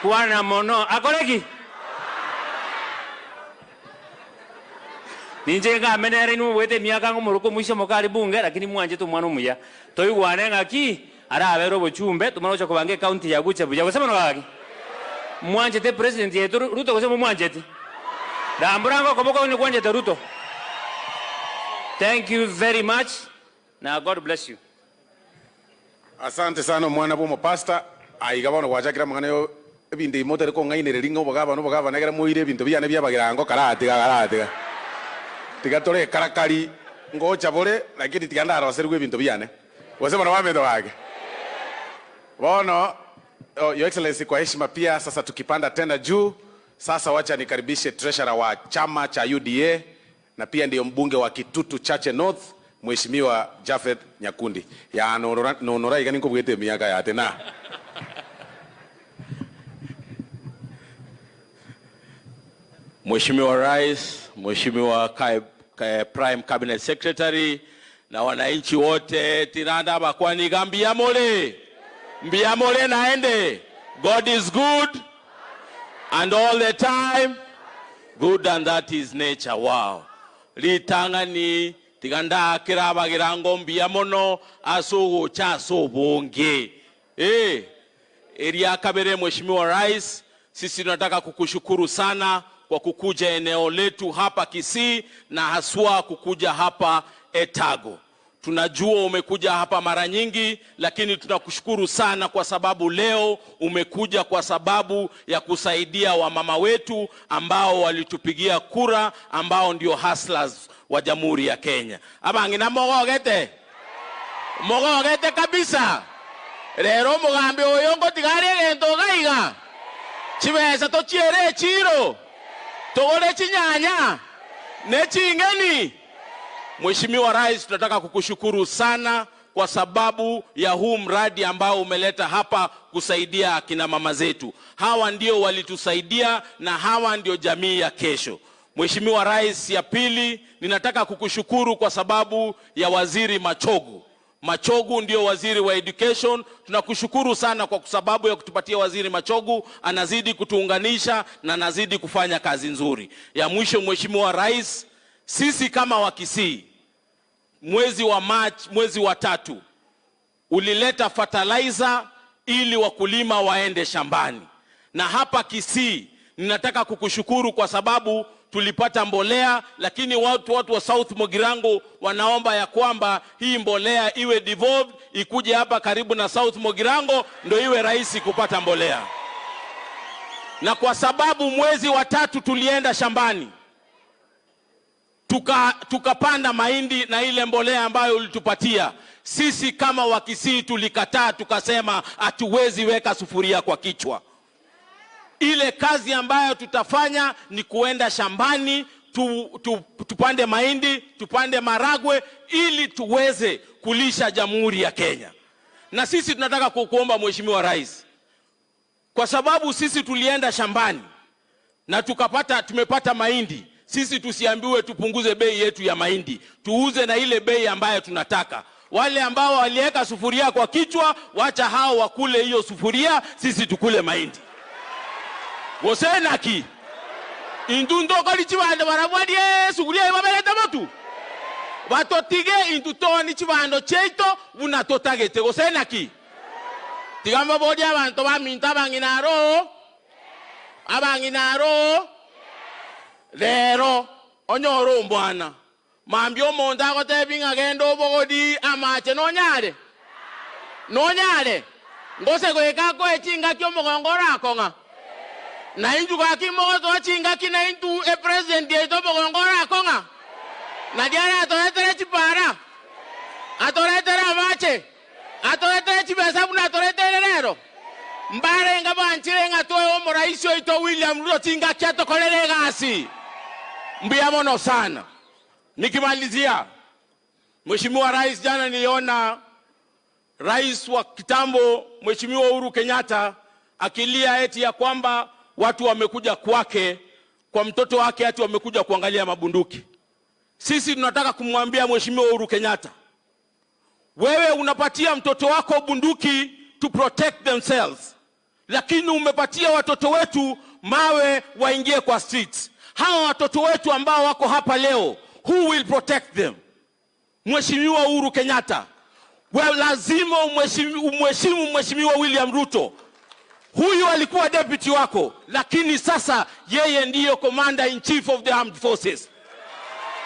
Kwana mono akoreki. Ninje ngamenere ni wete miaka ngumuruko mwisho mokari bunge lakini mwanje tu mwana muya. Toigwane ngaki arabero bochumbe tumanocha kubange county ya gucha buya gosema no. Mwanje te president yetu Ruto gosema mwanje te. Damburango koboko ni kwanje te Ruto. Thank you very much. Now God bless you. Asante sana mwana bomo pastor. Aiga bono gwachakira mang'ana yo ebinto imotere kong'ainereria ring'o obogabana obogabana ekero moire ebinto biane biabagirango karatiga karatiga. Tiga tore karakari ngocha bore lakini tiga ndaroserwe ebinto biane. Gose bono bamento bake. Bono oh, Your Excellency, kwa heshima pia sasa tukipanda tena juu, sasa wacha nikaribishe treasurer wa chama cha UDA na pia ndiyo mbunge wa Kitutu Chache North, Mheshimiwa Japheth Nyakundi. Ya nonora igani nkobwete miaka ya tena. Mheshimiwa Rais, Mheshimiwa Prime Cabinet Secretary na wananchi wote tiranda bakwani gambia mole. Mbiamole naende. God is good and all the time good, and that is nature. Wow. Litangani tiganda kirabagirango mbiamono asugu cha sobonge. Eria kabere Mheshimiwa Rais, sisi tunataka kukushukuru sana kwa kukuja eneo letu hapa Kisii na haswa kukuja hapa Etago. Tunajua umekuja hapa mara nyingi, lakini tunakushukuru sana kwa sababu leo umekuja kwa sababu ya kusaidia wamama wetu ambao walitupigia kura, ambao ndio hustlers wa Jamhuri ya Kenya. Abangina mogogete. Mogogete kabisa. Rero mugambi oyo ngotigare gento gaiga. Chibesa tochiere chiro. Togore chinyanya. Ne chingeni. Mheshimiwa Rais, tunataka kukushukuru sana kwa sababu ya huu mradi ambao umeleta hapa kusaidia akina mama zetu. Hawa ndio walitusaidia na hawa ndio jamii ya kesho. Mheshimiwa Rais, ya pili, ninataka kukushukuru kwa sababu ya Waziri Machogu. Machogu ndio waziri wa education. Tunakushukuru sana kwa sababu ya kutupatia Waziri Machogu, anazidi kutuunganisha na anazidi kufanya kazi nzuri. Ya mwisho Mheshimiwa Rais, sisi kama Wakisii, mwezi wa March, mwezi wa 3, ulileta fertilizer ili wakulima waende shambani. Na hapa Kisii ninataka kukushukuru kwa sababu tulipata mbolea, lakini watu wa South Mugirango wanaomba ya kwamba hii mbolea iwe devolved, ikuje hapa karibu na South Mugirango ndio iwe rahisi kupata mbolea. Na kwa sababu mwezi wa 3 tulienda shambani, tukapanda mahindi na ile mbolea ambayo ulitupatia, sisi kama Wakisii tulikataa, tukasema hatuwezi weka sufuria kwa kichwa. Ile kazi ambayo tutafanya ni kuenda shambani, tupande mahindi, tupande maragwe ili tuweze kulisha Jamhuri ya Kenya. Na sisi tunataka kukuomba Mheshimiwa Rais, kwa sababu sisi tulienda shambani na tumepata mahindi, sisi tusiambiwe tupunguze bei yetu ya mahindi, tuuze na ile bei ambayo tunataka. Wale ambao waliweka sufuria kwa kichwa, wacha hao wakule hiyo sufuria, sisi tukule mahindi. Wosenaki intu ndokoli chibando barabwadie sufuria ibabeleta motu batotige intu toni chibando cheito bunatotagete. Wosenaki tigamba bodi abantu baminta abanginaro abanginaro lero onyoro mbwana mambio monda gotebinga gendo bogodi amache nonyare nonyare ngose goeka ko echinga kyo mugongora akonga na inju gakimogo chinga kina intu e president yeto mugongora akonga na diara atoretere chipara atoretere amache atoretere chibesa buna atoretere lero mbare nga banchire nga toe omoraisi oito William Ruto chinga kyatokorere gasi mbiamono sana. Nikimalizia, Mheshimiwa Rais, jana niliona Rais wa kitambo Mheshimiwa Uhuru Kenyatta akilia eti ya kwamba watu wamekuja kwake kwa mtoto wake ati wamekuja kuangalia mabunduki. Sisi tunataka kumwambia Mheshimiwa Uhuru Kenyatta, wewe unapatia mtoto wako bunduki to protect themselves, Lakini umepatia watoto wetu mawe waingie kwa streets. Hawa watoto wetu ambao wako hapa leo, who will protect them? Mheshimiwa Uhuru Kenyatta, well, lazima umheshimu Mheshimiwa William Ruto. Huyu alikuwa deputy wako, lakini sasa yeye ndiyo Commander in Chief of the Armed Forces.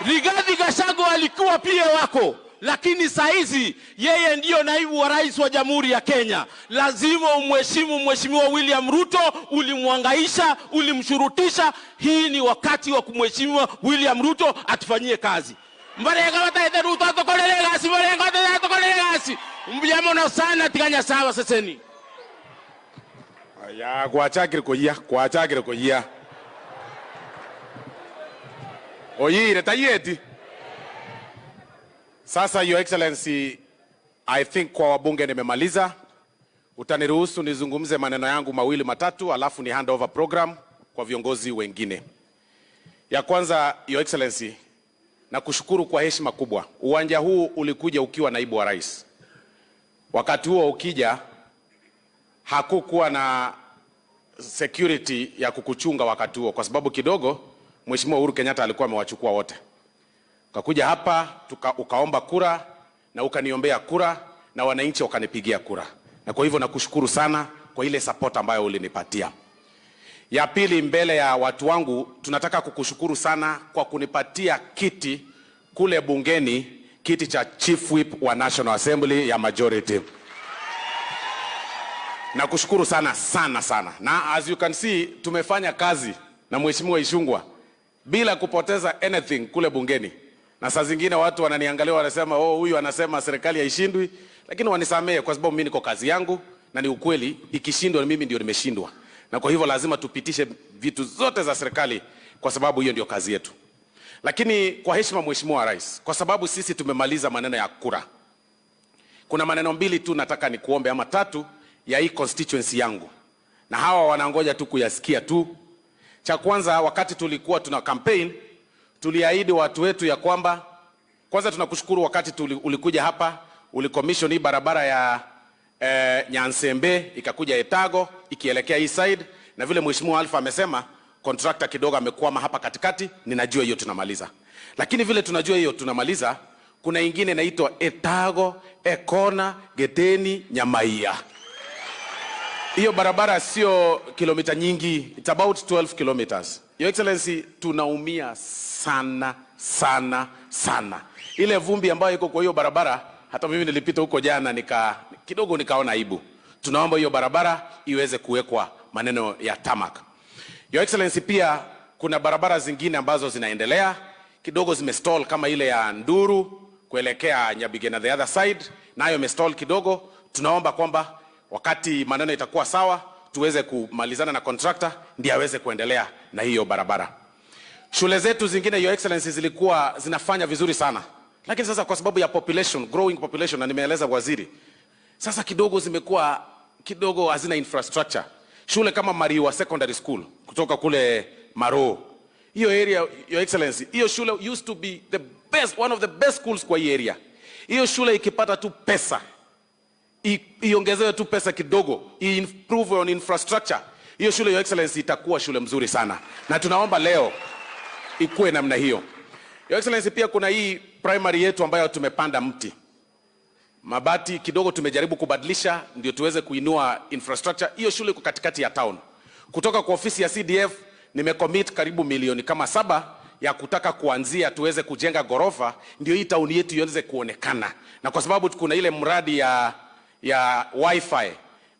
Rigathi Gachagua alikuwa pia wako, lakini saizi yeye ndiyo naibu wa rais wa Jamhuri ya Kenya. Lazima umheshimu Mheshimiwa William Ruto. Ulimwangaisha, ulimshurutisha. Hii ni wakati wa kumheshimu William Ruto atufanyie kazi. Mbarega wataete Ruto atokorere gasi, mbarega wataete atokorere gasi. Mbuya sana tiganya sawa seseni. Ya gwachakire koyia, gwachakire koyia. Oyire tayeti. Sasa Your Excellency, I think kwa wabunge nimemaliza. Utaniruhusu nizungumze maneno yangu mawili matatu, alafu ni hand over program kwa viongozi wengine. Ya kwanza, Your Excellency, nakushukuru kwa heshima kubwa. Uwanja huu ulikuja ukiwa naibu wa rais. Wakati huo ukija hakukuwa na security ya kukuchunga wakati huo, kwa sababu kidogo Mheshimiwa Uhuru Kenyatta alikuwa amewachukua wote. Ukakuja hapa ukaomba kura na ukaniombea kura na wananchi wakanipigia kura. Na kwa hivyo nakushukuru sana kwa ile support ambayo ulinipatia. Ya pili, mbele ya watu wangu tunataka kukushukuru sana kwa kunipatia kiti kule bungeni, kiti cha Chief Whip wa National Assembly ya majority. Nakushukuru sana sana sana. Na as you can see, tumefanya kazi na Mheshimiwa Ichung'wah bila kupoteza anything kule bungeni. Na saa zingine watu wananiangalia wanasema, oh, huyu anasema serikali haishindwi, lakini wanisamee kwa sababu mimi niko kazi yangu na ni ukweli, ikishindwa mimi ndio nimeshindwa. Na kwa hivyo lazima tupitishe vitu zote za serikali kwa sababu hiyo ndio kazi yetu. Lakini kwa heshima Mheshimiwa Rais, kwa sababu sisi tumemaliza maneno ya kura, kuna maneno mbili tu nataka nikuombe ama tatu ya hii constituency yangu, na hawa wanangoja tu kuyasikia tu. Cha kwanza, wakati tulikuwa tuna campaign, tuliahidi watu wetu ya kwamba, kwanza tunakushukuru wakati ulikuja hapa, ulicommission hii barabara ya Nyansembe ikakuja Etago ikielekea east side, na vile Mheshimiwa Alpha amesema contractor kidogo amekwama hapa katikati, ninajua hiyo tunamaliza. Lakini vile tunajua hiyo tunamaliza, kuna ingine inaitwa Etago Ekona Geteni Nyamaia. Hiyo barabara sio kilomita nyingi, it's about 12 kilometers. Your Excellency, tunaumia sana sana sana. Ile vumbi ambayo iko kwa hiyo barabara, hata mimi nilipita huko jana kidogo nikaona aibu. Tunaomba hiyo barabara iweze kuwekwa maneno ya tarmac. Your Excellency, pia kuna barabara zingine ambazo zinaendelea, kidogo zimestall kama ile ya Nduru kuelekea Nyabigena the other side, nayo imestall kidogo. Tunaomba kwamba wakati maneno itakuwa sawa tuweze kumalizana na contractor ndiye aweze kuendelea na hiyo barabara. Shule zetu zingine, Your Excellency, zilikuwa zinafanya vizuri sana, lakini sasa kwa sababu ya population, growing population, na nimeeleza waziri, sasa kidogo zimekuwa kidogo hazina infrastructure. Shule kama Mariwa Secondary School kutoka kule Maro, hiyo area, Your Excellency, hiyo shule used to be the best, one of the best schools kwa hii area. Hiyo shule ikipata tu pesa, iongezewe tu pesa kidogo, improve on infrastructure, hiyo shule, Your Excellency, itakuwa shule mzuri sana. Na tunaomba leo ikuwe namna hiyo. Your Excellency, pia kuna hii primary yetu ambayo tumepanda mti. Mabati kidogo tumejaribu kubadilisha ndio tuweze kuinua infrastructure. Hiyo shule iko katikati ya town. Kutoka kwa ofisi ya CDF nimecommit karibu milioni kama 7 ya kutaka kuanzia tuweze kujenga gorofa ndio hii town yetu iweze kuonekana. Na kwa sababu kuna ile mradi ya wifi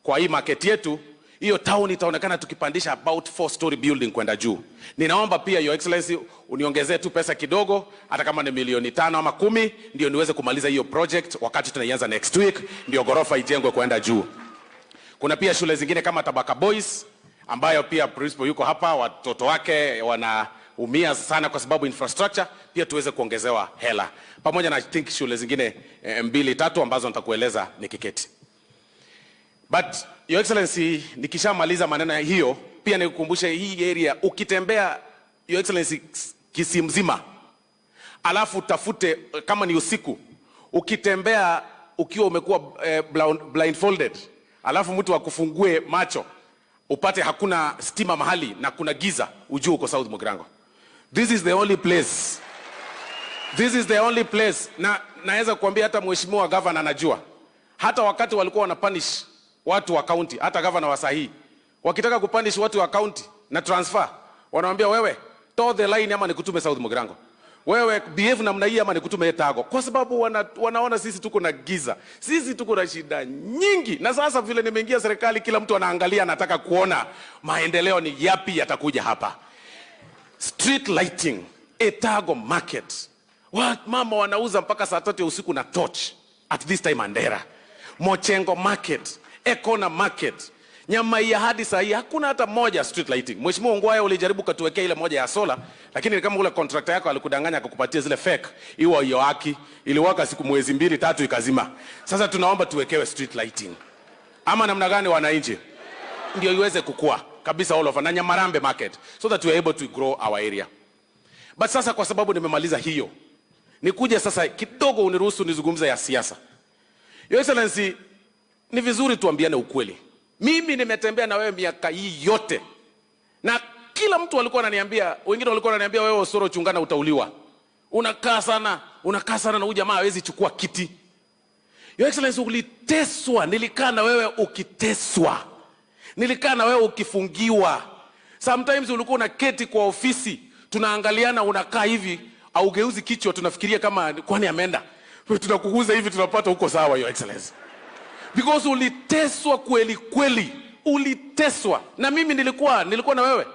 kwa hii market yetu, hiyo town itaonekana tukipandisha about 4-story building kwenda juu. Ninaomba pia Your Excellency uniongezee tu pesa kidogo, hata kama ni milioni 5 ama 10, ndio niweze kumaliza hiyo project wakati tunaianza next week, ndio gorofa ijengwe kwenda juu. Kuna pia shule zingine kama Tabaka Boys ambayo pia principal yuko hapa, watoto wake wanaumia sana kwa sababu infrastructure, pia tuweze kuongezewa hela. Pamoja na I think shule zingine 2 3 ambazo nitakueleza nikiketi. But Your Excellency, nikishamaliza maneno hiyo, pia nikukumbushe hii area ukitembea, Your Excellency, Kisii mzima, alafu tafute kama ni usiku, ukitembea ukiwa umekuwa blindfolded, alafu mtu akufungue macho, upate hakuna stima mahali na kuna giza, ujue uko South Mugirango. This is the only place. This is the only place. Na naweza kuambia hata mheshimiwa governor anajua. Hata wakati walikuwa wanapunish watu wa county, hata governor wa sahihi, wakitaka kupunish watu wa county na transfer, wanawaambia wewe toe the line ama nikutume South Mugirango. Wewe behave namna hii ama nikutume Etago. Kwa sababu wanaona sisi tuko na giza. Sisi tuko na shida nyingi. Na sasa vile nimeingia serikali, kila mtu anaangalia, anataka kuona maendeleo ni yapi yatakuja hapa. Street lighting, Etago market. Mama wanauza mpaka saa 3 ya usiku na torch at this time Mandera. Mochengo market, Ekona market. Nyamaiya hadi saa hii hakuna hata moja street lighting. Mheshimiwa Ongwae, ulijaribu katuwekea ile moja ya solar, lakini ni kama ule contractor yako alikudanganya akakupatia zile fake. Iwa hiyo haki iliwaka siku mwezi 2 3 ikazima. Sasa tunaomba tuwekewe street lighting. Ama namna gani wananchi? Ndio iweze kukua kabisa all over na Nyamarambe market, so that we are able to grow our area. But sasa kwa sababu nimemaliza hiyo, nikuje sasa kidogo uniruhusu nizungumze ya siasa. Your Excellency, ni vizuri tuambiane ukweli. Mimi nimetembea na wewe miaka hii yote. Na kila mtu alikuwa ananiambia, wengine walikuwa wananiambia wewe Osoro chungana utauliwa. Unakaa sana na huyu jamaa hawezi chukua kiti. Your Excellency, uliteswa, nilikaa na wewe ukiteswa. Nilikaa na wewe ukifungiwa. Sometimes ulikuwa unaketi kwa ofisi, tunaangaliana unakaa hivi, augeuzi kichwa, tunafikiria kama kwani ameenda. Tunakuguza hivi tunapata huko sawa, Your Excellency. Because uliteswa kweli kweli, uliteswa. Na mimi nilikuwa na wewe.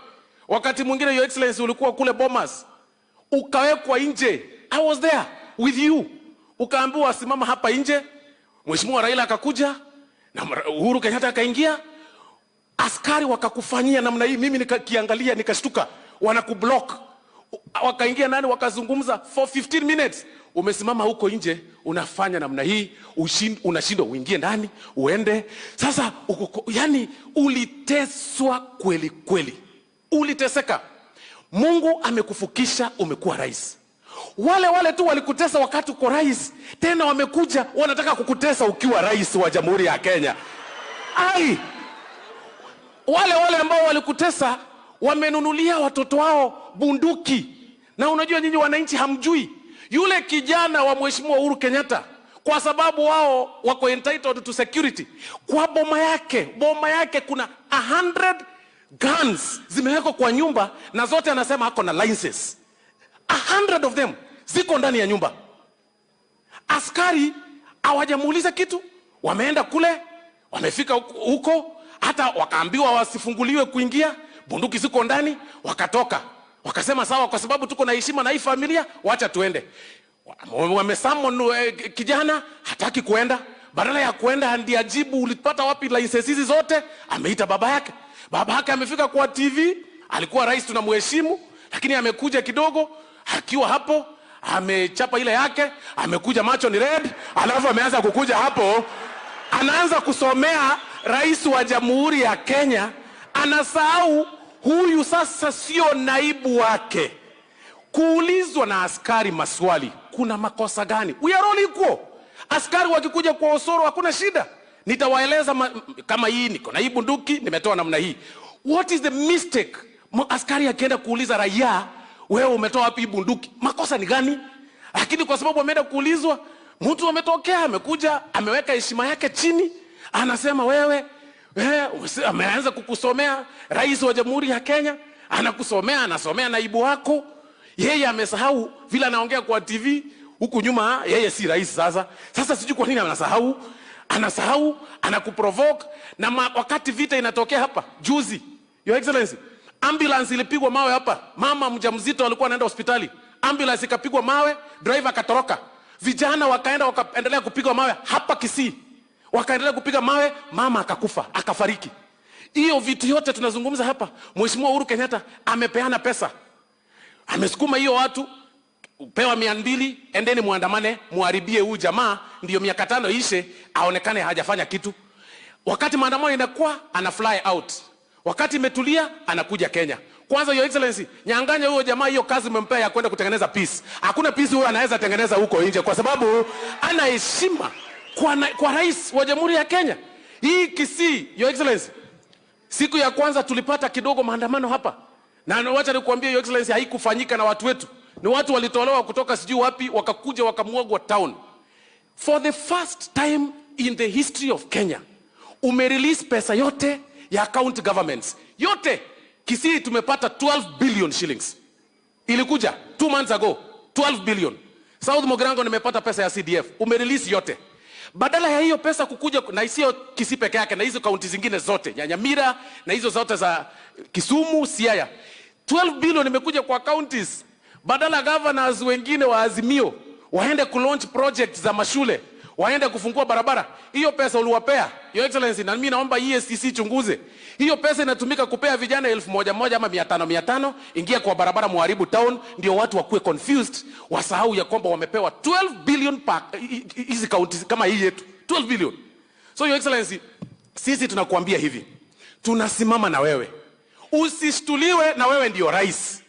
Wakati mwingine Your Excellency ulikuwa kule Bomas, ukawekwa nje. I was there with you. Ukaambiwa simama hapa nje. Mheshimiwa Raila akakuja na Uhuru Kenyatta akaingia. Askari wakakufanyia namna hii, mimi nikakiangalia nikashtuka, wanakublock. Wakaingia ndani wakazungumza for 15 minutes. Umesimama huko nje unafanya namna hii, unashindwa uingie ndani, uende. Sasa yani uliteswa kweli kweli. Uliteseka. Mungu amekufukisha, umekuwa rais. Wale wale tu walikutesa wakati uko rais, tena wamekuja wanataka kukutesa ukiwa rais wa Jamhuri ya Kenya. Ai! Wale wale ambao walikutesa wamenunulia watoto wao bunduki. Na unajua nyinyi wananchi hamjui. Yule kijana wa Mheshimiwa Uhuru Kenyatta, kwa sababu wao wako entitled to security, kwa boma yake kuna 100 guns zimewekwa kwa nyumba, na zote anasema ako na licenses. 100 of them ziko ndani ya nyumba. Askari hawajamuuliza kitu, wameenda kule, wamefika huko, hata wakaambiwa wasifunguliwe kuingia, bunduki ziko ndani, wakatoka. Wakasema sawa, kwa sababu tuko na heshima na hii familia, wacha tuende. Wamesummon kijana, hataki kuenda. Badala ya kuenda ndiye ajibu ulipata wapi license hizi zote, ameita baba yake. Baba yake amefika kwa TV, alikuwa rais tunamheshimu, lakini amekuja kidogo, akiwa hapo, amechapa ile yake, amekuja macho ni red, alafu ameanza kukuja hapo, anaanza kusomea rais wa Jamhuri ya Kenya, anasahau huyu sasa sio naibu wake. Kuulizwa na askari maswali, kuna makosa gani? We are all equal. Askari wakikuja kwa Osoro hakuna shida. Nitawaeleza kama hii niko na hii bunduki, nimetoa namna hii. What is the mistake? Askari akienda kuuliza raia, wewe umetoa wapi bunduki? Makosa ni gani? Lakini kwa sababu ameenda kuulizwa, mtu ametokea, amekuja, ameweka heshima yake chini, anasema wewe ameanza kukusomea rais wa Jamhuri ya Kenya, anakusomea, anasomea naibu wako. Yeye amesahau vile anaongea kwa TV huku nyuma, yeye si rais sasa. Sasa sijui kwa nini anasahau. Anasahau, anakuprovoke. Na wakati vita inatokea hapa juzi, Your Excellency, ambulance ilipigwa mawe hapa. Mama mjamzito alikuwa anaenda hospitali, ambulance ikapigwa mawe, driver akatoroka. Vijana wakaenda wakaendelea kupigwa mawe hapa Kisii. Wakaendelea kupiga mawe, mama akakufa, akafariki. Hiyo vitu yote tunazungumza hapa. Mheshimiwa Uhuru Kenyatta amepeana pesa. Amesukuma hiyo watu, pewa 200, endeni muandamane, muharibie huyu jamaa, ndio miaka 5 ishe, aonekane hajafanya kitu. Wakati maandamano inakuwa, ana fly out. Wakati imetulia, anakuja Kenya. Kwanza Your Excellency, nyang'anya huyo jamaa hiyo kazi umempea ya kwenda kutengeneza peace. Hakuna peace huyo anaweza tengeneza huko nje kwa sababu ana heshima kwa rais wa Jamhuri ya Kenya. Hii Kisii, Your Excellency, Siku ya kwanza tulipata kidogo maandamano hapa, na wacha nikuambie Your Excellency, haikufanyika na watu wetu, ni watu walitolewa kutoka sijui wapi, wakakuja wakamwagwa town. For the first time in the history of Kenya, umerelease pesa yote ya county governments yote. Kisii tumepata 12 billion shillings, ilikuja 2 months ago, 12 billion. South Mugirango nimepata pesa ya CDF, umerelease yote. Badala ya hiyo pesa kukuja, na isiyo Kisii peke yake, na hizo kaunti zingine zote, Nyamira na hizo zote za Kisumu, Siaya, 12 billion imekuja kwa counties. Badala governors wengine wa Azimio waende kulaunch projects za mashule, waende kufungua barabara, hiyo pesa uliwapea Your Excellency, na mimi naomba EACC chunguze hiyo pesa. Inatumika kupea vijana 1000 ama 500 500, ingia kwa barabara muharibu town, ndio watu wakuwe confused, wasahau ya kwamba wamepewa 12 billion pa hizi counties kama hii yetu, 12 billion. So Your Excellency, sisi tunakuambia hivi, tunasimama na wewe, usishtuliwe na wewe ndio rais.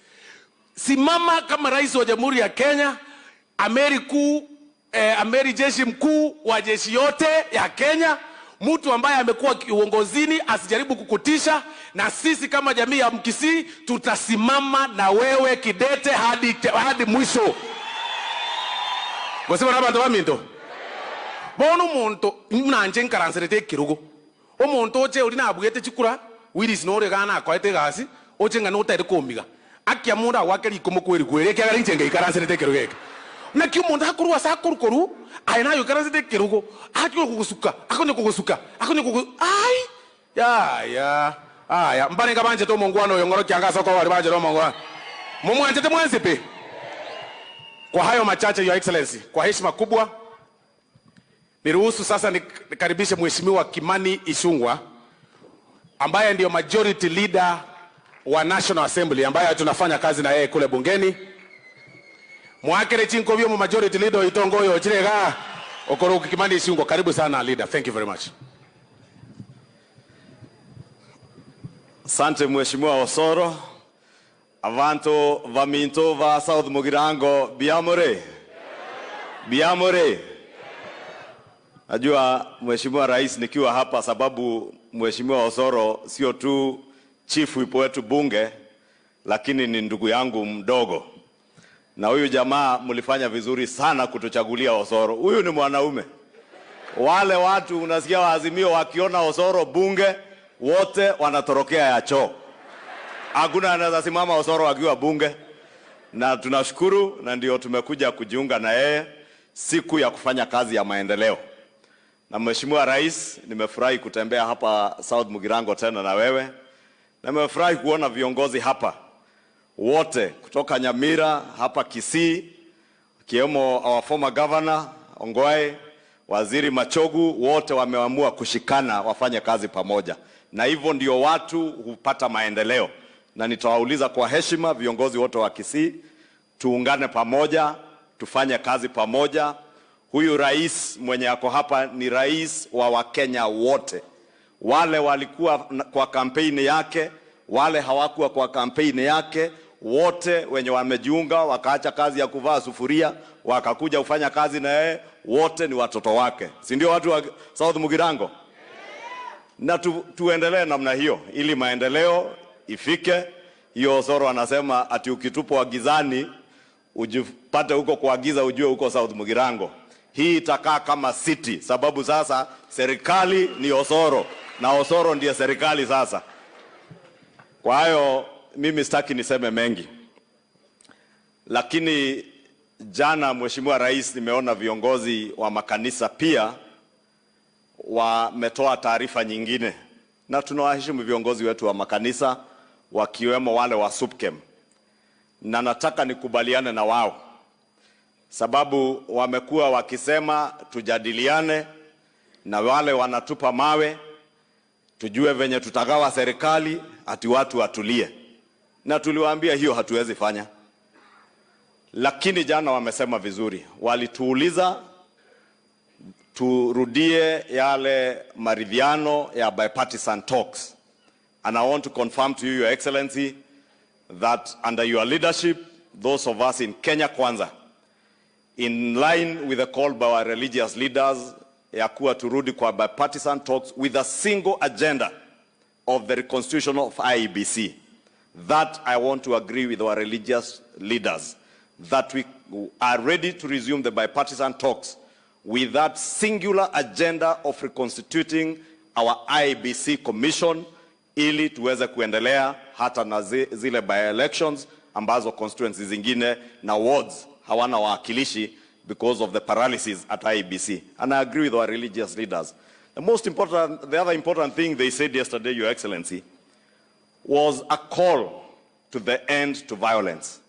Simama kama rais wa Jamhuri ya Kenya, amiri kuu, amiri jeshi mkuu wa jeshi yote ya Kenya, mtu ambaye amekuwa uongozini asijaribu kukutisha, na sisi kama jamii ya Mkisii tutasimama na wewe kidete hadi mwisho. Gosema na bantu baminto. Bono omonto nanje nkaranserete ekirugo. Omonto oche ori nabwete chikura, Willis nore gana akoete gasi, oche ng'a notere komiga. Akia mundu agwake riko mokweri kweri ekiagera inche ngeikaranserete ekirugo eke. Naki omonto akorwa ase akorukoru, aye naye oikaranserete ekirugo, akonya kogosuka, akonya kogosuka, akonya kogo ai ya ya aya mbanenga banjete omongwana oyo ng'oro kianga ase okobari banjete omongwana. Mumwanjete mwensi pe. Kwa hayo machache, Your Excellency, kwa heshima kubwa niruhusu sasa nikaribishe Mheshimiwa Kimani Ichung'wah ambaye ndio majority leader wa National Assembly, ambaye tunafanya kazi na yeye kule bungeni. Mwakere chinko mu majority leader itongoyo chirega Okoro Kimani Ichung'wah, karibu sana leader. Thank you very much. Asante Mheshimiwa Osoro. Avanto vaminto va South Mugirango biamore. Biamore. Najua Mheshimiwa Rais nikiwa hapa sababu Mheshimiwa Osoro sio tu chief whip wetu bunge, lakini ni ndugu yangu mdogo. Na huyu jamaa mlifanya vizuri sana kutuchagulia Osoro. Huyu ni mwanaume. Wale watu unasikia waazimio wakiona Osoro bunge wote wanatorokea ya choo. Hakuna anaweza simama Osoro akiwa bunge. Na tunashukuru, na ndio tumekuja kujiunga na yeye siku ya kufanya kazi ya maendeleo. Na Mheshimiwa Rais, nimefurahi kutembea hapa South Mugirango tena na wewe. Na nimefurahi kuona viongozi hapa wote kutoka Nyamira hapa Kisii, kiwemo our former governor Ongwae, Waziri Machogu, wote wameamua kushikana wafanye kazi pamoja. Na hivyo ndio watu hupata maendeleo. Na nitawauliza kwa heshima viongozi wote wa Kisii, tuungane pamoja, tufanye kazi pamoja. Huyu rais mwenye ako hapa ni rais wa Wakenya wote. Wale walikuwa kwa kampeni yake, wale hawakuwa kwa kampeni yake, wote wenye wamejiunga wakaacha kazi ya kuvaa sufuria wakakuja kufanya kazi na yeye, wote ni watoto wake. Si ndio watu wa South Mugirango? Na tuendelee namna hiyo ili maendeleo ifike. Hiyo Osoro anasema ati ukitupwa gizani ujipate huko kwa giza ujue huko South Mugirango. Hii itakaa kama city sababu sasa serikali ni Osoro na Osoro ndiye serikali sasa. Kwa hayo mimi sitaki niseme mengi. Lakini jana Mheshimiwa Rais nimeona viongozi wa makanisa pia wametoa taarifa nyingine. Na tunawaheshimu viongozi wetu wa makanisa wakiwemo wale wa SUPKEM. Na nataka nikubaliane na wao. Sababu wamekuwa wakisema tujadiliane na wale wanatupa mawe, tujue venye tutagawa serikali, ati watu watulie. Na tuliwaambia hiyo hatuwezi fanya. Lakini jana wamesema vizuri. Walituuliza turudie yale maridhiano ya bipartisan talks. And I want to confirm to you, Your Excellency, that under your leadership, those of us in Kenya Kwanza, in line with the call by our religious leaders, ya kuwa turudi kwa bipartisan talks with a single agenda of the reconstitution of IEBC. That I want to agree with our religious leaders, that we are ready to resume the bipartisan talks with that singular agenda of reconstituting our IEBC commission ili tuweze kuendelea hata na zile by-elections ambazo constituencies zingine na wards hawana wawakilishi because of the paralysis at IEBC. And I agree with our religious leaders. The other important thing they said yesterday, Your Excellency, was a call to the end to violence.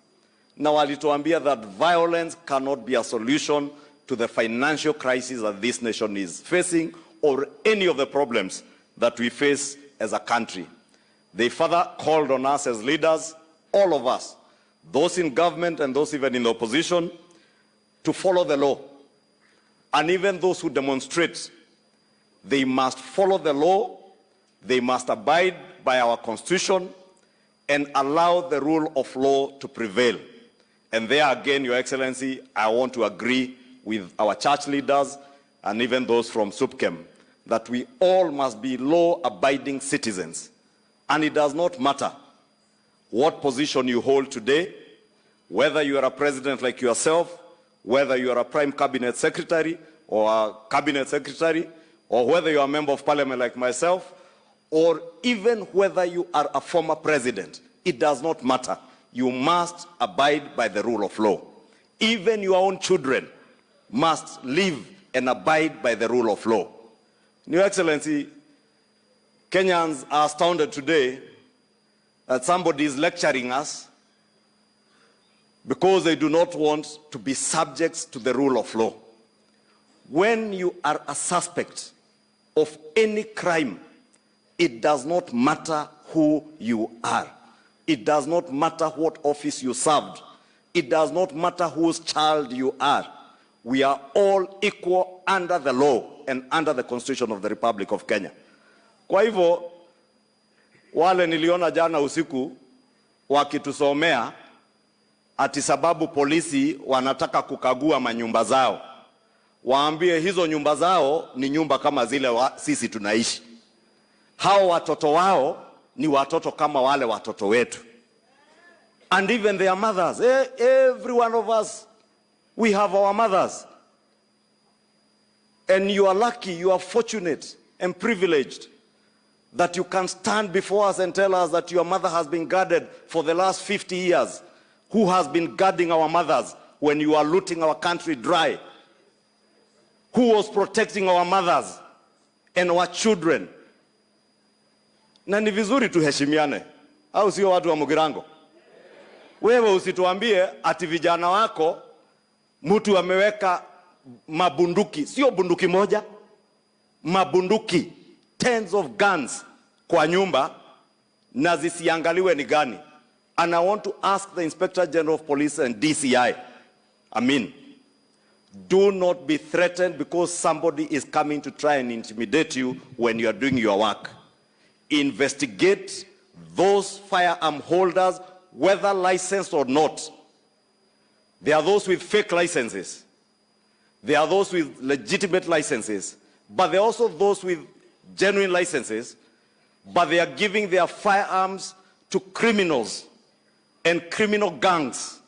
Na walituambia that violence cannot be a solution to the financial crisis that this nation is facing or any of the problems that we face as a country. They further called on us as leaders, all of us, those in government and those even in the opposition, to follow the law. And even those who demonstrate, they must follow the law, they must abide by our constitution, and allow the rule of law to prevail. And there again, Your Excellency, I want to agree with our church leaders and even those from SUPKEM that we all must be law-abiding citizens. And it does not matter what position you hold today, whether you are a president like yourself, whether you are a prime cabinet secretary or a cabinet secretary, or whether you are a member of parliament like myself, or even whether you are a former president, it does not matter. You must abide by the rule of law. Even your own children must live and abide by the rule of law. Your Excellency, Kenyans are astounded today that somebody is lecturing us because they do not want to be subjects to the rule of law. When you are a suspect of any crime, it does not matter who you are. It does not matter what office you served. It does not matter whose child you are. We are all equal under the law and under the Constitution of the Republic of Kenya. Kwa hivyo, wale niliona jana usiku wakitusomea ati sababu polisi wanataka kukagua manyumba zao, waambie hizo nyumba zao ni nyumba kama zile sisi tunaishi. Hao watoto wao ni watoto kama wale watoto wetu. And even their mothers, every one of us, we have our mothers. And you are lucky, you are fortunate and privileged that you can stand before us and tell us that your mother has been guarded for the last 50 years. Who has been guarding our mothers when you are looting our country dry? Who was protecting our mothers and our children? Na ni vizuri tuheshimiane, au sio watu wa Mugirango? Wewe usituambie ati vijana wako mtu ameweka mabunduki, sio bunduki moja, mabunduki, tens of guns kwa nyumba na zisiangaliwe ni gani. And I want to ask the Inspector General of Police and DCI, I mean, do not be threatened because somebody is coming to try and intimidate you when you are doing your work. Investigate those firearm holders, whether licensed or not. There are those with fake licenses. There are those with legitimate licenses. But there are also those with genuine licenses, but they are giving their firearms to criminals and criminal gangs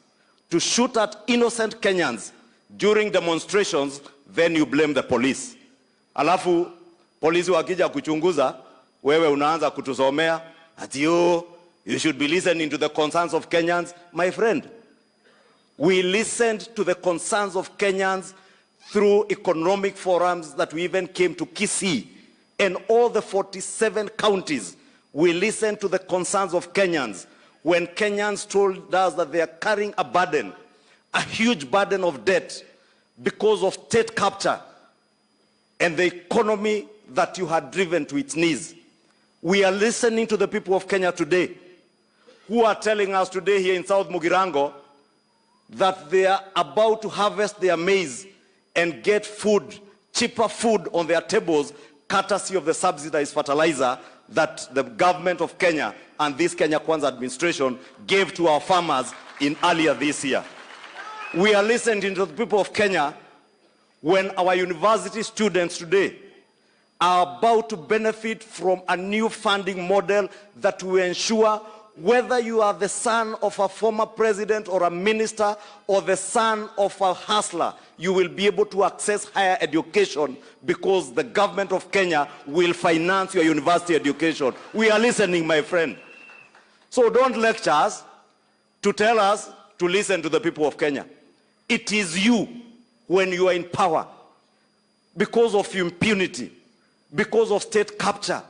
to shoot at innocent Kenyans during demonstrations, then you blame the police. Alafu polisi wakija kuchunguza, wewe unaanza kutusomea ati you should be listening to the concerns of Kenyans. My friend, we listened to the concerns of Kenyans through economic forums that we even came to Kisii and all the 47 counties. We listened to the concerns of Kenyans when Kenyans told us that they are carrying a burden, a huge burden of debt because of state capture and the economy that you had driven to its knees. We are listening to the people of Kenya today who are telling us today here in South Mugirango that they are about to harvest their maize and get food, cheaper food on their tables, courtesy of the subsidized fertilizer that the government of Kenya and this Kenya Kwanza administration gave to our farmers in earlier this year. We are listening to the people of Kenya when our university students today are about to benefit from a new funding model that will ensure whether you are the son of a former president or a minister or the son of a hustler, you will be able to access higher education because the government of Kenya will finance your university education. We are listening, my friend. So don't lecture us to tell us to listen to the people of Kenya. It is you, when you are in power, because of impunity, because of state capture,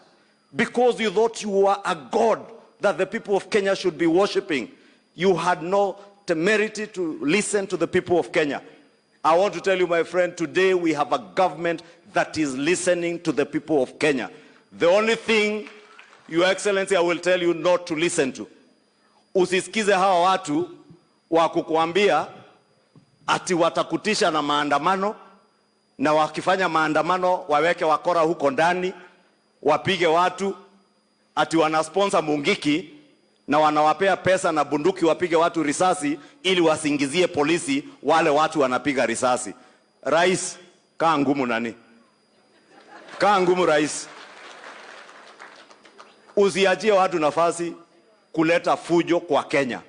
because you thought you were a god that the people of Kenya should be worshipping. You had no temerity to listen to the people of Kenya. I want to tell you, my friend, today we have a government that is listening to the people of Kenya. The only thing, Your Excellency, I will tell you not to listen to. Usisikize hawa watu wa kukuambia ati watakutisha na maandamano, na wakifanya maandamano waweke wakora huko ndani, wapige watu, ati wanasponsor Mungiki na wanawapea pesa na bunduki wapige watu risasi ili wasingizie polisi wale watu wanapiga risasi. Rais, kaa ngumu nani? Kaa ngumu, rais. Usiachie watu nafasi kuleta fujo kwa Kenya.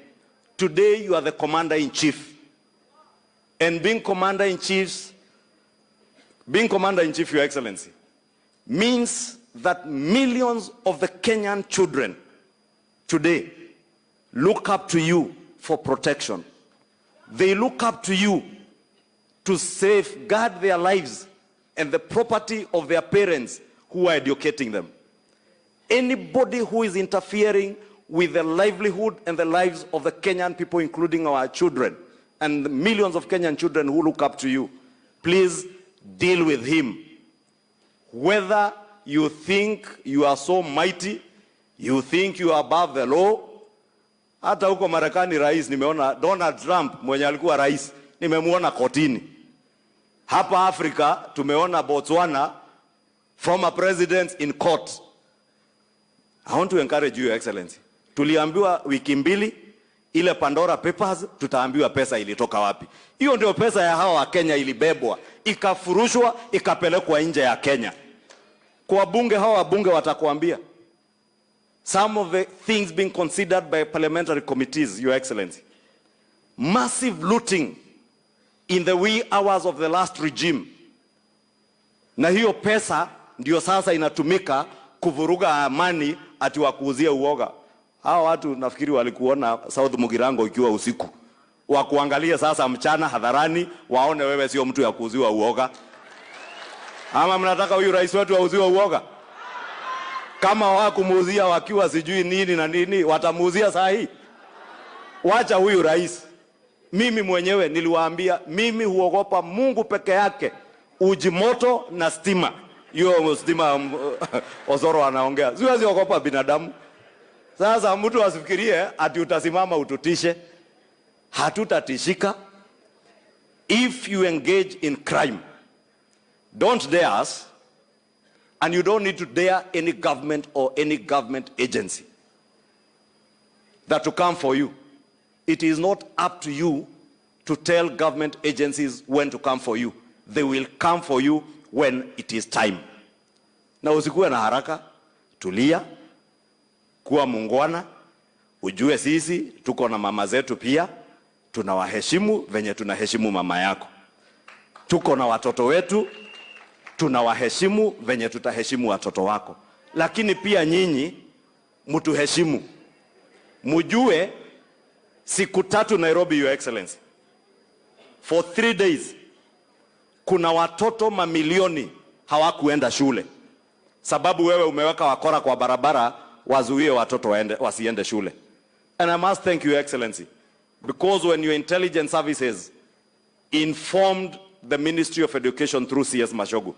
Today you are the commander in chief. And being commander in chief, Your Excellency, means that millions of the Kenyan children today look up to you for protection. They look up to you to safeguard their lives and the property of their parents who are educating them. Anybody who is interfering with the livelihood and the lives of the Kenyan people, including our children, and the millions of Kenyan children who look up to you, please deal with him. Whether you think you are so mighty, you think you are above the law. Hata huko Marekani, rais, nimeona Donald Trump mwenye alikuwa rais, nimemuona kotini. Hapa Afrika tumeona Botswana, former presidents in court. I want to encourage you, Your Excellency. Tuliambiwa wiki 2 ile Pandora Papers, tutaambiwa pesa ilitoka wapi. Hiyo ndio pesa ya hawa wa Kenya ilibebwa, ikafurushwa, ikapelekwa nje ya Kenya. Kwa bunge, hawa wabunge watakuambia some of the things being considered by parliamentary committees, Your Excellency. Massive looting in the wee hours of the last regime. Na hiyo pesa ndio sasa inatumika kuvuruga amani ati wakuuzie uoga. Hawa watu nafikiri walikuona South Mugirango ikiwa usiku. Wakuangalia sasa mchana hadharani, waone wewe sio mtu ya kuuziwa uoga. Ama mnataka huyu rais wetu auziwe uoga? Kama hawakumuuzia wakiwa sijui nini na nini, watamuuzia saa hii? Wacha huyu rais. Mimi mwenyewe niliwaambia, mimi huogopa Mungu peke yake, uji moto na stima. Hiyo stima Osoro anaongea, siwezi ogopa binadamu. Sasa mtu asifikirie ati utasimama ututishe. Hatutatishika. If you engage in crime, don't dare us, and you don't need to dare any government or any government agency that to come for you. It is not up to you to tell government agencies when to come for you. They will come for you when it is time. Na usikuwe na haraka, tulia, kuwa muungwana, ujue sisi tuko na mama zetu pia, tunawaheshimu venye tunaheshimu mama yako. Tuko na watoto wetu, tunawaheshimu venye tutaheshimu watoto wako. Lakini pia nyinyi mtuheshimu, mujue siku 3 Nairobi, Your Excellency, for 3 days kuna watoto mamilioni hawakuenda shule sababu wewe umeweka wakora kwa barabara wazuie watoto wasiende shule. And I must thank you, Your Excellency, because when your intelligence services informed the Ministry of Education through CS Machogu,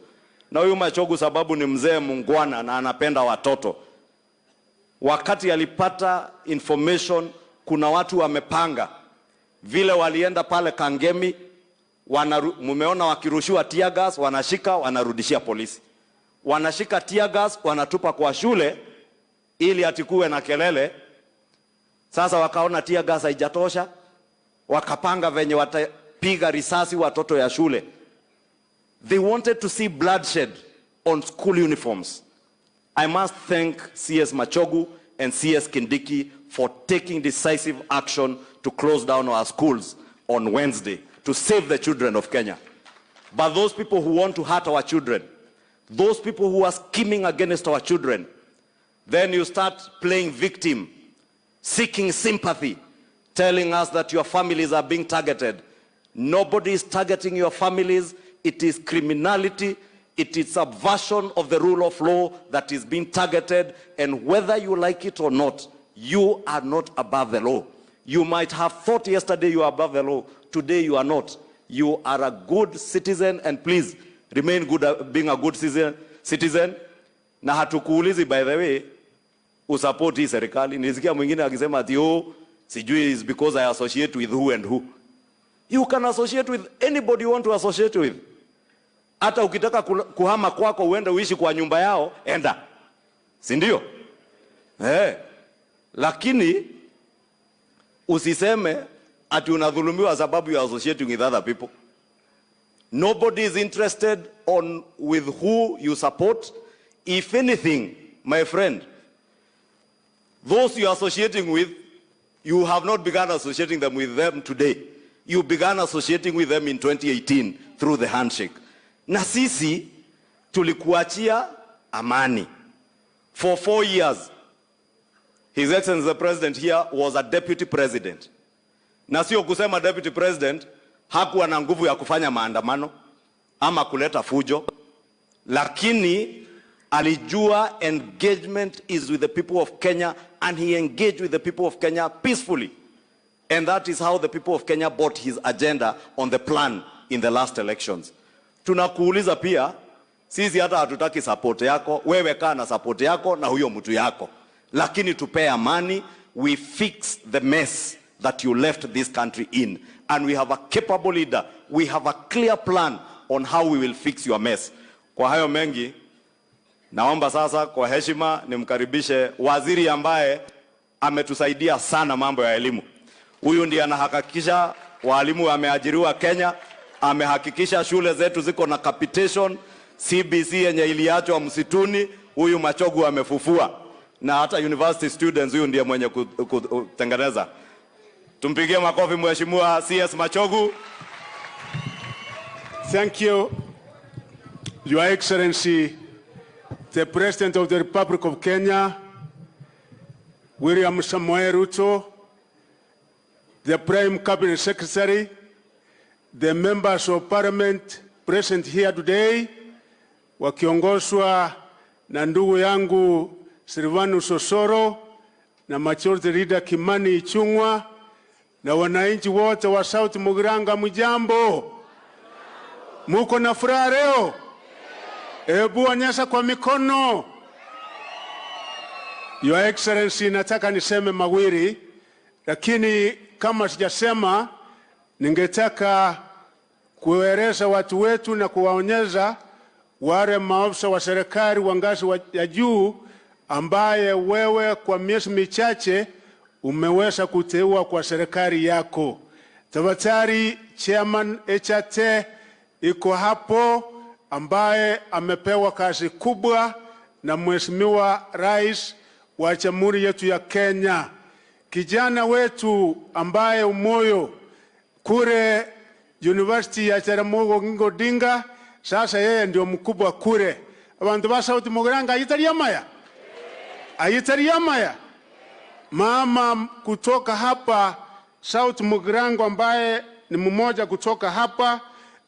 na huyu Machogu sababu ni mzee muungwana na anapenda watoto, wakati alipata information kuna watu wamepanga vile walienda pale Kangemi, mumeona wakirushiwa tear gas, wanashika wanarudishia polisi, wanashika tear gas wanatupa kwa shule ili ati kuwe na kelele. Sasa wakaona tear gas haijatosha, wakapanga venye watapiga risasi watoto ya shule. They wanted to see bloodshed. on school uniforms. I must thank CS Machogu and CS Kindiki for taking decisive action to close down our schools on Wednesday to save the children of Kenya. But those people who want to hurt our children, those people who are scheming against our children, then you start playing victim, seeking sympathy, telling us that your families are being targeted. Nobody is targeting your families. It is criminality. It is subversion of the rule of law that is being targeted. And whether you like it or not, you are not above the law. You might have thought yesterday you are above the law. Today you are not. You are a good citizen, and please remain good, being a good citizen. Na hatukuulizi, by the way, usupport hii serikali. Nilisikia mwingine akisema ati, "Oh, sijui is because I associate with who and who." You can associate with anybody you want to associate with. Hata ukitaka kuhama kwako uende uishi kwa nyumba yao, enda. Si ndio? Eh. Lakini usiseme ati unadhulumiwa sababu you are associating with other people. Nobody is interested on with who you support. If anything, my friend, those you are associating with, you have not begun associating them with them today. You began associating with them in 2018 through the handshake. Na sisi tulikuachia amani for 4 years. His Excellency the President here was a deputy president. Na sio kusema deputy president hakuwa na nguvu ya kufanya maandamano ama kuleta fujo, lakini alijua engagement is with the people of Kenya, and he engaged with the people of Kenya peacefully. And that is how the people of Kenya bought his agenda on the plan in the last elections. Tunakuuliza pia, sisi hata hatutaki support yako, wewe kaa na support yako na huyo mtu yako. Lakini tupee amani, we fix the mess that you left this country in. And we have a capable leader. We have a clear plan on how we will fix your mess. Kwa hayo mengi, naomba sasa kwa heshima nimkaribishe waziri ambaye ametusaidia sana mambo ya elimu. Huyu ndiye anahakikisha walimu wameajiriwa Kenya, amehakikisha shule zetu ziko na capitation, CBC yenye iliachwa msituni, huyu Machogu amefufua, na hata university students huyu ndiye mwenye kutengeneza. Tumpigie makofi Mheshimiwa CS Machogu. Thank you, Your Excellency, the President of the Republic of Kenya, William Samoei Ruto, the Prime Cabinet Secretary, the members of Parliament present here today, wakiongozwa na ndugu yangu Silvanus Osoro na Majority Leader Kimani Ichung'wa na wananchi wote wa South Mugirango, mjambo? Muko na furaha leo? Hebu onyesha kwa mikono. Your Excellency, nataka niseme mawili, lakini kama sijasema, ningetaka kueleza watu wetu na kuwaonyesha wale maafisa wa serikali wa ngazi ya juu ambaye wewe kwa miezi michache umeweza kuteua kwa serikali yako. Tafadhali, Chairman HRT iko hapo ambaye amepewa kazi kubwa na Mheshimiwa Rais wa Jamhuri yetu ya Kenya. Kijana wetu ambaye umoyo kule University ya Jaramogi Oginga Odinga, sasa yeye ndio mkubwa kule. Abantu ba South Mugirango, ayitaria maya, ayitaria maya. Mama kutoka hapa South Mugirango ambaye ni mmoja kutoka hapa,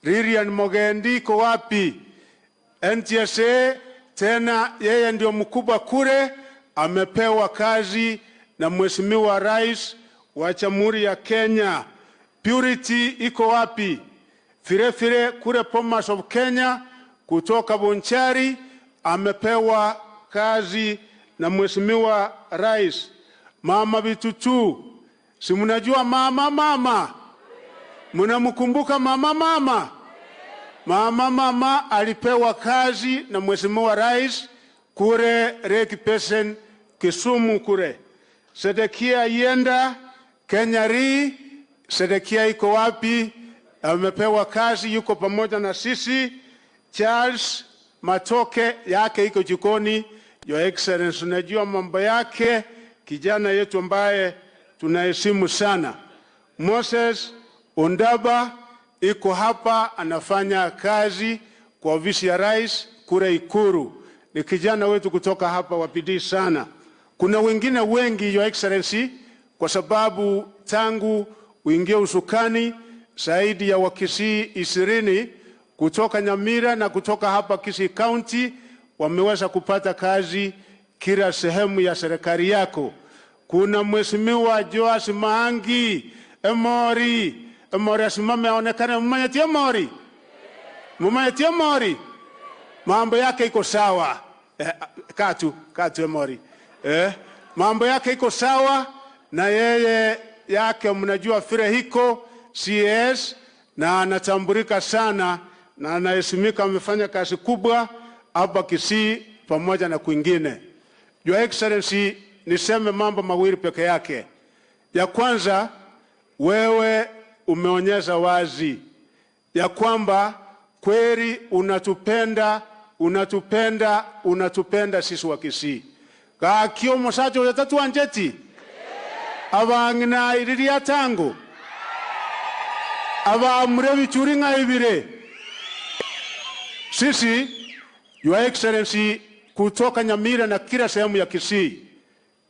Lilian Mogendi, iko wapi? NTSA tena yeye ndio mkubwa kule, amepewa kazi na Mheshimiwa Rais wa Jamhuri ya Kenya. Purity iko wapi? Vile vile kule Bomas of Kenya kutoka Bonchari amepewa kazi na Mheshimiwa Rais. Mama Bitutu, si mnajua mama mama? Mnamkumbuka mama mama? Mama mama alipewa kazi na Mheshimiwa Rais kule Lake Basin, Kisumu kule. Sedekia Yenda, Kenya Re, Sedekia iko wapi? Amepewa kazi, yuko pamoja na sisi. Charles matoke yake iko jikoni. Your Excellency, unajua mambo yake, kijana yetu ambaye tunaheshimu sana. Moses Ondaba iko hapa anafanya kazi kwa ofisi ya rais kule Ikuru. Ni kijana wetu kutoka hapa wa bidii sana. Kuna wengine wengi, Your Excellency, kwa sababu tangu uingie usukani zaidi ya Wakisii 20 kutoka Nyamira na kutoka hapa Kisii County wameweza kupata kazi kila sehemu ya serikali yako. Kuna Mheshimiwa Joas Maangi Emori. Emori asimame aonekane. Mumanyeti Emori? Mumanyeti Emori? Mambo yake iko sawa. Katu Emori. Mambo yake iko sawa na yeye yake mnajua fire hiko CS na anatambulika sana na anaheshimika, amefanya kazi kubwa hapa Kisii pamoja na kwingine. Your Excellency, niseme mambo mawili peke yake. Ya kwanza, wewe umeonyesha wazi ya kwamba kweli unatupenda, unatupenda, unatupenda sisi wa Kisii. Kakio musacho yatatu anjeti. Abangina iriria tango. Abamure bichuringa ibire. Sisi, Your Excellency, kutoka Nyamira na kila sehemu ya Kisii,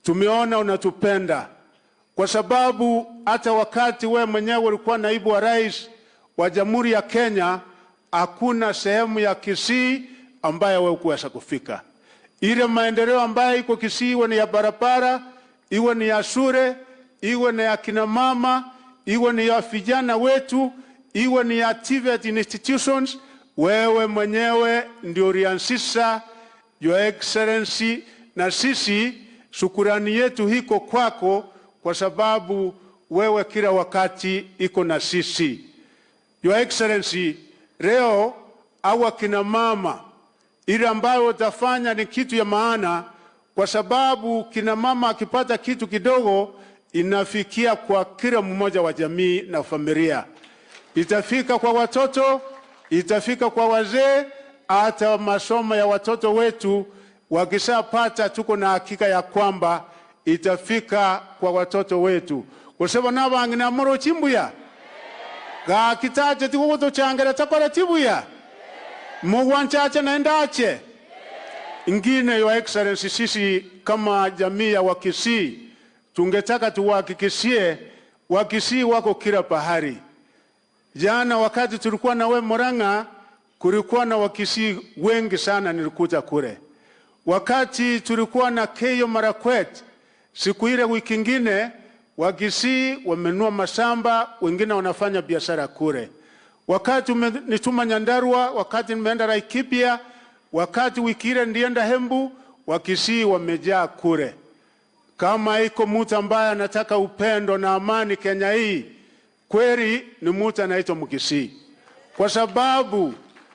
tumeona unatupenda. Kwa sababu hata wakati we mwenyewe ulikuwa naibu wa rais wa Jamhuri ya Kenya, hakuna sehemu ya Kisii ambayo wewe hukuweza kufika. Ile maendeleo ambayo iko Kisii, iwe ni ya barabara, iwe ni ya shule, iwe ni ya kina mama, iwe ni ya vijana wetu, iwe ni ya TVET institutions, wewe mwenyewe ndio ulianzisha, Your Excellency, na sisi shukurani yetu hiko kwako kwa sababu wewe kila wakati iko na sisi. Your Excellency, leo hawa kina mama ile ambayo utafanya ni kitu ya maana, kwa sababu kina mama akipata kitu kidogo inafikia kwa kila mmoja wa jamii na familia. Itafika kwa watoto, itafika kwa wazee, hata masomo ya watoto wetu wakishapata, tuko na hakika ya kwamba itafika kwa watoto wetu. Kwa sababu na bangina moro chimbuya gakitaje tikuto changera takora tibuya mugwanchache naendache. Ingine, Your Excellency, sisi kama jamii ya Wakisii tungetaka tuwahakikishie Wakisii wako kila pahali. Jana wakati tulikuwa na we Murang'a, kulikuwa na Wakisii wengi sana nilikuta kule. Wakati tulikuwa na Keyo Marakwet siku ile wiki nyingine, Wakisii wamenunua mashamba, wengine wanafanya biashara kule. Wakati umenituma Nyandarua, wakati nimeenda Laikipia, wakati wiki ile ndienda Hembu, Wakisii wamejaa kule. Kama iko mtu ambaye anataka upendo na amani Kenya hii, kweli ni mtu anaitwa Mkisii. Kwa sababu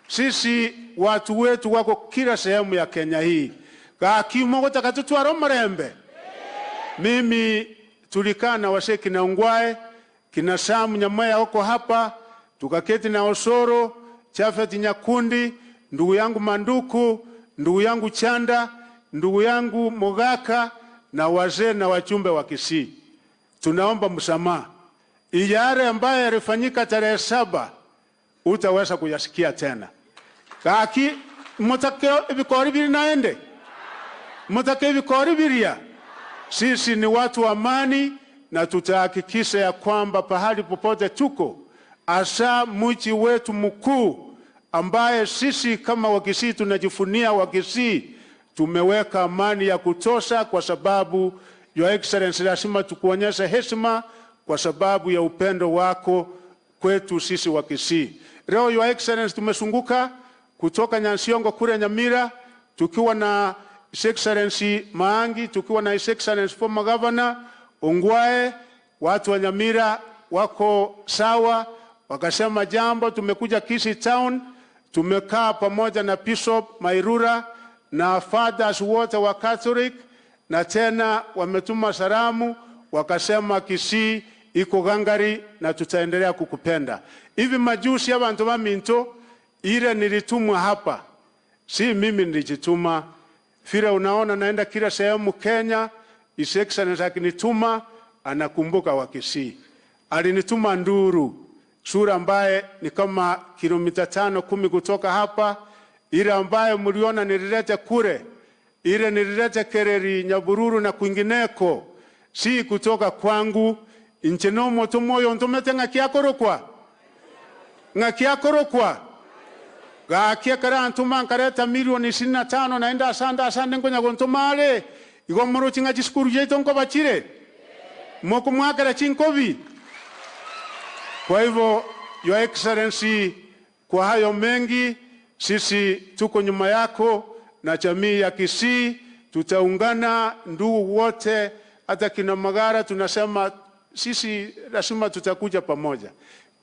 sisi watu wetu wako kila sehemu ya Kenya hii. Kakimo takatutwara mrembe. Mimi tulikaa na wasee kina Ongwae, kina Sam Nyamweya wako hapa, tukaketi na Osoro, Chafet Nyakundi, ndugu yangu Manduku, ndugu yangu Chanda, ndugu yangu Mogaka na wazee na wachumbe wa Kisii. Tunaomba msamaha. Yale ambayo yalifanyika tarehe 7 utaweza kuyasikia tena. Kaki mutake ebikori biri naende. Mutake ebikori biria. Sisi ni watu wa amani na tutahakikisha ya kwamba pahali popote tuko, hasa mji wetu mkuu ambaye sisi kama Wakisii tunajifunia Wakisii, tumeweka amani ya kutosha, kwa sababu Your Excellency lazima tukuonyeshe heshima kwa sababu ya upendo wako kwetu sisi Wakisii. Leo Your Excellency tumezunguka kutoka Nyansiongo kule Nyamira tukiwa na His Excellency Maangi, tukiwa na His Excellency former Governor Ongwae. Watu wa Nyamira wako sawa, wakasema jambo. Tumekuja Kisii Town, tumekaa pamoja na Bishop Mairura na fathers wote wa Catholic, na tena wametuma salamu wakasema Kisii iko gangari na tutaendelea kukupenda. Hivi majusi abantu ba minto ile nilitumwa hapa, Si mimi nilijituma. Vile unaona naenda kila sehemu Kenya, His Excellency akinituma anakumbuka Wakisii. Alinituma Nduru, sura ambaye ni kama kilomita 5-10 kutoka hapa, ile ambaye mliona nililete kure, ile nililete Kereri, Nyabururu na kwingineko, si kutoka kwangu. Inche no moto moyo ntomete ng'akiakorokwa. Ng'akiakorokwa. Gakia kara ntuma nkareta milioni 25 naenda asanda asande ngonya gontomale. Igo moro chinga chiskuru jeito nkobachire. Moko mwakara chinkobi. Kwa hivyo, Your Excellency, kwa hayo mengi, sisi tuko nyuma yako na jamii ya Kisii, tutaungana ndugu wote, hata kina Magara tunasema sisi lazima tutakuja pamoja.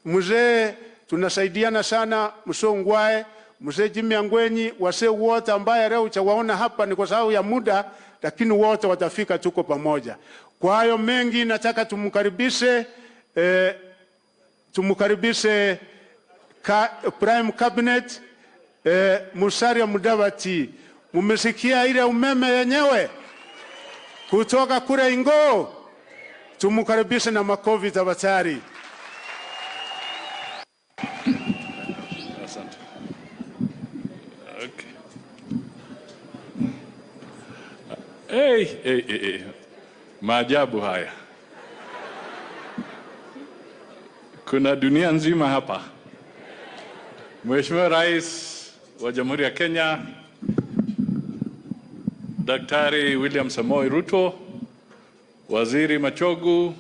Mzee tunasaidiana sana, Msongwae, Mzee Jimmy Angwenyi, wasee wote ambaye leo utawaona hapa ni kwa sababu ya muda, lakini wote watafika, tuko pamoja. Kwa hayo mengi nataka tumkaribishe tumkaribishe Prime Cabinet Musalia Mudavadi. Mumesikia ile umeme yenyewe kutoka kule Ingo. Tumkaribishe na makofi tafadhali. Asante. Okay. Hey, hey, hey, hey. Maajabu haya. Kuna dunia nzima hapa. Mheshimiwa Rais wa Jamhuri ya Kenya, Daktari William Samoei Ruto, Waziri Machogu,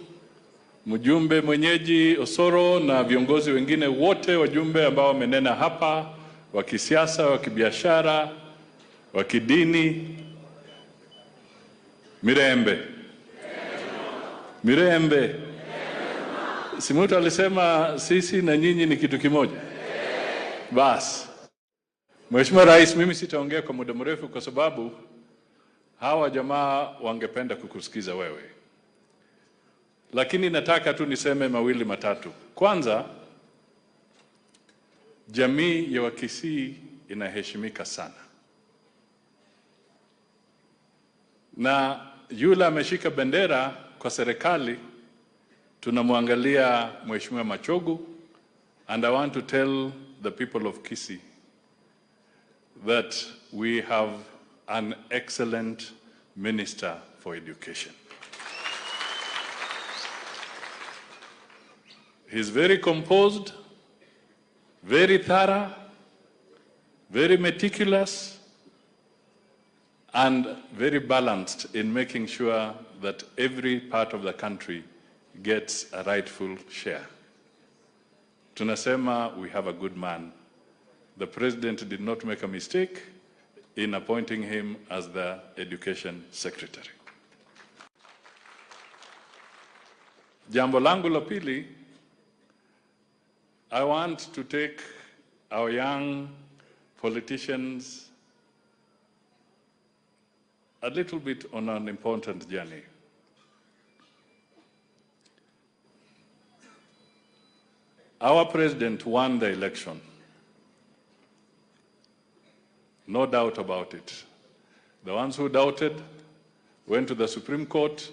mjumbe mwenyeji Osoro na viongozi wengine wote, wajumbe ambao wamenena hapa, wa kisiasa, wa kibiashara, wa kidini. Mirembe. Mirembe. Simutu alisema sisi na nyinyi ni kitu kimoja. Bas. Mheshimiwa Rais, mimi sitaongea kwa muda mrefu kwa sababu hawa jamaa wangependa kukusikiza wewe. Lakini nataka tu niseme mawili matatu. Kwanza, jamii ya Wakisii inaheshimika sana. Na yule ameshika bendera kwa serikali, tunamwangalia Mheshimiwa Machogu, and I want to tell the people of Kisii that we have an excellent minister for education. He's very composed, very thorough, very meticulous, and very balanced in making sure that every part of the country gets a rightful share. Tunasema we have a good man. The president did not make a mistake in appointing him as the education secretary. Jambo langu la pili, I want to take our young politicians a little bit on an important journey. Our president won the election. No doubt about it. The ones who doubted went to the Supreme Court.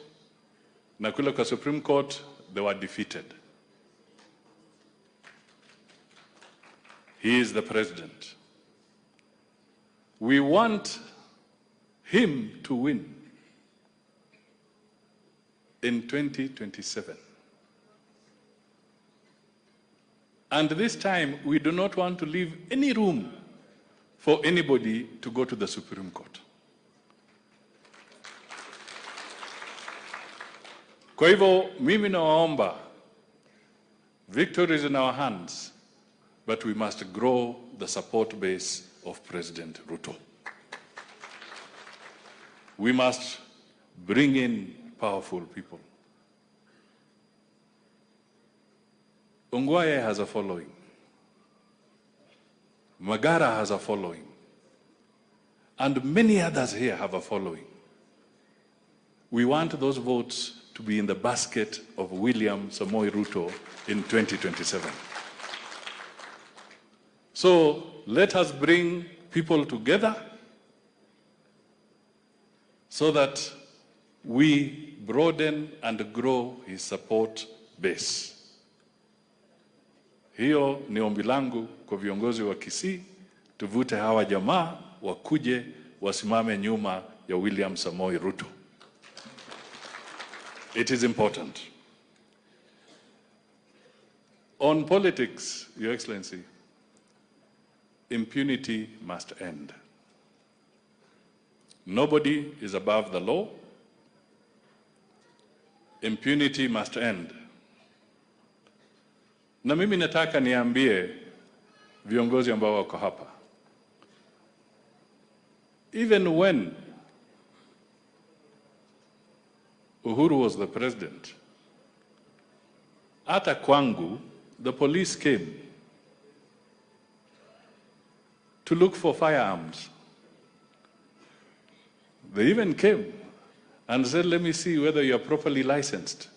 Na kule kwa Supreme Court, they were defeated. He is the president. We want him to win in 2027. And this time, we do not want to leave any room for anybody to go to the Supreme Court. Kwa hivyo, mimi nawaomba, victory is in our hands, but we must grow the support base of President Ruto. We must bring in powerful people. Ongwae has a following. Magara has a following. And many others here have a following. We want those votes to be in the basket of William Samoei Ruto in 2027. So let us bring people together so that we broaden and grow his support base. Hiyo ni ombi langu kwa viongozi wa Kisii, tuvute hawa jamaa wakuje wasimame nyuma ya William Samoei Ruto. It is important. On politics, Your Excellency, impunity must end. Nobody is above the law. Impunity must end. Na mimi nataka niambie viongozi ambao wako hapa. Even when Uhuru was the president, hata kwangu, the police came to look for firearms. They even came and said, let me see whether you are properly licensed.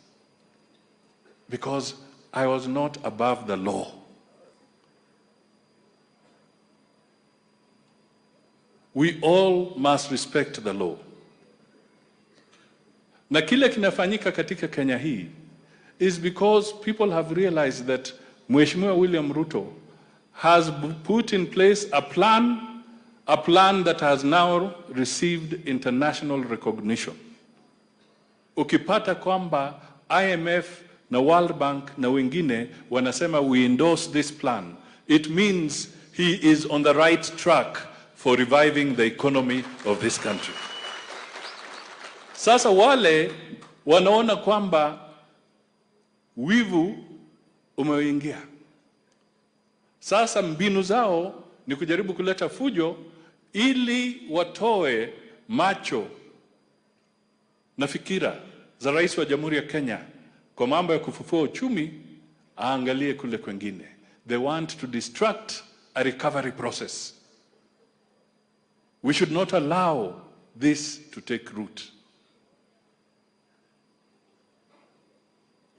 Because I was not above the law. We all must respect the law. Na kile kinafanyika katika Kenya hii is because people have realized that Mheshimiwa William Ruto has put in place a plan that has now received international recognition. Ukipata kwamba IMF na World Bank na wengine wanasema we endorse this plan, it means he is on the right track for reviving the economy of this country. Sasa wale wanaona kwamba wivu umeingia. Sasa mbinu zao ni kujaribu kuleta fujo ili watoe macho na fikira za rais wa Jamhuri ya Kenya kwa mambo ya kufufua uchumi, aangalie kule kwengine. They want to distract a recovery process. We should not allow this to take root.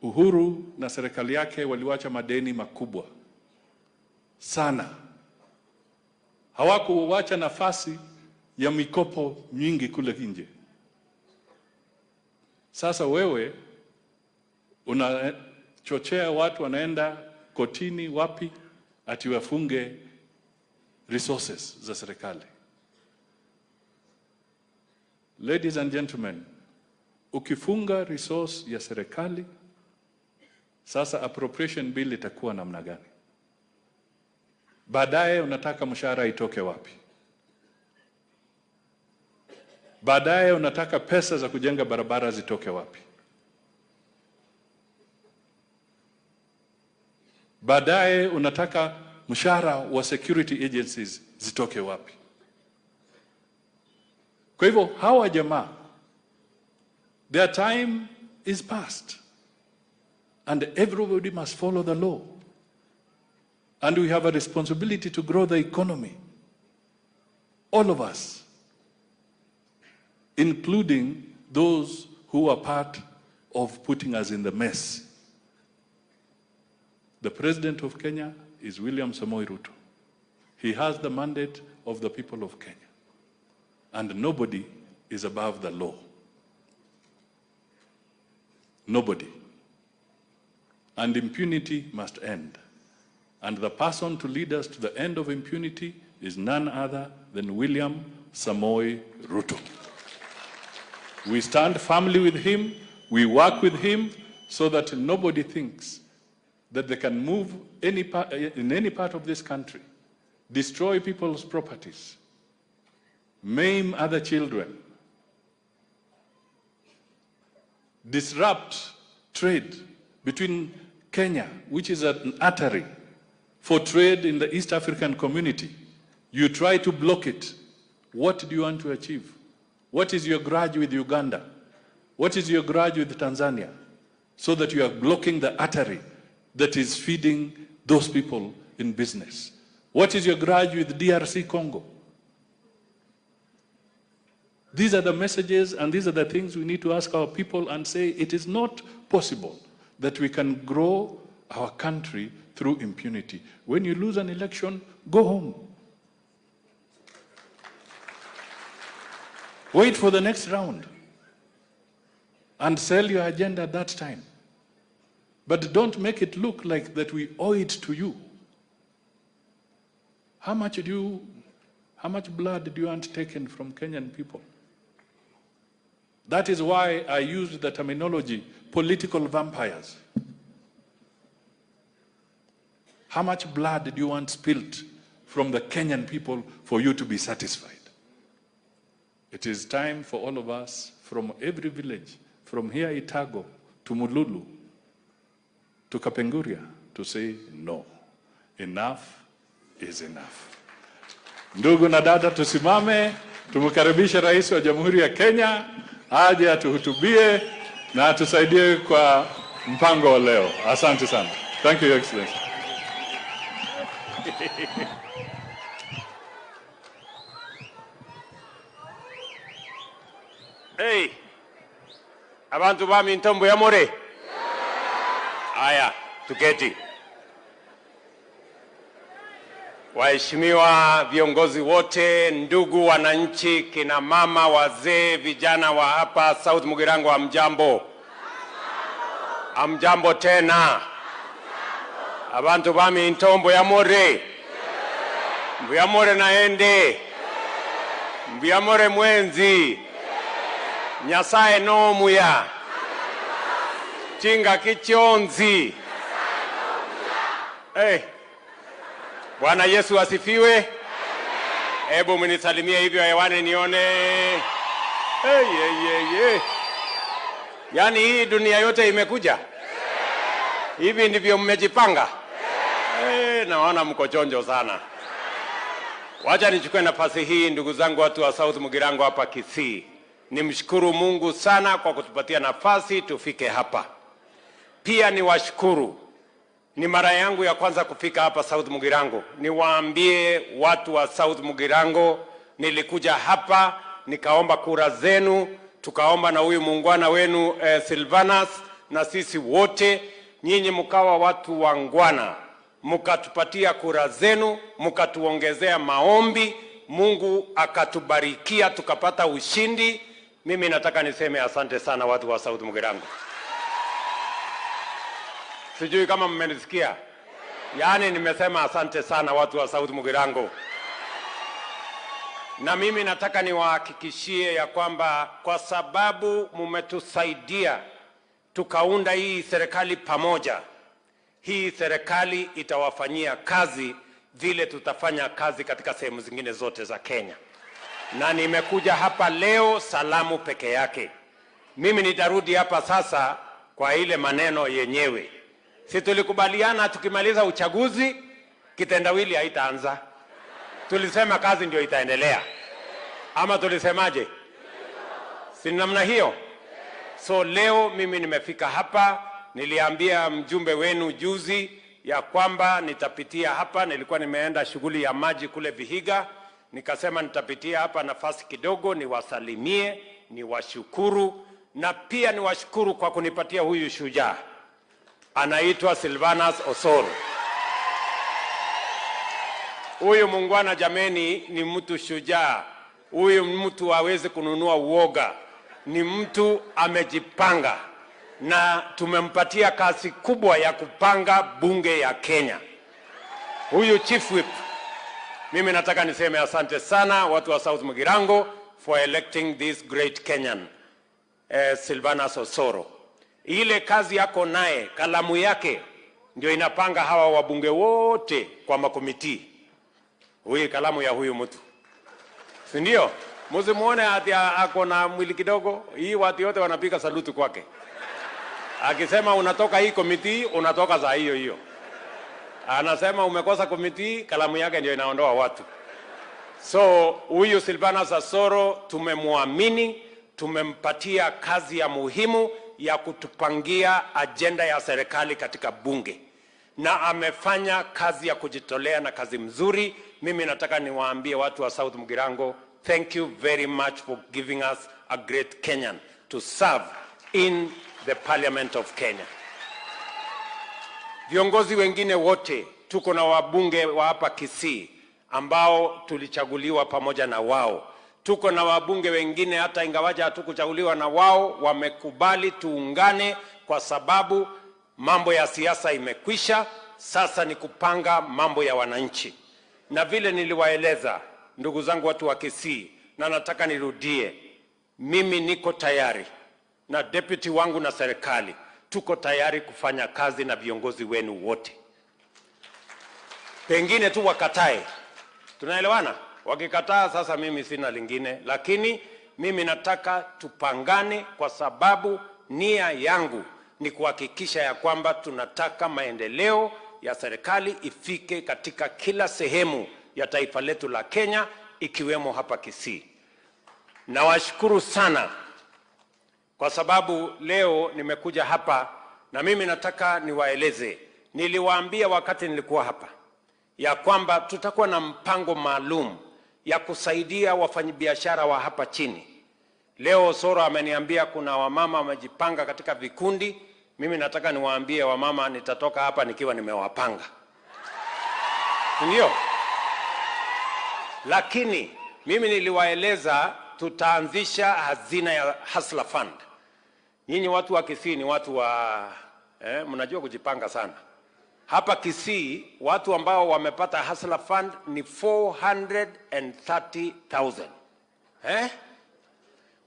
Uhuru na serikali yake waliwacha madeni makubwa sana. Hawakuwacha nafasi ya mikopo nyingi kule nje. Sasa wewe unachochea watu wanaenda kotini wapi ati wafunge resources za serikali. Ladies and gentlemen, ukifunga resource ya serikali, sasa appropriation bill itakuwa namna gani? Baadaye unataka mshahara itoke wapi? Baadaye unataka pesa za kujenga barabara zitoke wapi? Baadaye unataka mshahara wa security agencies zitoke wapi? Kwa hivyo hawa jamaa, their time is past. And everybody must follow the law. And we have a responsibility to grow the economy. All of us, including those who are part of putting us in the mess. The president of Kenya is William Samoei Ruto. He has the mandate of the people of Kenya. And nobody is above the law. Nobody. And impunity must end. And the person to lead us to the end of impunity is none other than William Samoei Ruto. We stand firmly with him, we work with him, so that nobody thinks that they can move in any part of this country, destroy people's properties, maim other children, disrupt trade between Kenya, which is an artery for trade in the East African community. You try to block it. What do you want to achieve? What is your grudge with Uganda? What is your grudge with Tanzania? So that you are blocking the artery that is feeding those people in business. What is your grudge with DRC Congo? These are the messages and these are the things we need to ask our people and say it is not possible that we can grow our country through impunity. When you lose an election, go home. Wait for the next round and sell your agenda at that time. But don't make it look like that we owe it to you. How much blood do you want taken from Kenyan people? That is why I used the terminology, political vampires. How much blood do you want spilt from the Kenyan people for you to be satisfied? It is time for all of us from every village, from here Itago to Mululu, to Kapenguria, to say no. Enough is enough. Ndugu na dada, tusimame, tumkaribishe Rais wa Jamhuri ya Kenya, aje atuhutubie na atusaidie kwa mpango wa leo. Asante sana. Thank you, Your Excellency. Hey, abantu bami ntombo ya more. Aya, tuketi. Waheshimiwa viongozi wote, ndugu wananchi, kina mama, wazee, vijana wa hapa South Mugirango, amjambo. Amjambo tena. Abantu bami ntombo ya more. Mbuya more naende. Mbuya more mwenzi. Nyasaye no muya. Chinga kichonzi. Hey. Bwana Yesu asifiwe. Hebu mnisalimie hivyo hewani nione. Hey, hey, hey, hey. Yaani hii dunia yote imekuja. Hivi ndivyo mmejipanga? Hey, naona mko chonjo sana. Wacha nichukue nafasi hii ndugu zangu watu wa South Mugirango hapa Kisii. Nimshukuru Mungu sana kwa kutupatia nafasi tufike hapa. Pia niwashukuru. Ni mara yangu ya kwanza kufika hapa South Mugirango. Niwaambie watu wa South Mugirango, nilikuja hapa nikaomba kura zenu, tukaomba na huyu muungwana wenu Silvanus, na sisi wote nyinyi mkawa watu wangwana, mkatupatia kura zenu, mkatuongezea maombi, Mungu akatubarikia tukapata ushindi. Mimi nataka niseme asante sana watu wa South Mugirango. Sijui kama mmenisikia. Yaani nimesema asante sana watu wa South Mugirango. Na mimi nataka niwahakikishie ya kwamba kwa sababu mmetusaidia tukaunda hii serikali pamoja, hii serikali itawafanyia kazi vile tutafanya kazi katika sehemu zingine zote za Kenya. Na nimekuja hapa leo salamu peke yake. Mimi nitarudi hapa sasa kwa ile maneno yenyewe. Si tulikubaliana tukimaliza uchaguzi kitendawili haitaanza. Tulisema kazi ndio itaendelea. Ama tulisemaje? Si namna hiyo? So leo mimi nimefika hapa, niliambia mjumbe wenu juzi ya kwamba nitapitia hapa. Nilikuwa nimeenda shughuli ya maji kule Vihiga, nikasema nitapitia hapa nafasi kidogo niwasalimie, niwashukuru, na pia niwashukuru kwa kunipatia huyu shujaa. Anaitwa Silvanus Osoro. Huyu muungwana jameni ni mtu shujaa. Huyu mtu hawezi kununua uoga. Ni mtu amejipanga. Na tumempatia kazi kubwa ya kupanga bunge ya Kenya. Huyu Chief Whip, mimi nataka niseme asante sana watu wa South Mugirango for electing this great Kenyan, Silvanus Osoro. Ile kazi yako naye, kalamu yake ndio inapanga hawa wabunge wote kwa makomiti. Huyu kalamu ya huyu mtu. Si ndio? Msimuone ati ako na mwili kidogo, hii watu wote wanapiga saluti kwake. Akisema unatoka hii komiti, unatoka za hiyo hiyo. Anasema umekosa komiti, kalamu yake ndio inaondoa watu. So huyu Silvanus Osoro tumemwamini, tumempatia kazi ya muhimu ya kutupangia agenda ya serikali katika bunge. Na amefanya kazi ya kujitolea na kazi mzuri. Mimi nataka niwaambie watu wa South Mugirango, thank you very much for giving us a great Kenyan to serve in the Parliament of Kenya. Viongozi wengine wote, tuko na wabunge wa hapa Kisii ambao tulichaguliwa pamoja na wao. Tuko na wabunge wengine hata ingawaja hatukuchaguliwa na wao, wamekubali tuungane, kwa sababu mambo ya siasa imekwisha. Sasa ni kupanga mambo ya wananchi. Na vile niliwaeleza ndugu zangu watu wa Kisii, na nataka nirudie, mimi niko tayari na deputy wangu na serikali tuko tayari kufanya kazi na viongozi wenu wote. Pengine tu wakatae, tunaelewana? Wakikataa sasa mimi sina lingine, lakini mimi nataka tupangane, kwa sababu nia yangu ni kuhakikisha ya kwamba tunataka maendeleo ya serikali ifike katika kila sehemu ya taifa letu la Kenya, ikiwemo hapa Kisii. Nawashukuru sana kwa sababu leo nimekuja hapa na mimi nataka niwaeleze. Niliwaambia wakati nilikuwa hapa ya kwamba tutakuwa na mpango maalum ya kusaidia wafanyabiashara wa hapa chini. Leo Osoro ameniambia kuna wamama wamejipanga katika vikundi. Mimi nataka niwaambie wamama, nitatoka hapa nikiwa nimewapanga, ndio? Lakini mimi niliwaeleza tutaanzisha hazina ya Hustler Fund. Nyinyi watu wa Kisii ni watu wa mnajua kujipanga sana. Hapa Kisii watu ambao wamepata Hustler Fund ni 430,000.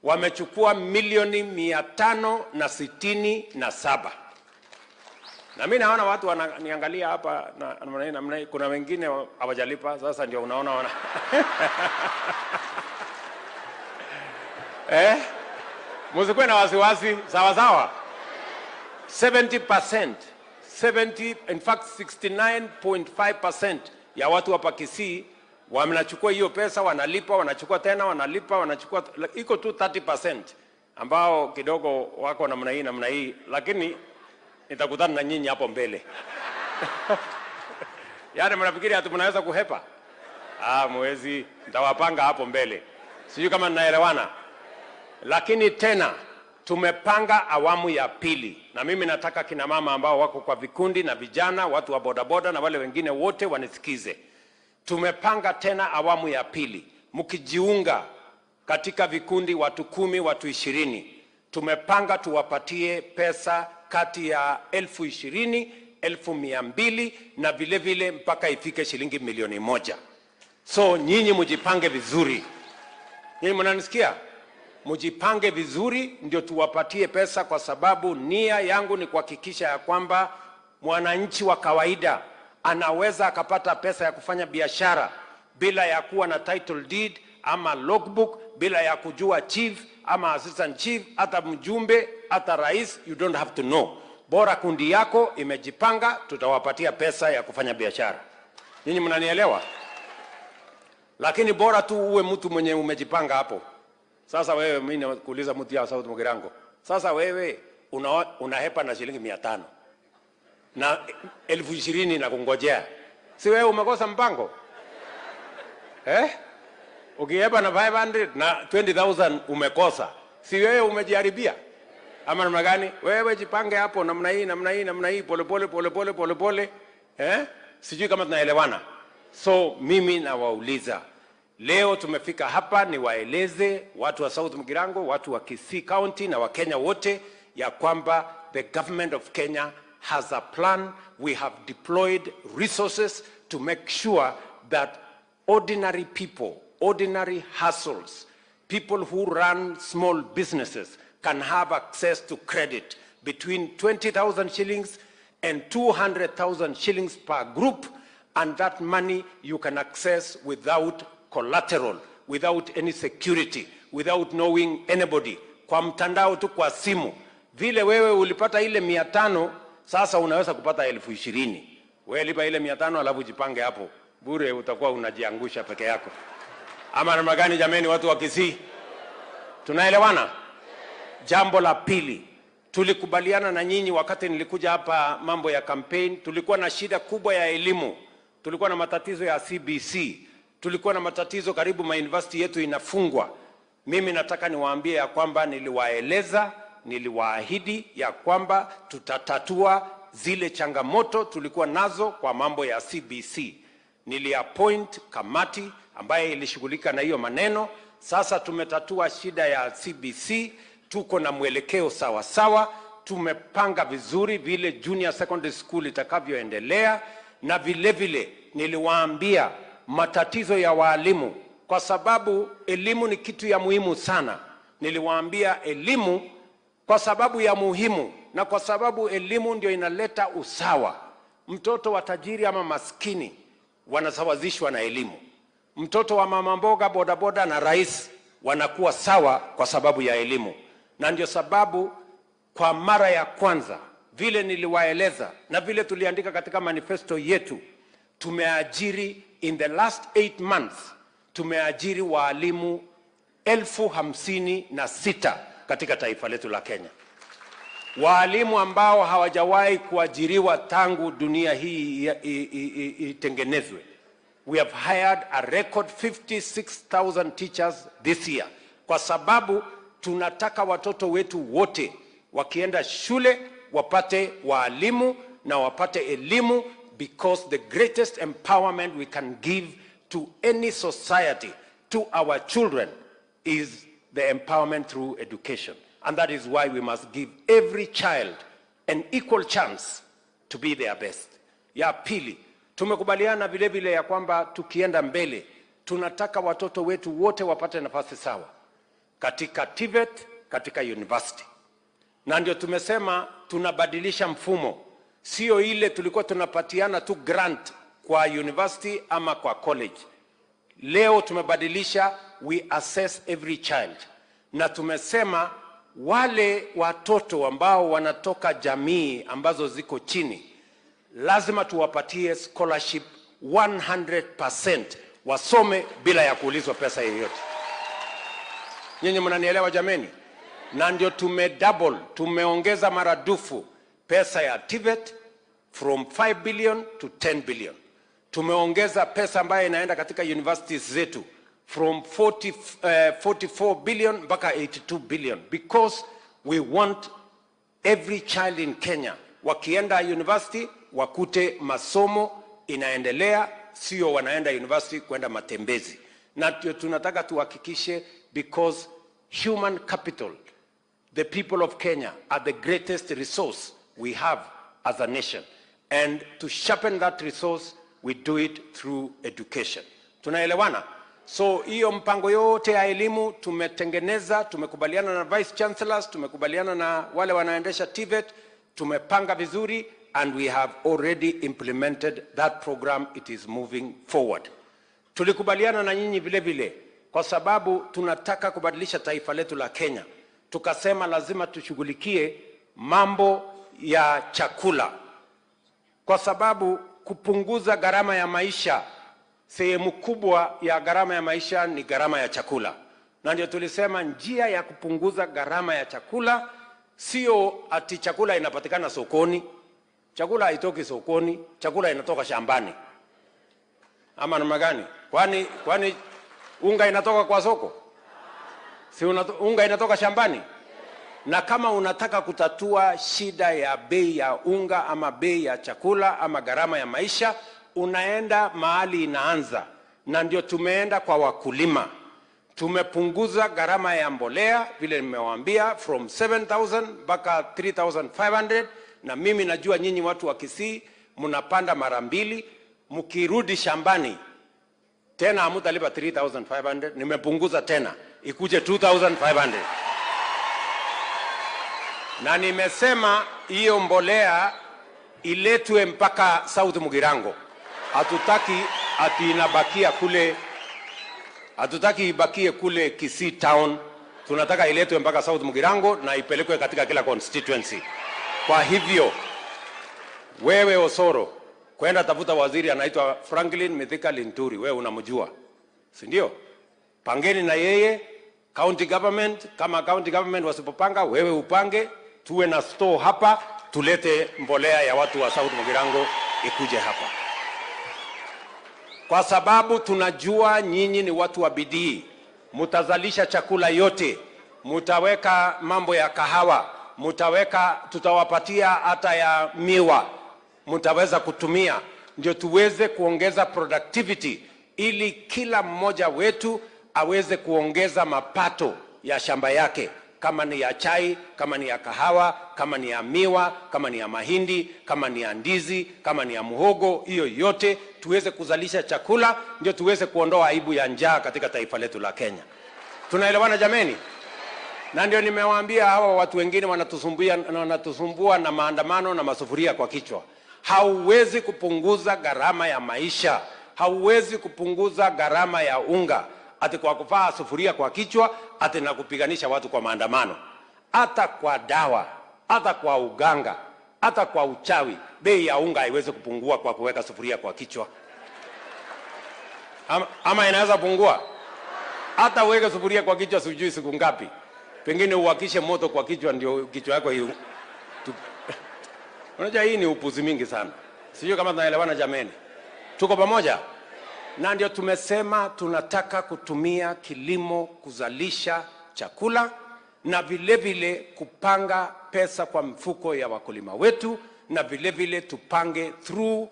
Wamechukua milioni 567. Na mimi naona watu wananiangalia hapa na namna, kuna wengine hawajalipa, sasa ndio unaona wana Msikuwe na wasiwasi, sawa sawa. 70%, 70, in fact 69.5% ya watu hapa Kisii wanachukua hiyo pesa, wanalipa, wanachukua tena, wanalipa, wanachukua. Iko tu 30% ambao kidogo wako namna hii namna hii, lakini nitakutana na nyinyi hapo mbele. Yaani mnafikiri ati mnaweza kuhepa? Ah, mwezi nitawapanga hapo mbele. Sijui kama ninaelewana. Lakini tena tumepanga awamu ya pili, na mimi nataka kina mama ambao wako kwa vikundi na vijana, watu wa bodaboda na wale wengine wote wanisikize. Tumepanga tena awamu ya pili. Mkijiunga katika vikundi watu 10, watu 20, tumepanga tuwapatie pesa kati ya 20,000, 200,000 na vile vile mpaka ifike shilingi 1,000,000. So nyinyi mjipange vizuri. Nyinyi mnanisikia? Mjipange vizuri ndio tuwapatie pesa, kwa sababu nia yangu ni kuhakikisha ya kwamba mwananchi wa kawaida anaweza akapata pesa ya kufanya biashara bila ya kuwa na title deed ama logbook, bila ya kujua chief ama assistant chief, hata mjumbe, hata rais, you don't have to know. Bora kundi yako imejipanga, tutawapatia pesa ya kufanya biashara. Nyinyi mnanielewa? Lakini bora tu uwe mtu mwenye umejipanga hapo. Sasa wewe, mimi nakuuliza mtu ya South Mugirango. Sasa wewe unahepa na shilingi 500 na 20,000 na kungojea. Si wewe umekosa mpango? Ukihepa na 500 na 20,000 umekosa. Si wewe umejiharibia? Ama namna gani? Wewe jipange hapo namna hii, namna hii, namna hii, pole pole pole pole pole pole. Sijui kama tunaelewana. So mimi nawauliza, leo tumefika hapa niwaeleze watu wa South Mugirango, watu wa Kisii County na Wakenya wote ya kwamba the government of Kenya has a plan. We have deployed resources to make sure that ordinary people, ordinary hustles, people who run small businesses can have access to credit between 20,000 shillings and 200,000 shillings per group, and that money you can access without collateral, without any security, without knowing anybody. Kwa mtandao tu, kwa simu. Vile wewe ulipata ile 500, sasa unaweza kupata 20,000. Wewe lipa ile 500 alafu jipange hapo. Bure utakuwa unajiangusha peke yako. Ama namna gani jameni watu wa Kisii? Tunaelewana? Jambo la pili, tulikubaliana na nyinyi wakati nilikuja hapa mambo ya campaign, tulikuwa na shida kubwa ya elimu. Tulikuwa na matatizo ya CBC. Tulikuwa na matatizo karibu ma university yetu inafungwa. Mimi nataka niwaambie ya kwamba niliwaeleza, niliwaahidi ya kwamba tutatatua zile changamoto tulikuwa nazo kwa mambo ya CBC. Niliappoint kamati ambaye ilishughulika na hiyo maneno. Sasa tumetatua shida ya CBC, tuko na mwelekeo sawa sawa, tumepanga vizuri vile junior secondary school itakavyoendelea, na vile vile niliwaambia matatizo ya waalimu, kwa sababu elimu ni kitu ya muhimu sana. Niliwaambia elimu kwa sababu ya muhimu, na kwa sababu elimu ndio inaleta usawa. Mtoto wa tajiri ama maskini wanasawazishwa na elimu. Mtoto wa mama mboga, bodaboda na rais wanakuwa sawa kwa sababu ya elimu, na ndio sababu kwa mara ya kwanza vile niliwaeleza na vile tuliandika katika manifesto yetu, tumeajiri in the last 8 months tumeajiri waalimu 56,000 katika taifa letu la Kenya, waalimu ambao hawajawahi kuajiriwa tangu dunia hii itengenezwe. We have hired a record 56,000 teachers this year, kwa sababu tunataka watoto wetu wote wakienda shule wapate waalimu na wapate elimu, because the greatest empowerment we can give to any society, to our children, is the empowerment through education. And that is why we must give every child an equal chance to be their best. Ya pili, tumekubaliana vile vile ya kwamba tukienda mbele, tunataka watoto wetu wote wapate nafasi sawa katika TVET, katika university. Na ndio tumesema tunabadilisha mfumo, sio ile tulikuwa tunapatiana tu grant kwa university ama kwa college. Leo tumebadilisha, we assess every child, na tumesema wale watoto ambao wanatoka jamii ambazo ziko chini lazima tuwapatie scholarship 100% wasome bila ya kuulizwa pesa yoyote. Nyinyi mnanielewa jameni? Na ndio tumedouble, tumeongeza maradufu pesa ya TVET from 5 billion to 10 billion. Tumeongeza pesa ambayo inaenda katika universities zetu from 44 billion mpaka 82 billion, because we want every child in Kenya wakienda university wakute masomo inaendelea, sio wanaenda university kwenda matembezi. Na tunataka tuhakikishe, because human capital, the people of Kenya are the greatest resource we have as a nation. And to sharpen that resource, we do it through education. Tunaelewana? So hiyo mpango yote ya elimu tumetengeneza, tumekubaliana na vice chancellors, tumekubaliana na wale wanaendesha TVET, tumepanga vizuri, and we have already implemented that program. It is moving forward. Tulikubaliana na nyinyi vile vile kwa sababu tunataka kubadilisha taifa letu la Kenya. Tukasema lazima tushughulikie mambo ya chakula, kwa sababu kupunguza gharama ya maisha, sehemu kubwa ya gharama ya maisha ni gharama ya chakula. Na ndio tulisema njia ya kupunguza gharama ya chakula sio ati chakula inapatikana sokoni. Chakula haitoki sokoni, chakula inatoka shambani. Ama namna gani? Kwani unga inatoka kwa soko? Si unga inatoka shambani? Na kama unataka kutatua shida ya bei ya unga ama bei ya chakula ama gharama ya maisha, unaenda mahali inaanza. Na ndio tumeenda kwa wakulima. Tumepunguza gharama ya mbolea vile nimewaambia from 7,000 mpaka 3,500. Na mimi najua nyinyi watu wa Kisii mnapanda mara mbili, mkirudi shambani tena hamtalipa 3,500, nimepunguza tena ikuje 2,500. Na nimesema hiyo mbolea iletwe mpaka South Mugirango. Hatutaki ati inabakia kule, hatutaki ibakie kule Kisii town. Tunataka iletwe mpaka South Mugirango na ipelekwe katika kila constituency. Kwa hivyo wewe Osoro, kwenda tafuta waziri anaitwa Franklin Mithika Linturi, wewe unamjua, si ndio? Pangeni na yeye county government. Kama county government wasipopanga, wewe upange, tuwe na store hapa, tulete mbolea ya watu wa South Mugirango ikuje hapa. Kwa sababu tunajua nyinyi ni watu wa bidii, mutazalisha chakula yote, mutaweka mambo ya kahawa, mutaweka, tutawapatia hata ya miwa, mutaweza kutumia, ndio tuweze kuongeza productivity ili kila mmoja wetu aweze kuongeza mapato ya shamba yake, kama ni ya chai, kama ni ya kahawa, kama ni ya miwa, kama ni ya mahindi, kama ni ya ndizi, kama ni ya muhogo, hiyo yote tuweze kuzalisha chakula, ndio tuweze kuondoa aibu ya njaa katika taifa letu la Kenya. Tunaelewana jameni? Na ndio nimewaambia hawa watu wengine wanatusumbua na maandamano na masufuria kwa kichwa. Hauwezi kupunguza gharama ya maisha, hauwezi kupunguza gharama ya unga ati kwa kuvaa sufuria kwa kichwa, ati na kupiganisha watu kwa maandamano. Hata kwa dawa, hata kwa uganga, hata kwa uchawi, bei ya unga haiwezi kupungua kwa kuweka sufuria kwa kichwa. Ama inaweza pungua? Hata uweke sufuria kwa kichwa sijui siku ngapi, pengine uwakishe moto kwa kichwa ndio kichwa yako hiyo. Unajua hii ni upuzi mingi sana. Sijui kama tunaelewana jameni. Tuko pamoja? Na ndio tumesema tunataka kutumia kilimo kuzalisha chakula na vile vile kupanga pesa kwa mfuko ya wakulima wetu, na vile vile tupange through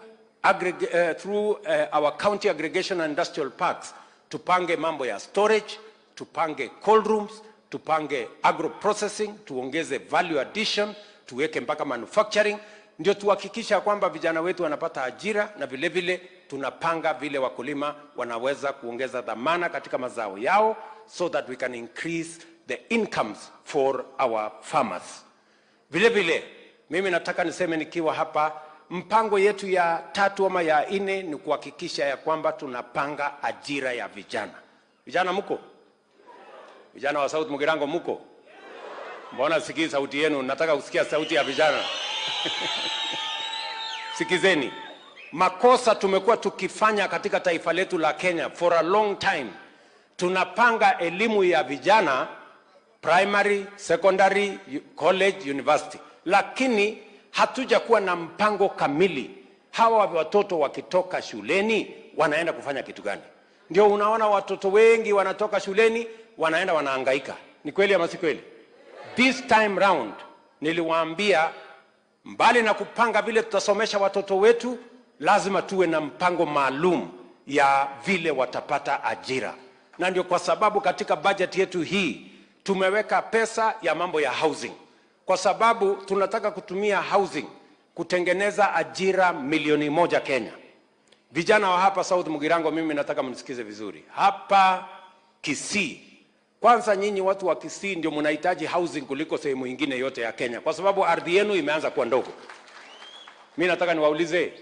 our county aggregation and industrial parks, tupange mambo ya storage, tupange cold rooms, tupange agro processing, tuongeze value addition, tuweke mpaka manufacturing, ndio tuhakikisha kwamba vijana wetu wanapata ajira, na vile vile tunapanga vile wakulima wanaweza kuongeza dhamana katika mazao yao, so that we can increase the incomes for our farmers. Vile vile mimi nataka niseme nikiwa hapa, mpango yetu ya 3 ama ya 4 ni kuhakikisha ya kwamba tunapanga ajira ya vijana. Vijana mko? Vijana wa South Mugirango mko? Mbona sikii sauti yenu? Nataka kusikia sauti ya vijana. Sikizeni. Makosa tumekuwa tukifanya katika taifa letu la Kenya for a long time. Tunapanga elimu ya vijana primary, secondary, college, university, lakini hatujakuwa na mpango kamili. Hawa watoto wakitoka shuleni wanaenda kufanya kitu gani? Ndio unaona watoto wengi wanatoka shuleni wanaenda wanahangaika. Ni kweli ama si kweli? This time round niliwaambia, mbali na kupanga vile tutasomesha watoto wetu, lazima tuwe na mpango maalum ya vile watapata ajira. Na ndio kwa sababu katika budget yetu hii tumeweka pesa ya mambo ya housing, kwa sababu tunataka kutumia housing kutengeneza ajira 1 milioni Kenya. Vijana wa hapa South Mugirango, mimi nataka mnisikize vizuri. Hapa Kisii, kwanza nyinyi watu wa Kisii ndio mnahitaji housing kuliko sehemu nyingine yote ya Kenya, kwa sababu ardhi yenu imeanza kuwa ndogo. Mimi nataka niwaulize,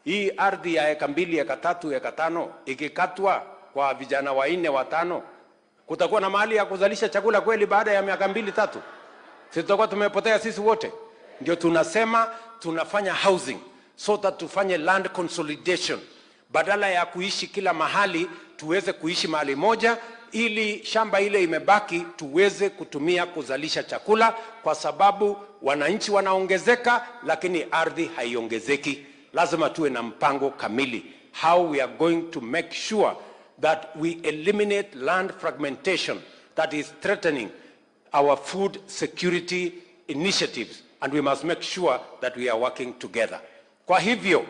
hii ardhi ya eka 2, eka 3, eka 5 ikikatwa kwa vijana 4, 5, kutakuwa na mahali ya kuzalisha chakula kweli baada ya miaka 2, 3? Sisi tutakuwa tumepotea sisi wote. Ndio tunasema tunafanya housing so that tufanye land consolidation. Badala ya kuishi kila mahali, tuweze kuishi mahali moja, ili shamba ile imebaki tuweze kutumia kuzalisha chakula, kwa sababu wananchi wanaongezeka lakini ardhi haiongezeki. Lazima tuwe na mpango kamili how we are going to make sure that we eliminate land fragmentation that is threatening our food security initiatives, and we must make sure that we are working together. Kwa hivyo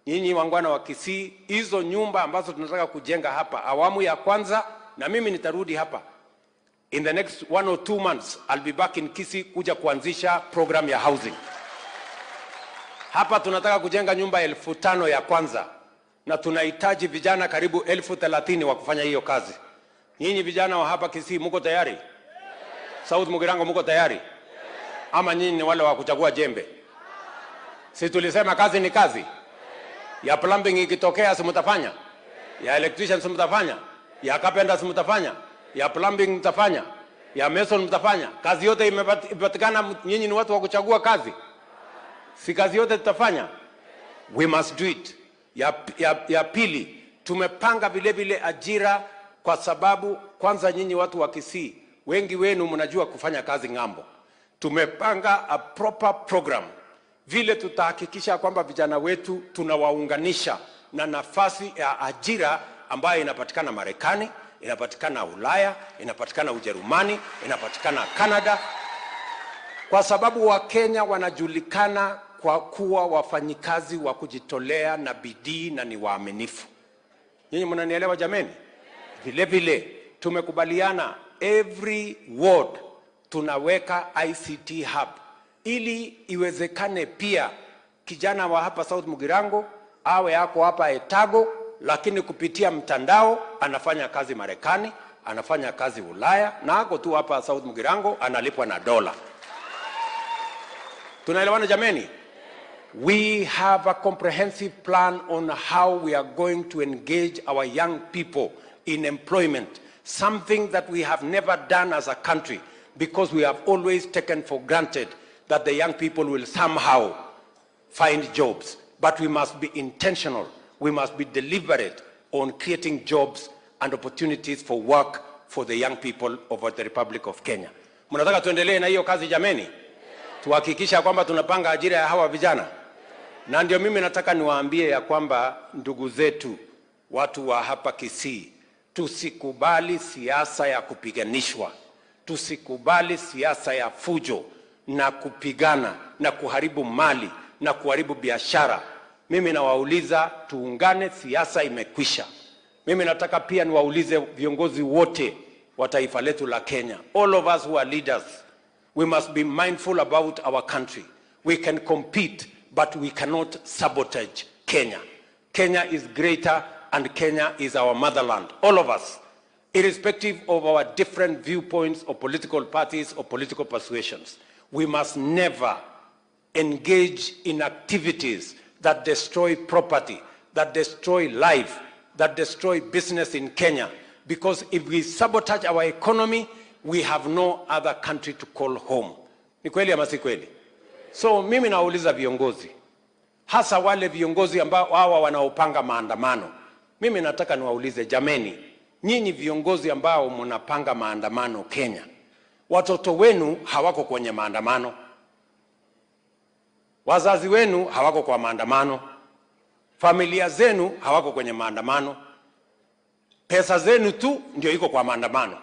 nyinyi wangwana wa Kisii, hizo nyumba ambazo tunataka kujenga hapa awamu ya kwanza, na mimi nitarudi hapa in the next 1 or 2 months, I'll be back in Kisii kuja kuanzisha program ya housing. Hapa tunataka kujenga nyumba 5,000 ya kwanza, na tunahitaji vijana karibu 30,000 wa kufanya hiyo kazi. Nyinyi vijana wa hapa Kisii mko tayari? South Mugirango mko tayari? Ama nyinyi ni wale wa kuchagua jembe? Si tulisema kazi ni kazi? Ya plumbing ikitokea si mtafanya? Ya electrician si mtafanya? Ya carpenter si mtafanya? Ya plumbing mtafanya? Ya mason mtafanya? Kazi yote imepatikana, nyinyi ni watu wa kuchagua kazi. Si kazi yote tutafanya? We must do it. Ya pili, tumepanga vile vile ajira, kwa sababu kwanza nyinyi watu wa Kisii wengi wenu mnajua kufanya kazi ng'ambo. Tumepanga a proper program vile tutahakikisha kwamba vijana wetu tunawaunganisha na nafasi ya ajira ambayo inapatikana Marekani, inapatikana Ulaya, inapatikana Ujerumani, inapatikana Canada. Kwa sababu Wakenya wanajulikana kwa kuwa wafanyikazi wa kujitolea na bidii na ni waaminifu. Nyinyi mnanielewa jameni? Vile vile Tumekubaliana every ward tunaweka ICT hub ili iwezekane pia kijana wa hapa South Mugirango awe ako hapa Etago, lakini kupitia mtandao anafanya kazi Marekani, anafanya kazi Ulaya, na ako tu hapa South Mugirango analipwa na dola. Tunaelewana jameni? We have a comprehensive plan on how we are going to engage our young people in employment, something that we have never done as a country because we have always taken for granted that the young people will somehow find jobs. But we must be intentional. We must be deliberate on creating jobs and opportunities for work for the young people of the Republic of Kenya. Mnataka tuendelee na hiyo kazi jameni? Tuhakikisha kwamba tunapanga ajira ya hawa vijana. Na ndio mimi nataka niwaambie ya kwamba ndugu zetu watu wa hapa Kisii, tusikubali siasa ya kupiganishwa, tusikubali siasa ya fujo na kupigana na kuharibu mali na kuharibu biashara. Mimi nawauliza tuungane, siasa imekwisha. Mimi nataka pia niwaulize viongozi wote wa taifa letu la Kenya, all of us who are leaders, we must be mindful about our country. We can compete, but we cannot sabotage Kenya. Kenya is greater and Kenya is our motherland, all of us, irrespective of our different viewpoints or political parties or political persuasions. We must never engage in activities that destroy property, that destroy life, that destroy business in Kenya. Because if we sabotage our economy, we have no other country to call home. Ni kweli ama si kweli? So mimi nauliza viongozi, hasa wale viongozi ambao hawa wanaopanga maandamano. Mimi nataka niwaulize jameni, nyinyi viongozi ambao mnapanga maandamano Kenya, watoto wenu hawako kwenye maandamano, wazazi wenu hawako kwa maandamano, familia zenu hawako kwenye maandamano, pesa zenu tu ndio iko kwa maandamano.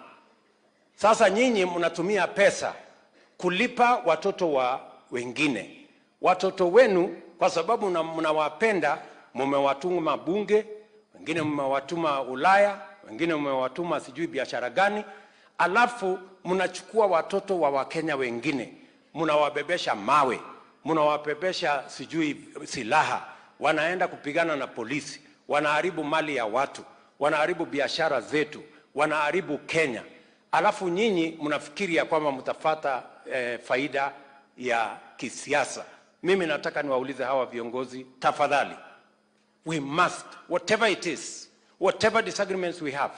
Sasa nyinyi mnatumia pesa kulipa watoto wa wengine. Watoto wenu kwa sababu mnawapenda, mmewatuma bunge, wengine mmewatuma Ulaya, wengine mmewatuma sijui biashara gani, alafu mnachukua watoto wa Wakenya wengine, mnawabebesha mawe, mnawabebesha sijui silaha, wanaenda kupigana na polisi, wanaharibu mali ya watu, wanaharibu biashara zetu, wanaharibu Kenya. Alafu nyinyi mnafikiri ya kwamba mtafata faida ya kisiasa. Mimi nataka niwaulize hawa viongozi, tafadhali, we must, whatever it is, whatever disagreements we have,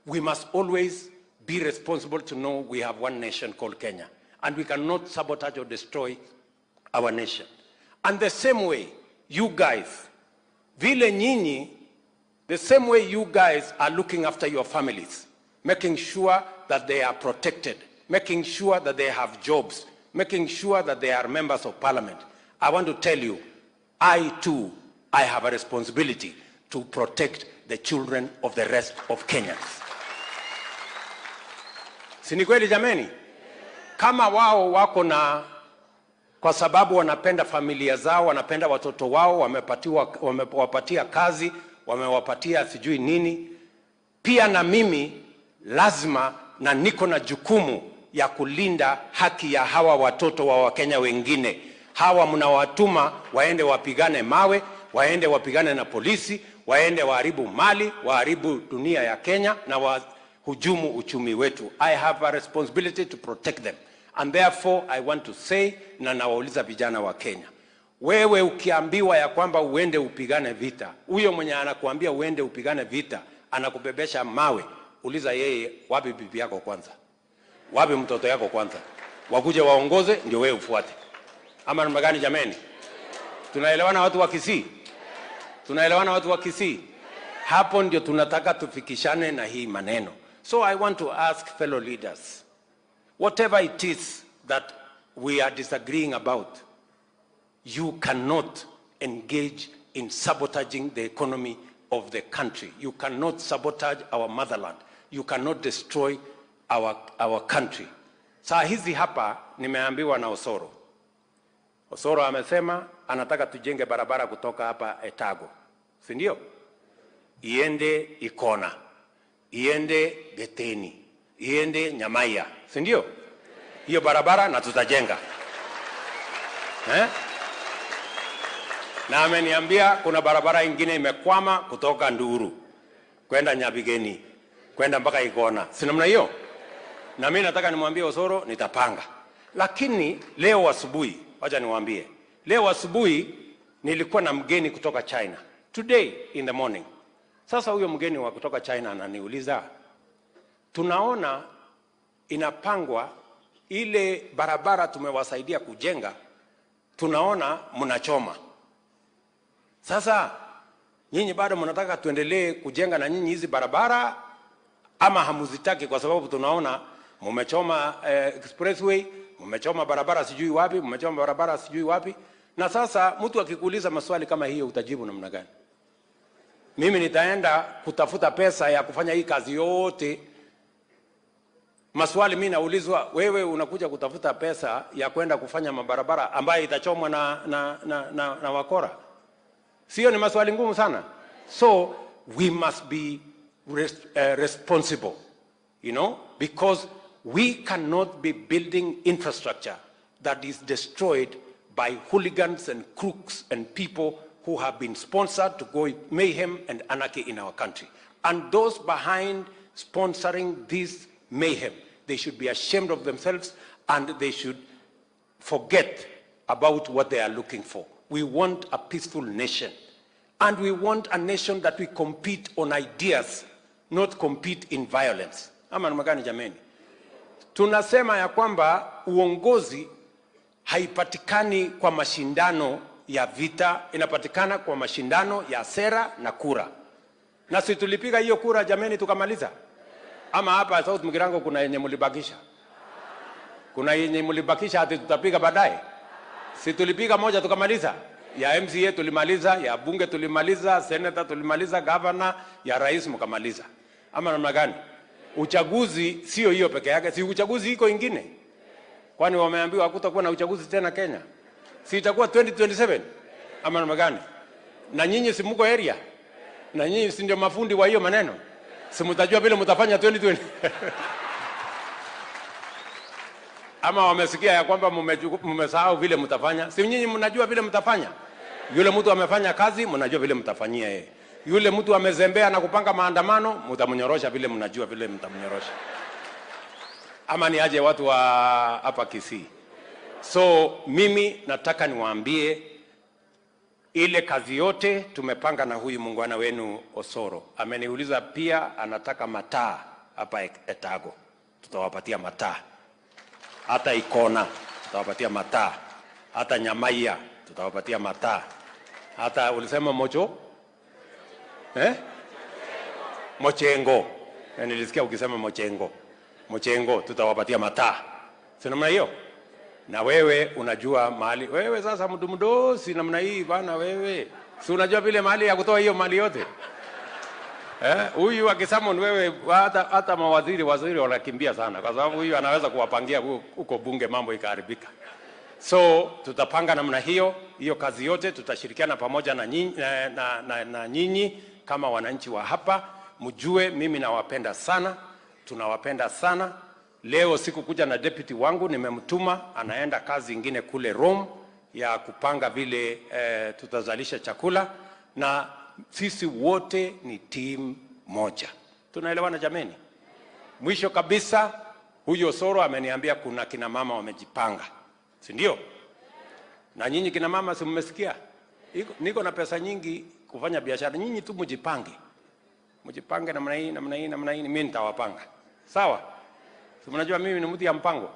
we must always be responsible to know we have one nation called Kenya, and we cannot sabotage or destroy our nation. And the same way, you guys, vile nyinyi, the same way you guys are looking after your families, making sure that they are protected, making sure that they have jobs, making sure that they are members of parliament. I want to tell you, I too, I have a responsibility to protect the children of the rest of Kenyans. Si ni kweli jameni? Kama wao wako na, kwa sababu wanapenda familia zao, wanapenda watoto wao, wamewapatia kazi, wamewapatia sijui nini, pia na mimi lazima na niko na jukumu ya kulinda haki ya hawa watoto wa Wakenya wengine. Hawa mnawatuma waende wapigane mawe, waende wapigane na polisi, waende waharibu mali, waharibu dunia ya Kenya na wahujumu uchumi wetu. I have a responsibility to protect them. And therefore I want to say, na nawauliza vijana wa Kenya, wewe ukiambiwa ya kwamba uende upigane vita, huyo mwenye anakuambia uende upigane vita anakubebesha mawe, uliza yeye, wapi bibi yako kwanza? Wapi mtoto yako kwanza? Wakuje waongoze ndio wewe ufuate. Ama namna gani jameni? Tunaelewana watu wa Kisii? Tunaelewana watu wa Kisii? Hapo ndio tunataka tufikishane na hii maneno. So I want to ask fellow leaders, whatever it is that we are disagreeing about, you cannot engage in sabotaging the economy of the country. You cannot sabotage our motherland. You cannot destroy our country. Saa hizi hapa nimeambiwa na Osoro. Osoro amesema anataka tujenge barabara kutoka hapa Etago. Si ndio? Iende Ikona, Iende Geteni, iende Nyamaiya, si ndio? Hiyo barabara na tutajenga, eh? Na ameniambia kuna barabara ingine imekwama kutoka Nduru kwenda Nyabigeni kwenda mpaka Igona, si namna hiyo? Na mimi nataka nimwambie Osoro nitapanga, lakini leo asubuhi, wacha niwaambie, leo asubuhi nilikuwa na mgeni kutoka China today in the morning. Sasa huyo mgeni wa kutoka China ananiuliza, tunaona inapangwa ile barabara tumewasaidia kujenga, tunaona mnachoma. Sasa nyinyi bado mnataka tuendelee kujenga na nyinyi hizi barabara ama hamuzitaki? Kwa sababu tunaona mmechoma expressway, mmechoma barabara sijui wapi, mmechoma barabara sijui wapi. Na sasa mtu akikuuliza maswali kama hiyo utajibu namna gani? Mimi nitaenda kutafuta pesa ya kufanya hii kazi yote. Maswali mimi naulizwa, wewe unakuja kutafuta pesa ya kwenda kufanya mabarabara ambayo itachomwa na wakora? Sio ni maswali ngumu sana? So we must be responsible, because we cannot be building infrastructure that is destroyed by hooligans and crooks and people who have been sponsored to go mayhem and anarchy in our country. And those behind sponsoring this mayhem, they should be ashamed of themselves and they should forget about what they are looking for. We want a peaceful nation. And we want a nation that we compete on ideas, not compete in violence. Ama namna gani jameni? Tunasema ya kwamba uongozi haipatikani kwa mashindano ya vita, inapatikana kwa mashindano ya sera na kura. Na si tulipiga hiyo kura jameni tukamaliza? Ama hapa South Mugirango kuna yenye mlibakisha? Kuna yenye mlibakisha ati tutapiga baadaye? Si tulipiga moja tukamaliza? Ya MCA tulimaliza, ya bunge tulimaliza, senator tulimaliza, governor, ya rais mkamaliza. Ama namna gani? Uchaguzi sio hiyo peke yake, si uchaguzi iko ingine. Kwani wameambiwa hakutakuwa na uchaguzi tena Kenya? Si itakuwa 2027? Ama namna gani? Na nyinyi si mko area? Na nyinyi si ndio mafundi wa hiyo maneno? Si mtajua vile mtafanya 2020? Ama wamesikia ya kwamba mmesahau vile mtafanya? Si nyinyi mnajua vile mtafanya? Yule mtu amefanya kazi, mnajua vile mtafanyia yeye. Yule mtu amezembea na kupanga maandamano, mtamnyorosha vile mnajua vile mtamnyorosha. Ama ni aje watu wa hapa Kisii? So mimi nataka niwaambie ile kazi yote tumepanga na huyu muungwana wenu Osoro. Ameniuliza pia anataka mataa hapa Etago. Tutawapatia mataa. Hata Ikona tutawapatia mataa. Hata Nyamaiya tutawapatia mataa. Hata ulisema Mocho? Eh? Mochengo. Nilisikia ukisema Mochengo. Mochengo tutawapatia mataa. Si namna hiyo? Na wewe unajua mahali. Wewe sasa mdu mdosi namna hii bana wewe. Si unajua vile mahali ya kutoa hiyo mali yote? Huyu akisamon wewe hata mawaziri waziri wanakimbia sana kwa sababu huyu anaweza kuwapangia huko bunge mambo ikaharibika. So tutapanga namna hiyo, hiyo kazi yote tutashirikiana pamoja na nyinyi, na nyinyi kama wananchi wa hapa. Mjue mimi nawapenda sana, tunawapenda sana. Leo sikukuja na deputy wangu, nimemtuma anaenda kazi ingine kule Rome ya kupanga vile tutazalisha chakula, na sisi wote ni team moja. Tunaelewana jameni? Mwisho kabisa, huyo Osoro ameniambia kuna kina mama wamejipanga. Si ndio? Na nyinyi kina mama si mmesikia? Niko na pesa nyingi kufanya biashara. Nyinyi tu mjipange. Mjipange namna hii, namna hii, namna hii, mimi nitawapanga. Sawa? Si mnajua mimi ni mtu ya mpango.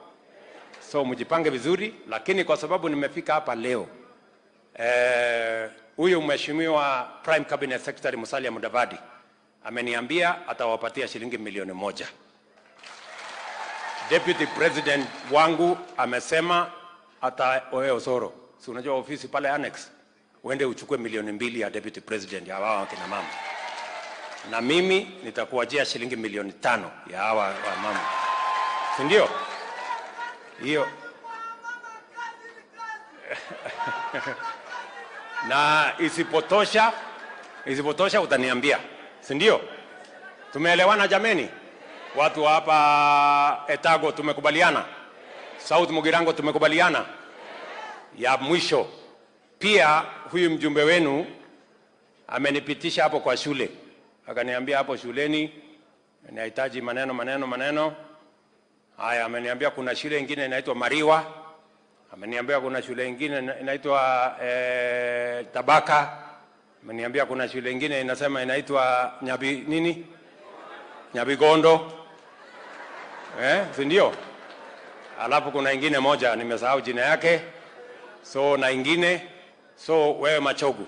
So mjipange vizuri, lakini kwa sababu nimefika hapa leo, huyu Mheshimiwa Prime Cabinet Secretary Musalia Mudavadi ameniambia atawapatia shilingi 1,000,000. Deputy President wangu amesema ata wewe Osoro, si unajua ofisi pale annex, uende uchukue 2,000,000 ya Deputy President ya hawa kina mama. Na mimi nitakuachia shilingi 5,000,000 ya hawa wa mama. Si ndio? Hiyo. Na isipotosha utaniambia. Si ndio? Tumeelewana jameni? Watu wa hapa Etago tumekubaliana? South Mugirango tumekubaliana? Ya mwisho, pia huyu mjumbe wenu amenipitisha hapo kwa shule, akaniambia hapo shuleni nahitaji maneno maneno maneno. Haya, ameniambia kuna shule ingine inaitwa Mariwa, ameniambia kuna shule ingine inaitwa Tabaka, ameniambia kuna shule ingine inasema inaitwa Nyabi nini, Nyabigondo, si ndio? Alafu kuna ingine moja nimesahau jina yake, so na ingine. So wewe Machogu,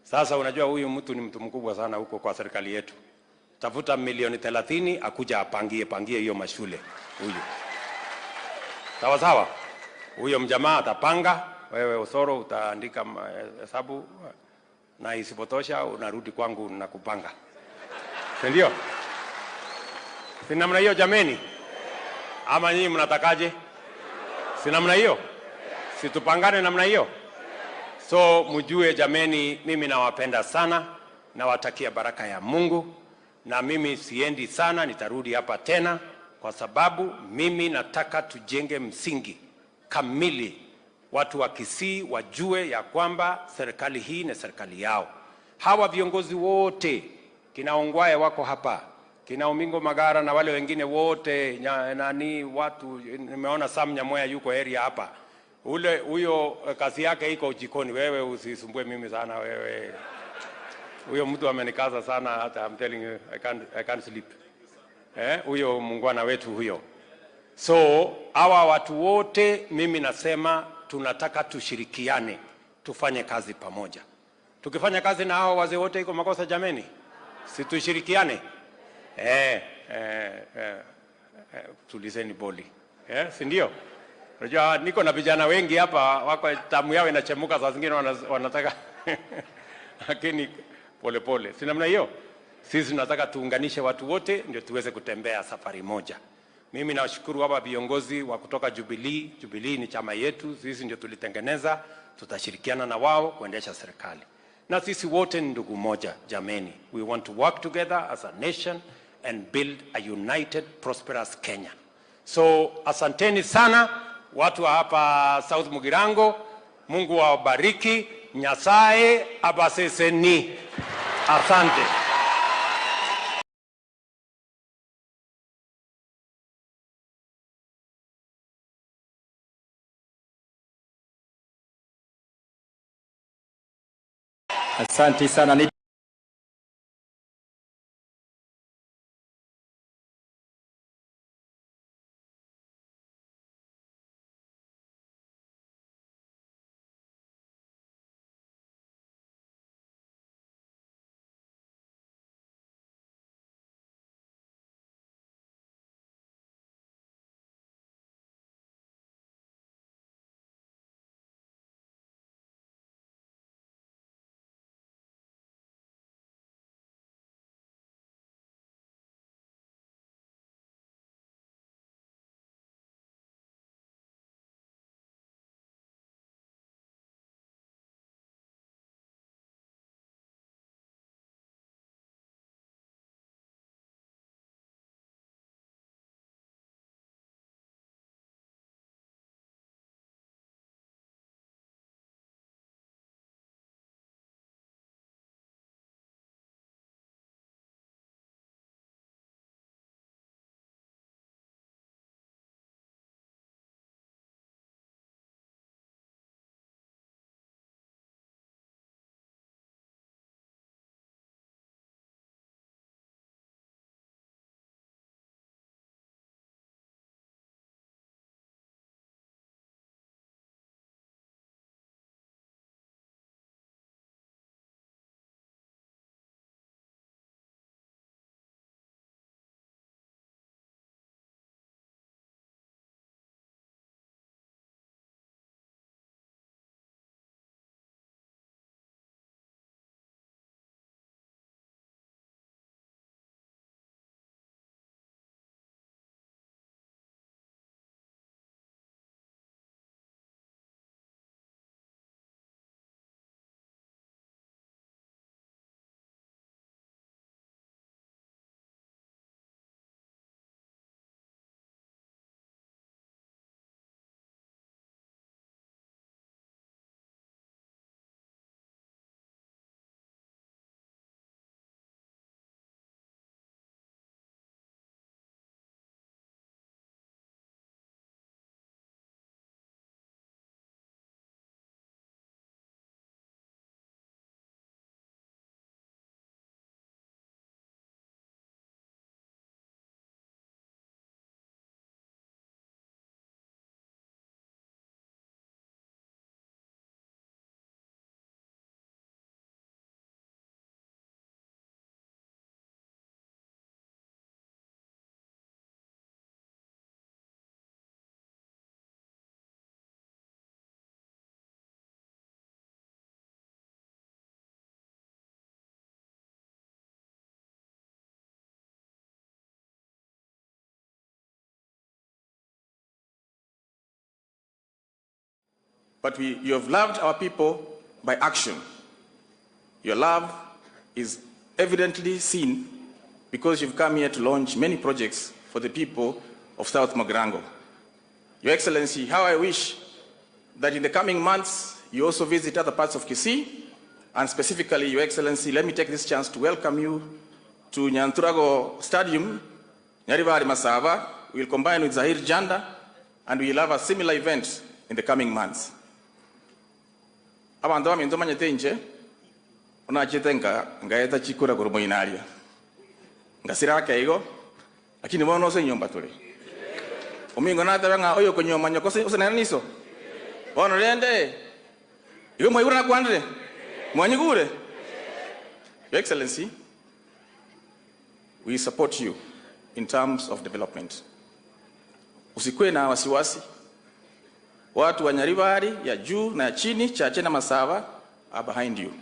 sasa unajua huyu mtu ni mtu mkubwa sana huko kwa serikali yetu. Tafuta milioni 30 akuja apangie pangie hiyo mashule huyu. Sawa sawa? Huyo mjamaa atapanga, wewe Osoro utaandika hesabu, na isipotosha unarudi kwangu na kupanga. Si ndio? Si namna hiyo jameni? Ama nyinyi mnatakaje? Si namna hiyo? Si tupangane namna hiyo? So mjue jameni, mimi nawapenda sana, nawatakia baraka ya Mungu, na mimi siendi sana, nitarudi hapa tena kwa sababu mimi nataka tujenge msingi kamili. Watu wa Kisii wajue ya kwamba serikali hii ni serikali yao. Hawa viongozi wote kina Ongwae wako hapa, kina Omingo Magara na wale wengine wote, nani watu nimeona Sam Nyamweya yuko area hapa. Ule huyo kazi yake iko jikoni. Wewe usisumbue mimi sana wewe. Huyo mtu amenikaza sana, hata I'm telling you I can't sleep. Huyo muungwana wetu huyo. So hawa watu wote mimi nasema tunataka tushirikiane, tufanye kazi pamoja. Tukifanya kazi na hawa wazee wote iko makosa jameni? Si tushirikiane? Tulizeni boli. Si ndio? Unajua niko na vijana wengi hapa wako tamu yao inachemuka saa zingine wanataka lakini pole pole. Si namna hiyo? Sisi tunataka tuunganishe watu wote ndio tuweze kutembea safari moja. Mimi nashukuru hapa viongozi wa kutoka Jubilee. Jubilee ni chama yetu, sisi ndio tulitengeneza, tutashirikiana na wao kuendesha serikali. Na sisi wote ni ndugu moja jameni. We want to work together as a nation and build a united prosperous Kenya. So asanteni sana watu wa hapa South Mugirango. Mungu awabariki. Nyasaye abaseseni. Asante. Asante sana. But you have loved our people by action. Your love is evidently seen because you've come here to launch many projects for the people of South Mugirango. Your Excellency, how I wish that in the coming months you also visit other parts of Kisii, and specifically, Your Excellency, let me take this chance to welcome you to Nyanturago Stadium, Nyaribari Masava. We'll combine with Zahir Janda, and we'll have a similar event in the coming months. Abantu baminto manyete inche, onachete ngaeta chikura kurumoinaria. Ngasira keigo, lakini bono se nyomba tuli. Omingo nata banga oyo kunyoma nyoko se usenaniso. Bono rende. Iwe mwaigura na kwandre. Mwanyigure. Your Excellency, we support you in terms of development. Usikue na wasiwasi. Watu wa Nyaribari ya juu na ya chini, Chache na Masava are behind you.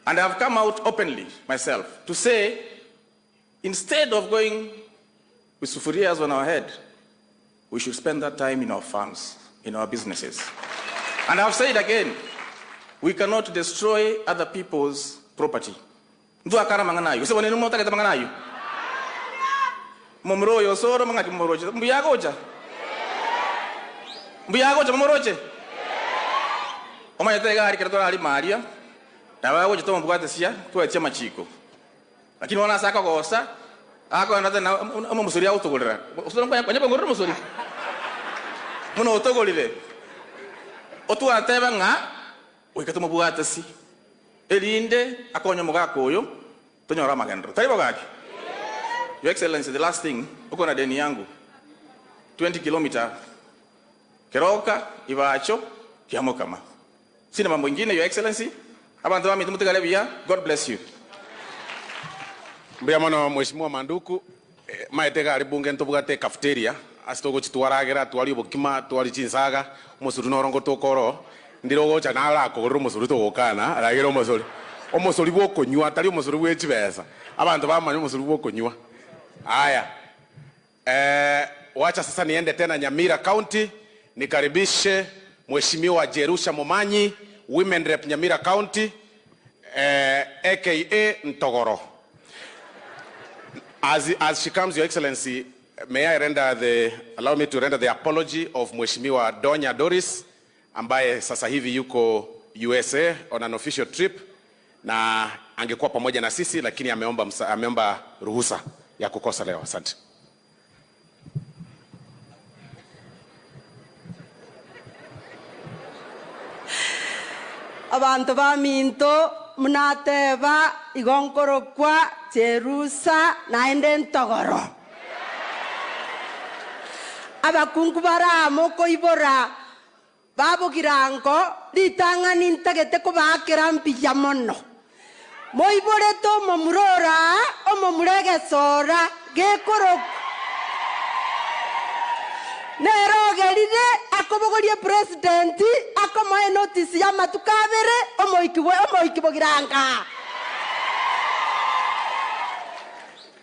And I've come out openly myself to say, instead of going with sufurias on our head, we should spend that time in our farms, in our businesses. And I've said again, we cannot destroy other people's property. Ndu akara manganayo. Use wone numo taketa manganayo. Momroyo soro mangaki momroche. Mbuyagocha. Mbuyagocha momroche. Omanyete gari kero ali Maria. Na wagocha to mbugate sia tuetia machiko. Lakini wana saka gosa ako another na omusori autogolera. Osoro kwanya bangorro musori. Muno otogolire. Otu ateba nga oikata mubugate si. Elinde akonyo mugako oyo tonyora magendro. Taribo gaki. Your Excellency, the last thing, uko na deni yangu 20 kilometer Keroka, Ibacho, Kiamokama. Sina mambo ingine, Your Excellency. Abantu bami tumutegalebia. God bless you. Mbuya mono Mheshimiwa Manduku, maetega ari bunge ntobugate cafeteria asitogo chitwaragera twali obokima twali chinsaga omusuru norongo tokoro ndirogocha nalakogorera omusuru togokana aragera omusori omusori bwokonywa atari omusori bwe chibesa abantu bamanya omusori bwokonywa. Aya, wacha sasa niende tena Nyamira County nikaribishe Mheshimiwa Jerusha Momanyi, Women Rep Nyamira County, aka Ntogoro. As she comes, Your Excellency, may I allow me to render the apology of Mheshimiwa Donya Doris ambaye sasa hivi yuko USA on an official trip na angekuwa pamoja na sisi lakini ameomba ruhusa ya kukosa leo. Asante. Abantu baminto munateba igonkorokwa Jerusa naende Ntogoro. Abakungu baramo koibora babugirango ritang'ani ntagete kobakera mbiya mono. Moiborete omomurora omomuregesora gekorokwa. Nerogerire akobogorie president akomoe notice ya matuka abere omoiki bogiranga.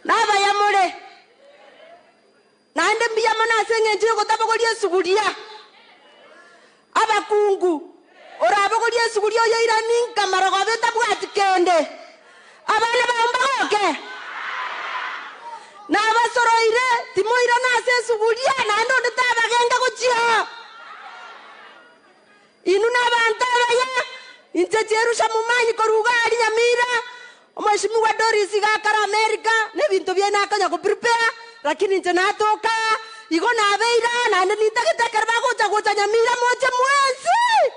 Nabayamore. Naende mbiya mono ase eng'encho yogotabogoria esuguria. Abakungu orabogoria esuguria oyo irani nkamarogobe tabwati kende. Abana baombagoke. Nabasoroire timoira nase esuguria naende onde tabagenga gochia. Inu nabantu abaya inche Jerusha Momanyi koruga ari Nyamira. Mheshimiwa Doris gakara America nebintu bie nakonya ko prepare lakini inche natoka igo nabeira naende nitagete ekero bagocha gocha Nyamira moche mwensi.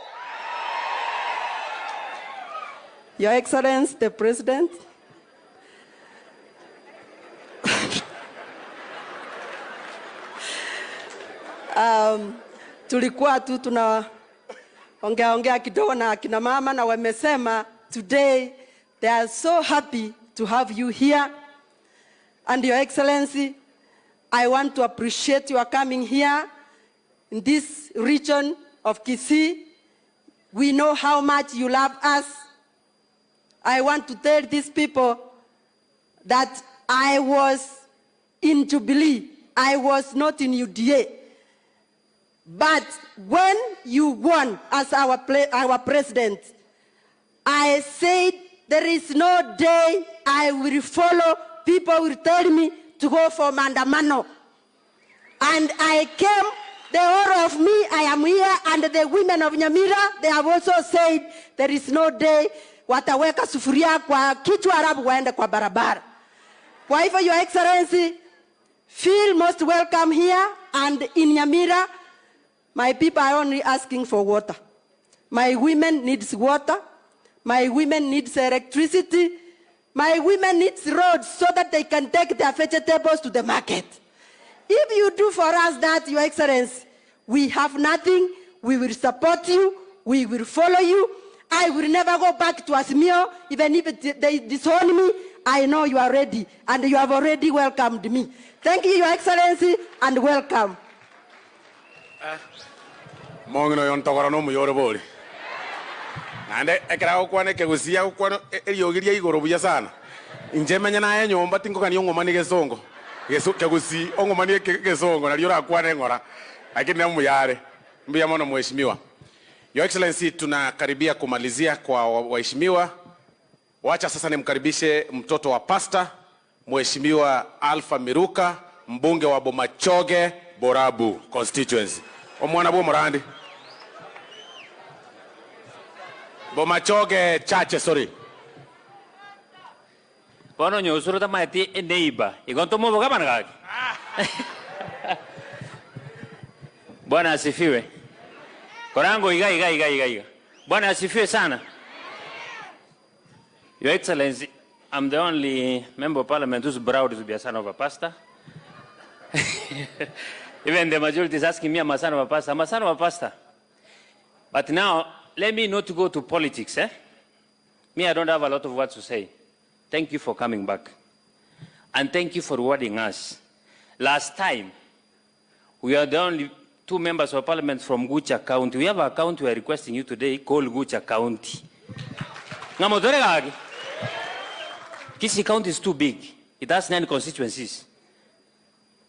Your Excellency the President, tulikuwa tu tuna ongea kidogo na akina mama na wamesema today they are so happy to have you here. And Your Excellency, I want to appreciate your coming here in this region of Kisii. We know how much you love us. I want to tell these people that I was in Jubilee. I was not in UDA. But when you won as our president, I said there is no day I will follow. People will tell me to go for maandamano. And I came, the whole of me, I am here, and the women of Nyamira, they have also said there is no day wataweka sufuria kwa kichwa halafu waende kwa barabara. Kwa hivyo, Your Excellency, feel most welcome here, and in Nyamira, my people are only asking for water. My women needs water. My women needs electricity. My women needs roads so that they can take their vegetables to the market. If you do for us that, Your Excellency, we have nothing. We will support you. We will follow you. I will never go back to Azimio, even if they disown me. I know you are ready, and you have already welcomed me. Thank you, Your Excellency, and welcome. Mongino yon togora no muyore bori. Nande ekera gokwana ekegusia gokwana eriogi ria igoro buya sana. Inche menya naye nyomba tingokania ong'omani gesongo. Kegusi ong'omani gesongo nario orakwane ng'ora. Lakini na muyare. Mbuya mono mheshimiwa. Your Excellency, tunakaribia kumalizia kwa waheshimiwa. Wacha sasa nimkaribishe mtoto wa pasta, Mheshimiwa Alpha Miruka, mbunge wa Bomachoge Borabu constituency. Omwana bo morandi. Bomachoge chache, sorry. Bono nyosuru tamaeti eneiba. Igonto mobo gabana gaki. Bwana asifiwe. Korango iga iga iga iga iga. Bwana asifiwe sana. Your Excellency, I'm the only member of parliament who's proud to be a son of a pastor. Even the majority is asking me, I'm a son of a pastor. I'm a son of a pastor. But now, let me not go to politics. Eh? Me, I don't have a lot of words to say. Thank you for coming back. And thank you for rewarding us. Last time, we are the only two members of parliament from Gucha County. We have a county we are requesting you today called Gucha County. Kisii County is too big. It has 9 constituencies.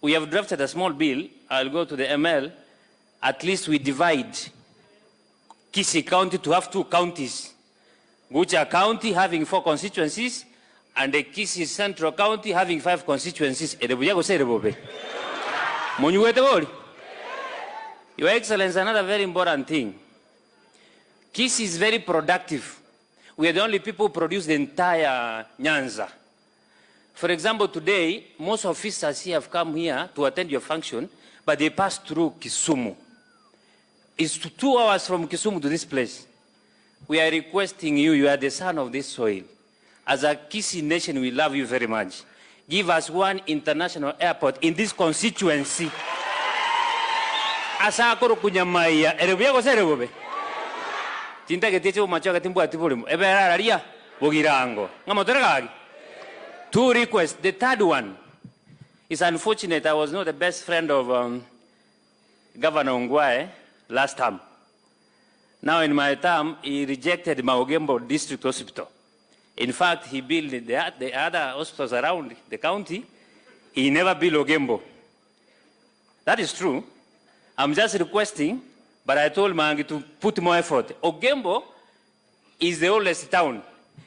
We have drafted a small bill. I'll go to the ML. At least we divide Kisii County to have 2 counties. Gucha County having 4 constituencies and the Kisii Central County having 5 constituencies. Your Excellency, another very important thing. Kisii is very productive. We are the only people who produce the entire Nyanza. For example, today, most officers here have come here to attend your function, but they pass through Kisumu. It's 2 hours from Kisumu to this place. We are requesting you, you are the son of this soil. As a Kisii nation, we love you very much. Give us one international airport in this constituency. Asakoro kunyamaya, erebuya serebube. Tinta que tiene macho que timbu atibulimo. Eberaria bogirango. Ngamotorega. 2 requests. The third one is unfortunate. I was not the best friend of Governor Ongwae last term. Now in my term, he rejected Maogembo District Hospital. In fact, he built the other hospitals around the county. He never built Ogembo. That is true. I'm just requesting, but I told Mangi to put more effort. Ogembo is the oldest town,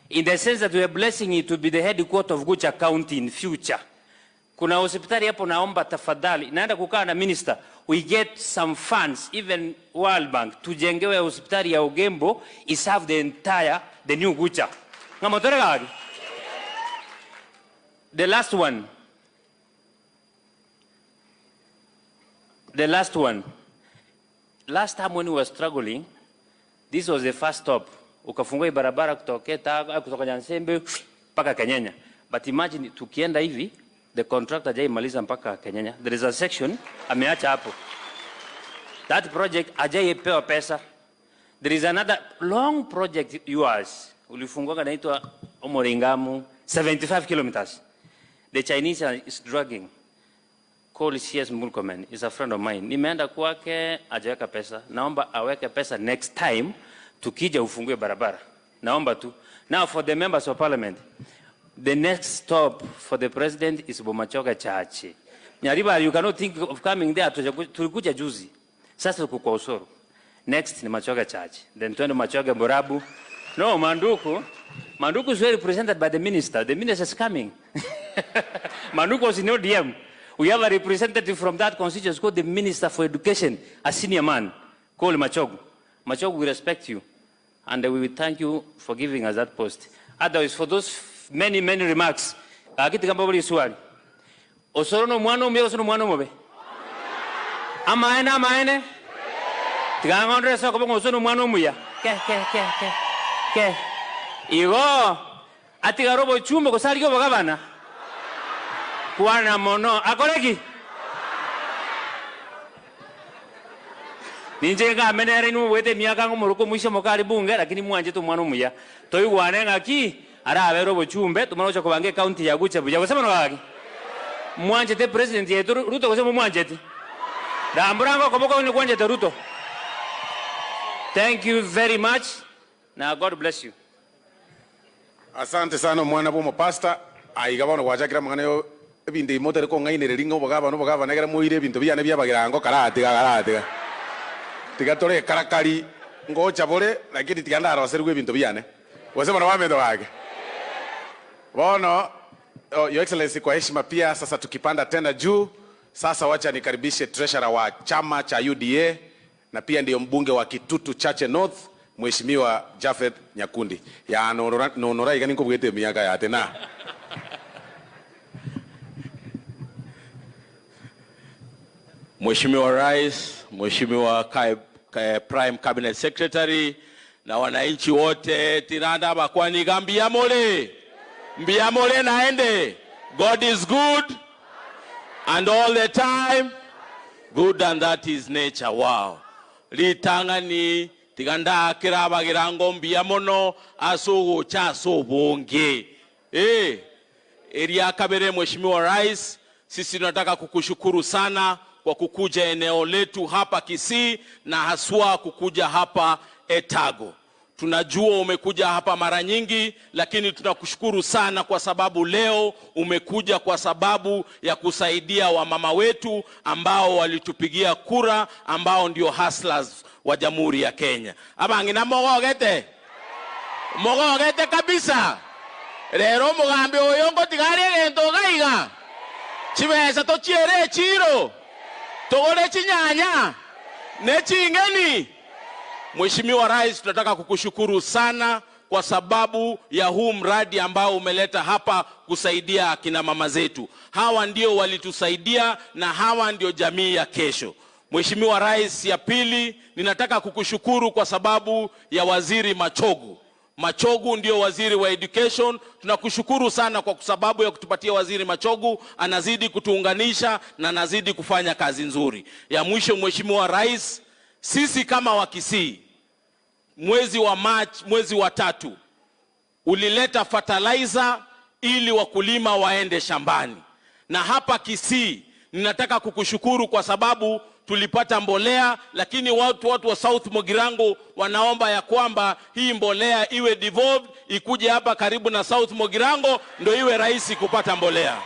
in the sense that we are blessing it to be the headquarters of Gucha County in future. Kuna hospitali hapo, naomba tafadhali, naenda kukaa na minister, we get some funds, even World Bank, tujengewe hospitali ya Ogembo, iserve the entire, the new Gucha. The last one. The last one. Last time when we were struggling, this was the first stop. Ukafungua barabara kutoka Nyansembe mpaka Kenyenya. But imagine tukienda hivi, the contractor hajaimaliza mpaka Kenyenya. There is a section ameacha hapo. That project hajaipewa pesa. There is another long project yours. Ulifungua inaitwa Omoringamu, 75 kilometers. The Chinese is dragging. Call CS Murkomen, is a friend of mine. Nimeenda kwake, hajaweka pesa. Naomba aweke pesa next time tukija ufungue barabara. Naomba tu. Now for the members of parliament, the next stop for the president is Bomachoge Chache. Nyariba, you cannot think of coming there. Tulikuja juzi. Sasa tuko kwa Osoro. Next ni Machoga Church. Then twende Machoga Borabu. No, Manduku. Manduku is well represented by the minister. The minister is coming. Manduku was in ODM. We have a representative from that constituency called the Minister for Education, a senior man, called Machogu. Machogu, we respect you, and we will thank you for giving us that post. Otherwise, for those many, many remarks, akiti kamba boli swali. Osoro no mwana umbe, osoro mwana umbe. Amaene, amaene. Tigangondre soko bongo osoro mwana umuya. Ke, ke, ke, ke. Ke. Igo, atiga robo chumbo kosari ko bagabana. Kwana mono, akoreki. Ninje nga menere nu wete miaka ngo muruko mwisho mokari bunge lakini mwanje tu mwana muya. Toigwane ngaki ara robo chumbe tumano chako bange county ya gucha buya gosema no gaki. Mwanje te president yetu Ruto gosema mwanje te. Ramburango koboko ni kwanje te Ruto. Thank you very much. Now God bless you. Asante sana mwana bomo pastor. Aiga bono gwachakira mang'ana yo ebinto imotere kong'ainereria ng'a obogabana obogabana ekero moire ebinto biane biabagirango karatiga karatiga. Tiga tore karakari ngocha bore lakini tiga ndaroserwe ebinto biane. Gose bono bamento bake. Bono Your Excellency, kwa heshima pia sasa tukipanda tena juu, sasa wacha nikaribishe treasurer wa chama cha UDA na pia ndiyo mbunge wa Kitutu Chache North, Mheshimiwa Japheth Nyakundi. Ya nonora igani nkobwete miaka ya tena. Mheshimiwa Rais, Mheshimiwa Prime Cabinet Secretary na wananchi wote tiranda bakwani gambia mole. Mbia mole naende. God is good and all the time good, and that is nature. Wow. Litangani tiganda kirabagirango mbia mono asugu cha sobonge. Eria kabere Mheshimiwa Rais, sisi tunataka kukushukuru sana kwa kukuja eneo letu hapa Kisii na haswa kukuja hapa Etago. Tunajua umekuja hapa mara nyingi, lakini tunakushukuru sana kwa sababu leo umekuja kwa sababu ya kusaidia wamama wetu ambao walitupigia kura, ambao ndio hustlers wa Jamhuri ya Kenya. Abangina mogogete. Mogogete kabisa. Rero mugambi oyongo tigare gento gaiga. Chibesa tochiere chiro. Togore chinyanya. Nechingeni. Mheshimiwa Rais, tunataka kukushukuru sana kwa sababu ya huu mradi ambao umeleta hapa kusaidia akina mama zetu. Hawa ndio walitusaidia na hawa ndio jamii ya kesho. Mheshimiwa Rais, ya pili, ninataka kukushukuru kwa sababu ya Waziri Machogu. Machogu ndio waziri wa education. Tunakushukuru sana kwa sababu ya kutupatia Waziri Machogu, anazidi kutuunganisha na anazidi kufanya kazi nzuri. Ya mwisho Mheshimiwa Rais, sisi kama Wakisii, mwezi wa March, mwezi wa 3, ulileta fertilizer ili wakulima waende shambani. Na hapa Kisii ninataka kukushukuru kwa sababu tulipata mbolea, lakini watu wa South Mogirango wanaomba ya kwamba hii mbolea iwe devolved, ikuje hapa karibu na South Mogirango ndio iwe rahisi kupata mbolea.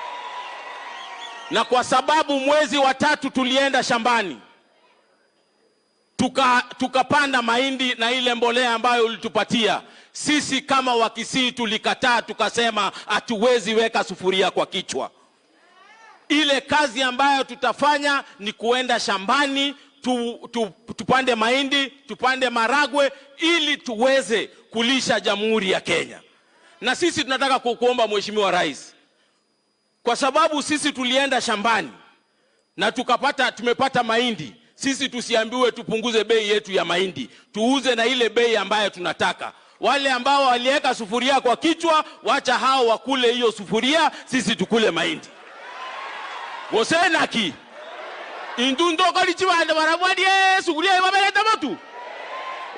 Na kwa sababu mwezi wa 3 tulienda shambani, tukapanda mahindi na ile mbolea ambayo ulitupatia, sisi kama Wakisii tulikataa, tukasema hatuwezi weka sufuria kwa kichwa. Ile kazi ambayo tutafanya ni kuenda shambani, tupande mahindi, tupande maragwe ili tuweze kulisha Jamhuri ya Kenya. Na sisi tunataka kukuomba Mheshimiwa Rais, kwa sababu sisi tulienda shambani na tumepata mahindi, sisi tusiambiwe tupunguze bei yetu ya mahindi, tuuze na ile bei ambayo tunataka. Wale ambao waliweka sufuria kwa kichwa, wacha hao wakule hiyo sufuria, sisi tukule mahindi. Gosenaki intu ndokoli chibando barabwadie sufuria ibabeleta motu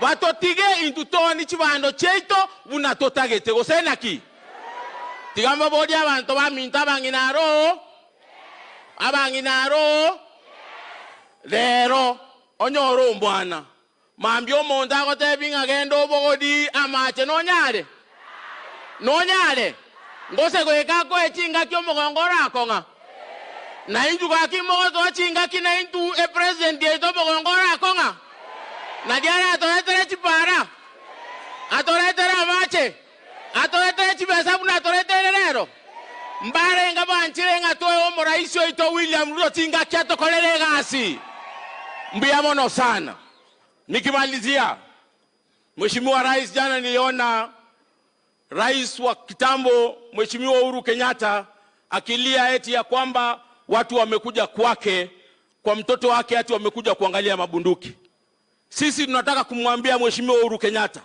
batotige intu toni chibando cheito bunatotagete. Gosenaki tigamba bodi abantu baminta banginaro abanginaro lero onyoro mbwana mambio monda agotebinga gendo obogodi amache nonyare nonyare ngose goeka ko echinga kyo omogongoro akong'a. Na intu gaki mogoto chingaki na intu e president yaito bogongora akonga. Na diara atoretere chipara. Atoretere amache. Atoretere chibesa buna atoretere rero. Mbare nga banchire nga toe omoraisi oito William Ruto chingaki atokorere gasi. Mbuya mono sana. Nikimalizia, Mheshimiwa Rais, jana niliona Rais wa kitambo Mheshimiwa Uhuru Kenyatta akilia eti ya kwamba watu wamekuja kwake kwa mtoto wake ati wamekuja kuangalia mabunduki. Sisi tunataka kumwambia Mheshimiwa Uhuru Kenyatta,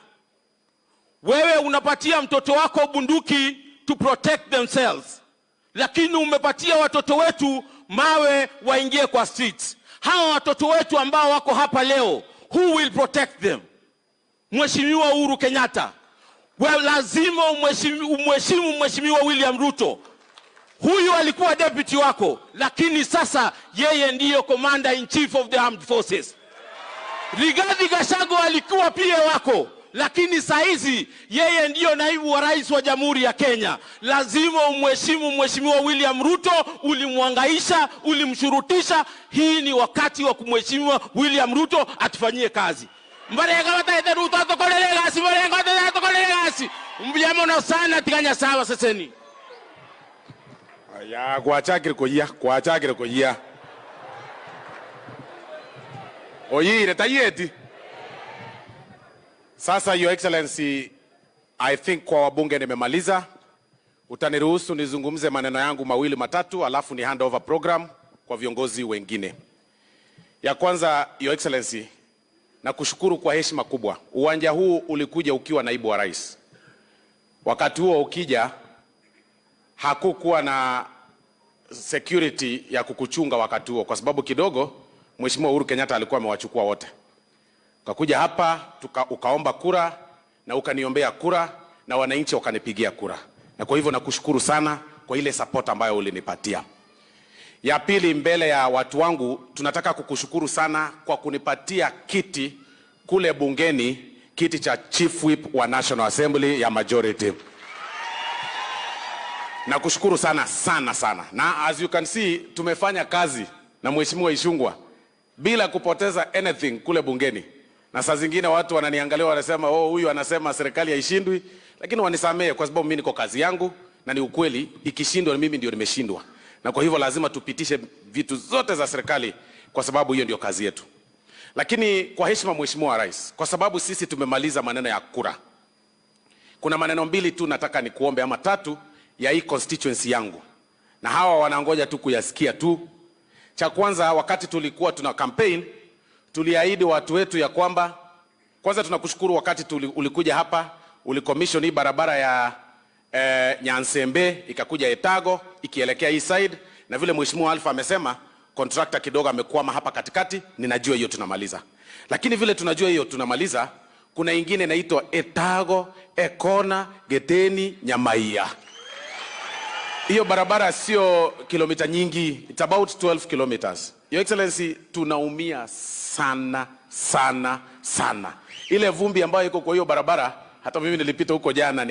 wewe unapatia mtoto wako bunduki to protect themselves, lakini umepatia watoto wetu mawe waingie kwa streets. Hawa watoto wetu ambao wako hapa leo, who will protect them? Mheshimiwa Uhuru Kenyatta, wewe lazima umheshimu Mheshimiwa William Ruto. Huyu alikuwa deputy wako, lakini sasa yeye ndiyo commander in chief of the armed forces. Rigathi Gachagua alikuwa pia wako, lakini saizi yeye ndiyo naibu wa rais wa Jamhuri ya Kenya. Lazima umheshimu Mheshimiwa William Ruto. Ulimwangaisha, ulimshurutisha. Hii ni wakati wa kumheshimu William Ruto atufanyie kazi. Mbarenga wataete Ruto atokorere gasi, mbarenga wataete atokorere gasi. Mbuya sana tiganya sawa seseni. Ya kwachakire koyia, kwachakire koyia. Oyire tayeti. Sasa Your Excellency, I think kwa wabunge nimemaliza. Utaniruhusu nizungumze maneno yangu mawili matatu, alafu ni hand over program kwa viongozi wengine. Ya kwanza, Your Excellency, nakushukuru kwa heshima kubwa. Uwanja huu ulikuja ukiwa naibu wa rais. Wakati huo ukija, hakukuwa na security ya kukuchunga wakati huo, kwa sababu kidogo Mheshimiwa Uhuru Kenyatta alikuwa amewachukua wote. Ukakuja hapa ukaomba kura na ukaniombea kura na wananchi wakanipigia kura. Na kwa hivyo nakushukuru sana kwa ile support ambayo ulinipatia. Ya pili, mbele ya watu wangu tunataka kukushukuru sana kwa kunipatia kiti kule bungeni, kiti cha Chief Whip wa National Assembly ya majority. Nakushukuru sana sana sana. Na as you can see, tumefanya kazi na Mheshimiwa Ichung'wah bila kupoteza anything kule bungeni. Na saa zingine watu wananiangalia wanasema, oh, huyu anasema serikali haishindwi, lakini wanisamee kwa sababu mimi niko kazi yangu na ni ukweli, ikishindwa mimi ndio nimeshindwa. Na kwa hivyo lazima tupitishe vitu zote za serikali kwa sababu hiyo ndio kazi yetu. Lakini kwa heshima Mheshimiwa Rais, kwa sababu sisi tumemaliza maneno ya kura, kuna maneno mbili tu nataka nikuombe ama tatu ya hii constituency yangu, na hawa wanangoja tu kuyasikia tu. Cha kwanza, wakati tulikuwa tuna campaign, tuliahidi watu wetu ya kwamba, kwanza tunakushukuru wakati ulikuja hapa, ulicommission hii barabara ya Nyansembe ikakuja Etago ikielekea hii side, na vile Mheshimiwa Alpha amesema contractor kidogo amekwama hapa katikati, ninajua hiyo tunamaliza. Lakini vile tunajua hiyo tunamaliza, kuna ingine inaitwa Etago Ekona Geteni Nyamaia. Hiyo barabara sio kilomita nyingi, it's about 12 kilometers. Your Excellency, tunaumia sana sana sana. Ile vumbi ambayo iko kwa hiyo barabara, hata mimi nilipita huko jana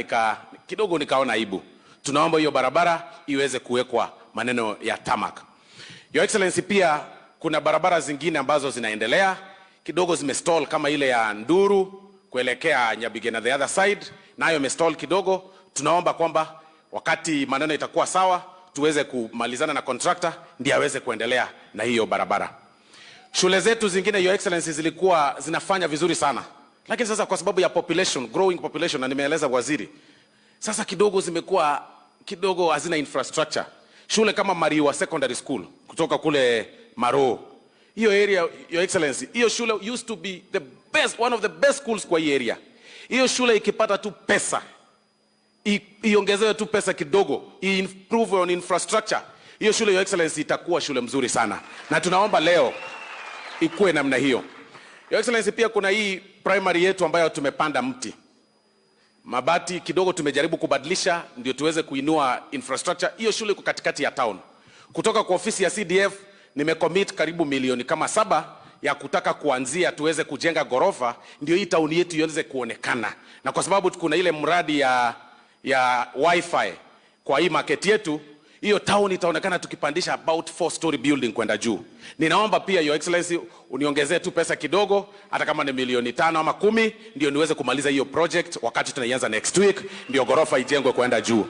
kidogo nikaona aibu. Tunaomba hiyo barabara iweze kuwekwa maneno ya tarmac. Your Excellency, pia kuna barabara zingine ambazo zinaendelea, kidogo zimestall kama ile ya Nduru kuelekea Nyabigena the other side, nayo imestall kidogo. Tunaomba kwamba wakati maneno itakuwa sawa tuweze kumalizana na contractor ndiye aweze kuendelea na hiyo barabara. Shule zetu zingine, Your Excellency, zilikuwa zinafanya vizuri sana, lakini sasa kwa sababu ya population, growing population, na nimeeleza waziri, sasa kidogo zimekuwa kidogo hazina infrastructure. Shule kama Mariwa Secondary School kutoka kule Maro, hiyo area, Your Excellency, hiyo shule used to be the best, one of the best schools kwa hii area. Hiyo shule ikipata tu pesa, iongezewe tu pesa kidogo, improve on infrastructure, hiyo shule, Your Excellency, itakuwa shule mzuri sana. Na tunaomba leo ikuwe namna hiyo. Your Excellency, pia kuna hii primary yetu ambayo tumepanda mti. Mabati kidogo tumejaribu kubadilisha ndio tuweze kuinua infrastructure. Hiyo shule iko katikati ya town. Kutoka kwa ofisi ya CDF nimecommit karibu milioni kama 7 ya kutaka kuanzia tuweze kujenga gorofa ndio hii town yetu iweze kuonekana. Na kwa sababu kuna ile mradi ya wifi kwa hii market yetu, Hiyo town itaonekana tukipandisha about 4 story building kwenda juu. Ninaomba pia Your Excellency uniongezee tu pesa kidogo, hata kama ni milioni 5 ama 10, ndio niweze kumaliza hiyo project wakati tunaianza next week, ndio ghorofa ijengwe kwenda juu.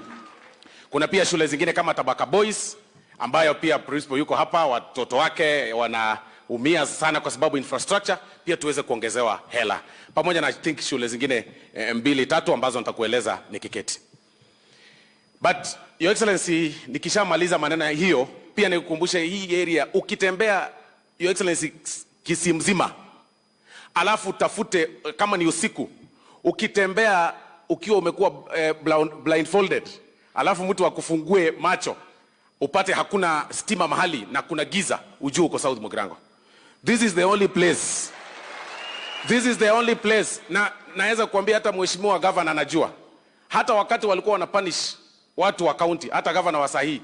Kuna pia shule zingine kama Tabaka Boys ambayo pia principal yuko hapa, watoto wake wanaumia sana kwa sababu infrastructure, pia tuweze kuongezewa hela. Pamoja na I think shule zingine 2 3 ambazo nitakueleza nikiketi. But Your Excellency, nikishamaliza maneno hiyo, pia nikukumbushe hii area ukitembea Your Excellency Kisii mzima, alafu tafute kama ni usiku, ukitembea ukiwa umekuwa blindfolded, alafu mtu akufungue macho upate hakuna stima mahali na kuna giza, ujue uko South Mugirango. This is the only place. This is the only place. Na naweza kuambia hata mheshimiwa governor anajua. Hata wakati walikuwa wanapunish watu wa county, hata governor wa sahi,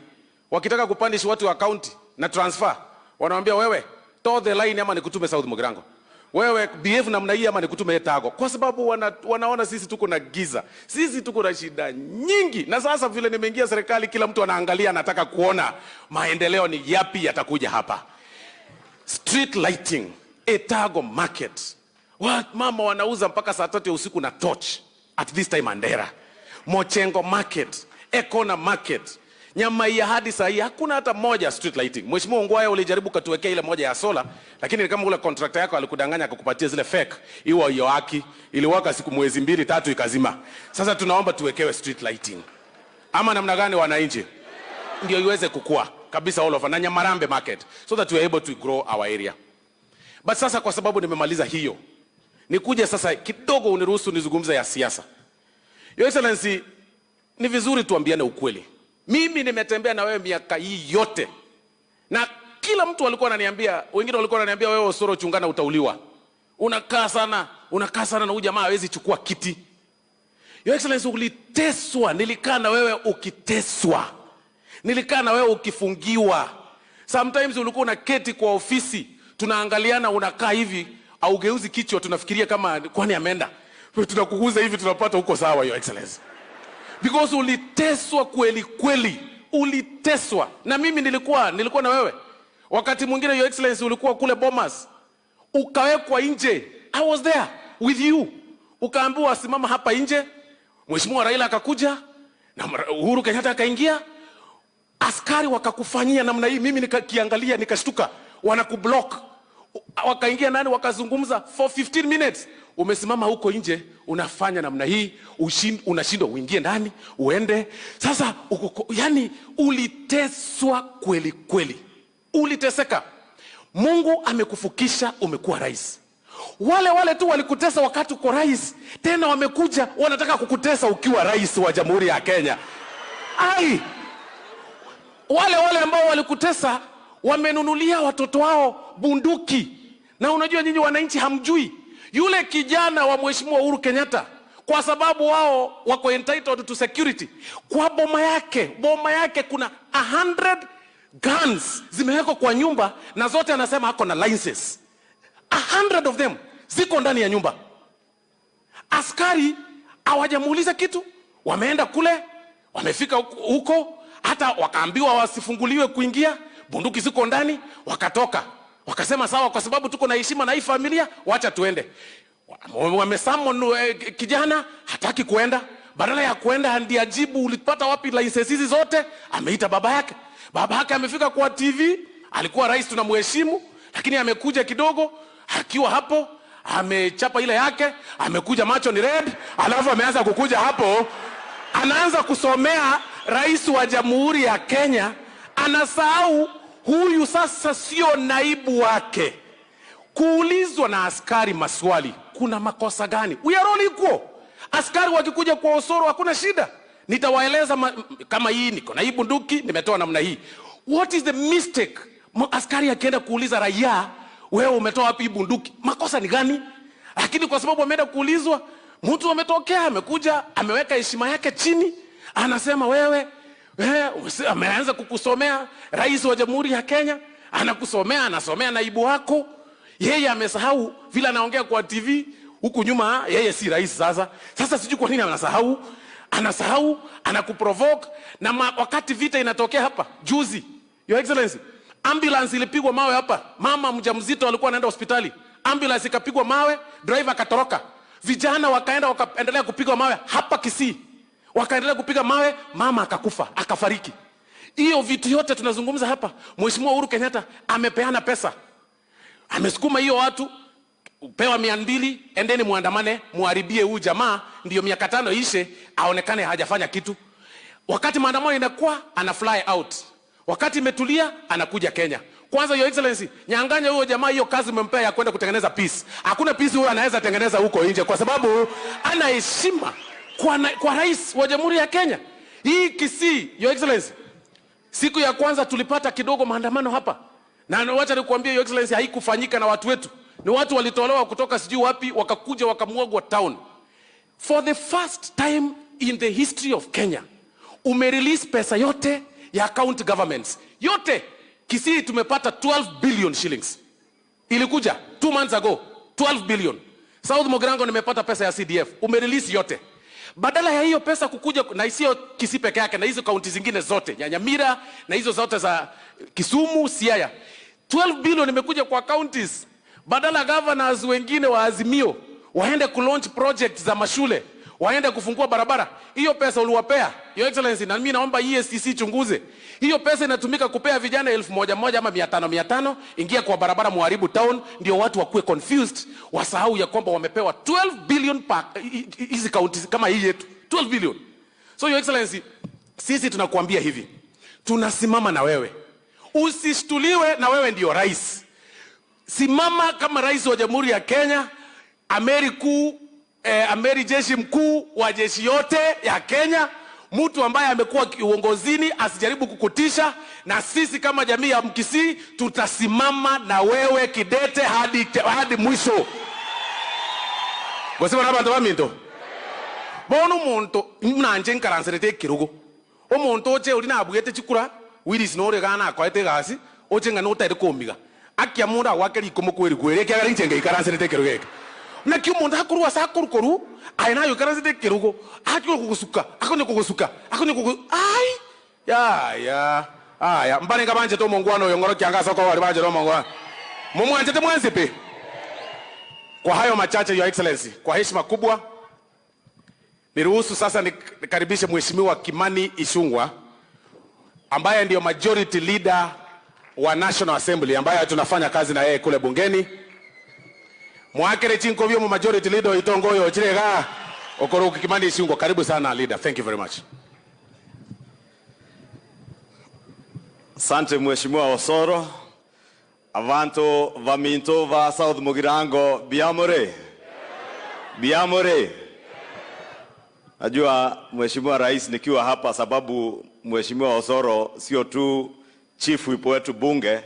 wakitaka kupunish watu wa county na transfer, wanawaambia wewe toe the line ama nikutume South Mugirango. Wewe behave namna hii ama nikutume Etago. Kwa sababu wanaona sisi tuko na giza. Sisi tuko na shida nyingi. Na sasa vile nimeingia serikali, kila mtu anaangalia, anataka kuona maendeleo ni yapi yatakuja hapa. Street lighting, Etago market. Mama wanauza mpaka saa 3 usiku na torch at this time Mandera. Mochengo market, Ekona market. Nyama ya hadi saa hii hakuna hata moja street lighting. Mheshimiwa Ongwae ulijaribu katuwekea ile moja ya solar, lakini ni kama ule contractor yako alikudanganya akakupatia zile fake. Iwa hiyo haki iliwaka siku mwezi 2 3 ikazima. Sasa tunaomba tuwekewe street lighting. Ama namna gani wananchi? Ndio iweze kukua kabisa all over na Nyamarambe market, so that we are able to grow our area. But sasa kwa sababu nimemaliza hiyo, nikuje sasa kidogo uniruhusu nizungumze ya siasa. Your Excellency, ni vizuri tuambiane ukweli. Mimi nimetembea na wewe miaka hii yote. Na kila mtu alikuwa ananiambia, wengine walikuwa wananiambia wewe Osoro chungana utauliwa. Unakaa sana na huyu jamaa hawezi chukua kiti. Your Excellency, uliteswa, nilikaa na wewe ukiteswa. Nilikaa na wewe ukifungiwa. Sometimes ulikuwa unaketi kwa ofisi, tunaangaliana unakaa hivi, haugeuzi kichwa, tunafikiria kama kwani ameenda. Tunakuguza hivi tunapata huko sawa, Your Excellency. Because uliteswa kweli kweli, uliteswa. Na mimi nilikuwa na wewe. Wakati mwingine Your Excellency ulikuwa kule Bomas, ukawekwa nje. I was there with you. Ukaambiwa simama hapa nje. Mheshimiwa Raila akakuja na Uhuru Kenyatta akaingia. Askari wakakufanyia namna hii, mimi nikakiangalia nikashtuka, wanakublock. Wakaingia nani wakazungumza for 15 minutes. Umesimama huko nje unafanya namna hii, unashindwa uingie ndani, uende. Sasa uko, yani uliteswa kweli kweli. Uliteseka. Mungu amekufukisha, umekuwa rais. Wale wale tu walikutesa wakati uko rais, tena wamekuja wanataka kukutesa ukiwa rais wa Jamhuri ya Kenya. Ai! Wale wale ambao walikutesa wamenunulia watoto wao bunduki. Na unajua nyinyi wananchi hamjui. Yule kijana wa Mheshimiwa Uhuru Kenyatta, kwa sababu wao wako entitled to security, kwa boma yake kuna 100 guns zimewekwa kwa nyumba, na zote anasema ako na licenses. 100 of them ziko ndani ya nyumba. Askari hawajamuuliza kitu, wameenda kule, wamefika huko, hata wakaambiwa wasifunguliwe kuingia, bunduki ziko ndani, wakatoka. Wakasema sawa, kwa sababu tuko na heshima na hii familia, wacha tuende. Wamesummon kijana, hataki kuenda. Badala ya kuenda ndiye ajibu ulipata wapi license hizi zote, ameita baba yake. Baba yake amefika kwa TV, alikuwa rais tunamheshimu, lakini amekuja kidogo, akiwa hapo, amechapa ile yake, amekuja macho ni red, alafu ameanza kukuja hapo, anaanza kusomea rais wa Jamhuri ya Kenya, anasahau huyu sasa sio naibu wake. Kuulizwa na askari maswali, kuna makosa gani? We are all equal. Askari wakikuja kwa Osoro hakuna shida. Nitawaeleza kama hii niko na hii bunduki, nimetoa namna hii. What is the mistake? Askari akienda kuuliza raia, wewe umetoa wapi hii bunduki? Makosa ni gani? Lakini kwa sababu ameenda kuulizwa, mtu ametokea, amekuja, ameweka heshima yake chini, anasema wewe ameanza kukusomea rais wa Jamhuri ya Kenya, anakusomea, anasomea naibu wako. Yeye amesahau vile anaongea kwa TV huku nyuma, yeye si rais sasa. Sasa sijui kwa nini anasahau. Anasahau, anakuprovoke. Na wakati vita inatokea hapa juzi, Your Excellency, ambulance ilipigwa mawe hapa. Mama mjamzito alikuwa anaenda hospitali, ambulance ikapigwa mawe, driver akatoroka. Vijana wakaenda wakaendelea kupigwa mawe hapa Kisii, wakaendelea kupiga mawe, mama akakufa, akafariki. Hiyo vitu yote tunazungumza hapa, Mheshimiwa Uhuru Kenyatta amepeana pesa, amesukuma hiyo watu pewa 200, endeni muandamane, muharibie huyu jamaa, ndio miaka 5 ishe aonekane hajafanya kitu. Wakati maandamano inakuwa, ana fly out. Wakati imetulia, anakuja Kenya. Kwanza Your Excellency, nyang'anya huyo jamaa hiyo kazi umempea ya kwenda kutengeneza peace. Hakuna peace huyo anaweza tengeneza huko nje, kwa sababu ana heshima kwa rais wa Jamhuri ya Kenya. Hii Kisii, Your Excellency, siku ya kwanza tulipata kidogo maandamano hapa. Na wacha nikuambie Your Excellency, haikufanyika na watu wetu. Ni watu walitolewa kutoka sijui wapi, wakakuja wakamwagwa town. For the first time in the history of Kenya, umerelease pesa yote ya county governments. Yote. Kisii tumepata 12 billion shillings. Ilikuja 2 months ago, 12 billion. South Mugirango nimepata pesa ya CDF. Umerelease yote. Badala ya hiyo pesa kukuja, na isiyo Kisii peke yake, na hizo kaunti zingine zote, Nyamira na hizo zote za Kisumu, Siaya. 12 billion imekuja kwa counties. Badala governors wengine wa Azimio waende kulaunch project za mashule, waende kufungua barabara, hiyo pesa uliwapea Your Excellency, na mimi naomba EACC chunguze. Hiyo pesa inatumika kupea vijana 1000 ama 500 500, ingia kwa barabara muharibu town, ndio watu wakuwe confused, wasahau ya kwamba wamepewa 12 billion hizi counties kama hii yetu, 12 billion. So Your Excellency, sisi tunakuambia hivi, tunasimama na wewe. Usishtuliwe na wewe ndio rais. Simama kama rais wa Jamhuri ya Kenya, amiri kuu, amiri jeshi mkuu wa jeshi yote ya Kenya, mtu ambaye amekuwa uongozini asijaribu kukutisha, na sisi kama jamii ya Mkisii tutasimama na wewe kidete hadi mwisho. Gosema na bantu baminto. Bono muntu mnanje nkaranserete kirugo. Omuntu oche uri nabwete chikura, Willis nore gana akoete gasi, oche ngano utari komiga. Akia munda wake rikomo kweri kweri kiagara nchenge ikaranserete kirugo eke. Na kiu mundu akorwa asa akorukoru aina yo ikaranserete kirugo, akyo kugusuka, akonye kugusuka, akonye kugu ai ya ya aya mbane ngabanje to mongwano yo ngoro kianga soko wali banje to mongwano. Mumwanje te mwanze pe. Kwa hayo machache Your Excellency, kwa heshima kubwa niruhusu sasa nikaribishe Mheshimiwa Kimani Ichung'wah ambaye ndio majority leader wa National Assembly, ambaye tunafanya kazi na yeye kule bungeni. Mwakere chinko vyo mu majority leader itongoyo chirega okoro Kimani Ichung'wah, karibu sana leader. Thank you very much. Asante Mheshimiwa Osoro. Avanto vaminto va South Mugirango biamore. Biamore. Najua Mheshimiwa Rais nikiwa hapa sababu Mheshimiwa Osoro sio tu chief whip wetu bunge,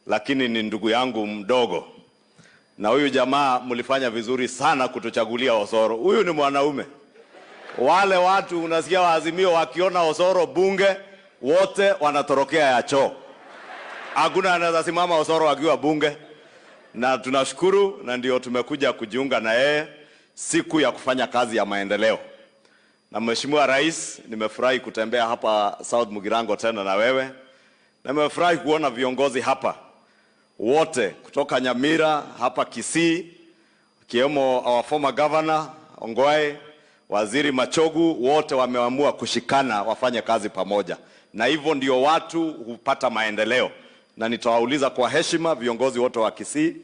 lakini ni ndugu yangu mdogo. Na huyu jamaa mlifanya vizuri sana kutuchagulia Osoro. Huyu ni mwanaume. Wale watu unasikia waazimio wakiona Osoro bunge wote wanatorokea ya choo. Hakuna anaweza simama Osoro akiwa bunge. Na tunashukuru, na ndio tumekuja kujiunga na yeye siku ya kufanya kazi ya maendeleo. Na Mheshimiwa Rais, nimefurahi kutembea hapa South Mugirango tena na wewe. Na nimefurahi kuona viongozi hapa wote kutoka Nyamira hapa Kisii, kiwemo our former governor Ongwae, Waziri Machogu, wote wameamua kushikana wafanye kazi pamoja. Na hivyo ndio watu hupata maendeleo. Na nitawauliza kwa heshima viongozi wote wa Kisii,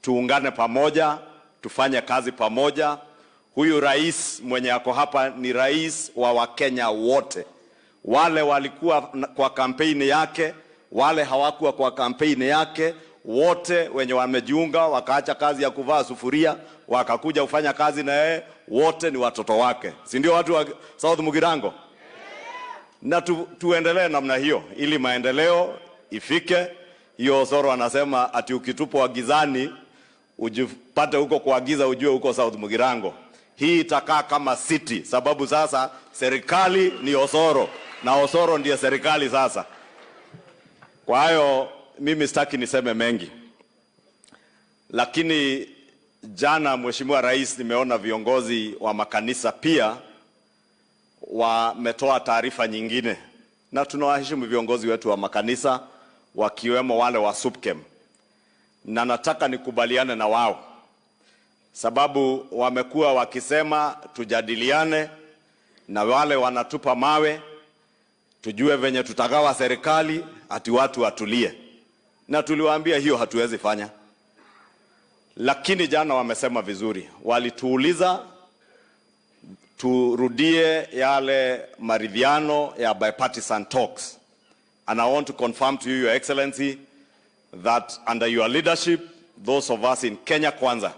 tuungane pamoja, tufanye kazi pamoja. Huyu rais mwenye ako hapa ni rais wa Wakenya wote. Wale walikuwa kwa kampeni yake, wale hawakuwa kwa kampeni yake, wote wenye wamejiunga wakaacha kazi ya kuvaa sufuria wakakuja kufanya kazi na yeye, wote ni watoto wake. Si ndio watu wa South Mugirango? Na tuendelee namna hiyo ili maendeleo ifike. Hiyo Osoro anasema ati ukitupwa gizani ujipate huko kwa giza ujue huko South Mugirango. Hii itakaa kama city sababu sasa serikali ni Osoro na Osoro ndiye serikali sasa. Kwa hiyo mimi sitaki niseme mengi. Lakini jana Mheshimiwa Rais nimeona viongozi wa makanisa pia wametoa taarifa nyingine, na tunawaheshimu viongozi wetu wa makanisa wakiwemo wale wa SUPKEM, na nataka nikubaliane na wao sababu wamekuwa wakisema tujadiliane na wale wanatupa mawe, tujue venye tutagawa serikali, ati watu watulie, na tuliwaambia hiyo hatuwezi fanya. Lakini jana wamesema vizuri, walituuliza turudie yale maridhiano ya bipartisan talks. And I want to confirm to you, Your Excellency, that under your leadership, those of us in Kenya Kwanza,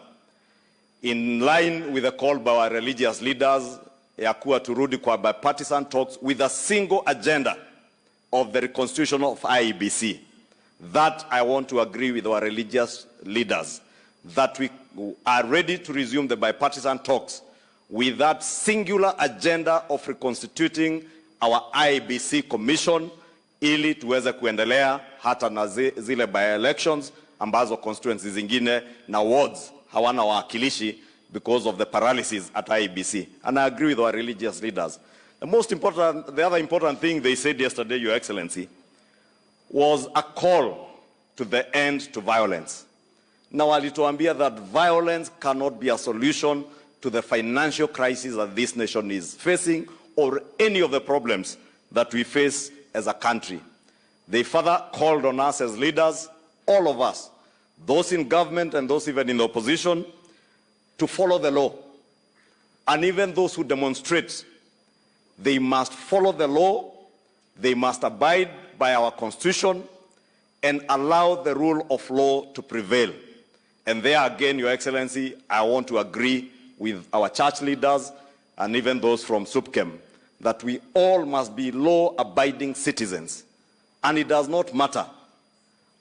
in line with the call by our religious leaders ya kuwa turudi kwa bipartisan talks with a single agenda of the reconstitution of IEBC. That I want to agree with our religious leaders, that we are ready to resume the bipartisan talks with that singular agenda of reconstituting our IEBC commission ili tuweze kuendelea hata na zile by-elections ambazo constituencies zingine na wards hawana wawakilishi because of the paralysis at IEBC. And I agree with our religious leaders. The other important thing they said yesterday, Your Excellency, was a call to the end to violence. Na walituambia that violence cannot be a solution to the financial crisis that this nation is facing or any of the problems that we face as a country. They further called on us as leaders, all of us, those in government and those even in the opposition, to follow the law. And even those who demonstrate, they must follow the law, they must abide by our constitution, and allow the rule of law to prevail. And there again, Your Excellency, I want to agree with our church leaders and even those from SUPKEM that we all must be law-abiding citizens. And it does not matter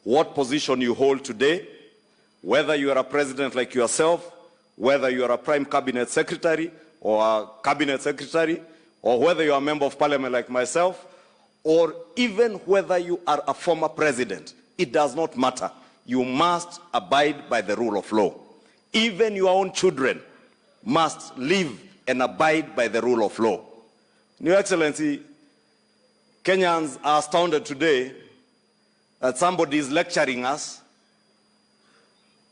what position you hold today, whether you are a president like yourself, whether you are a prime cabinet secretary or a cabinet secretary, or whether you are a member of parliament like myself, or even whether you are a former president, it does not matter. You must abide by the rule of law. Even your own children must live and abide by the rule of law. Your Excellency, Kenyans are astounded today that somebody is lecturing us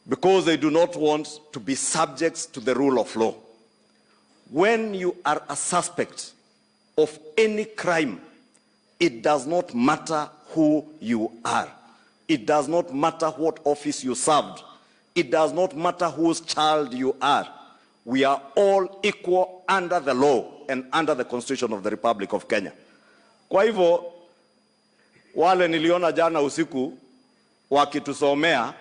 because they do not want to be subjects to the rule of law. When you are a suspect of any crime, it does not matter who you are. It does not matter what office you served. It does not matter whose child you are. We are all equal under the law and under the Constitution of the Republic of Kenya. Kwa hivyo, wale niliona jana usiku wakitusomea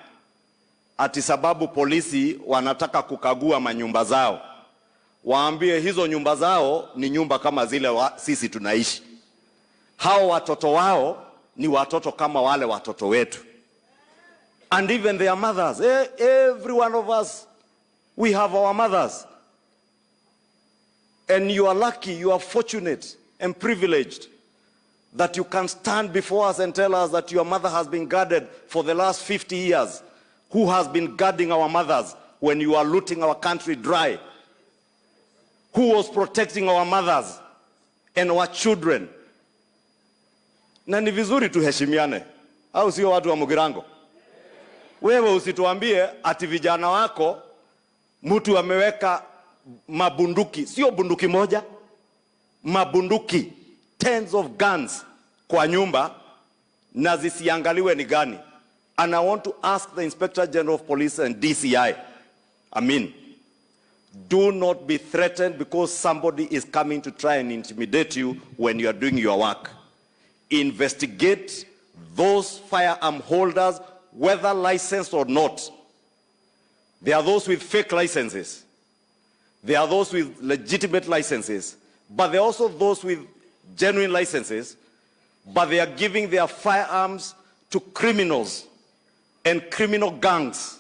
ati sababu polisi wanataka kukagua manyumba zao, waambie hizo nyumba zao ni nyumba kama zile sisi tunaishi. Hao watoto wao ni watoto kama wale watoto wetu. And even their mothers, every one of us, we have our mothers. And you are lucky, you are fortunate and privileged that you can stand before us and tell us that your mother has been guarded for the last 50 years. Who has been guarding our mothers when you are looting our country dry? Who was protecting our mothers and our children? Na ni vizuri tuheshimiane, au sio watu wa Mugirango? Wewe usituambie ati vijana wako mtu ameweka mabunduki, sio bunduki moja, mabunduki, tens of guns kwa nyumba na zisiangaliwe ni gani. And I want to ask the Inspector General of Police and DCI, I mean, do not be threatened because somebody is coming to try and intimidate you when you are doing your work. Investigate those firearm holders, whether licensed or not. There are those with fake licenses. There are those with legitimate licenses. But there are also those with genuine licenses, but they are giving their firearms to criminals and criminal gangs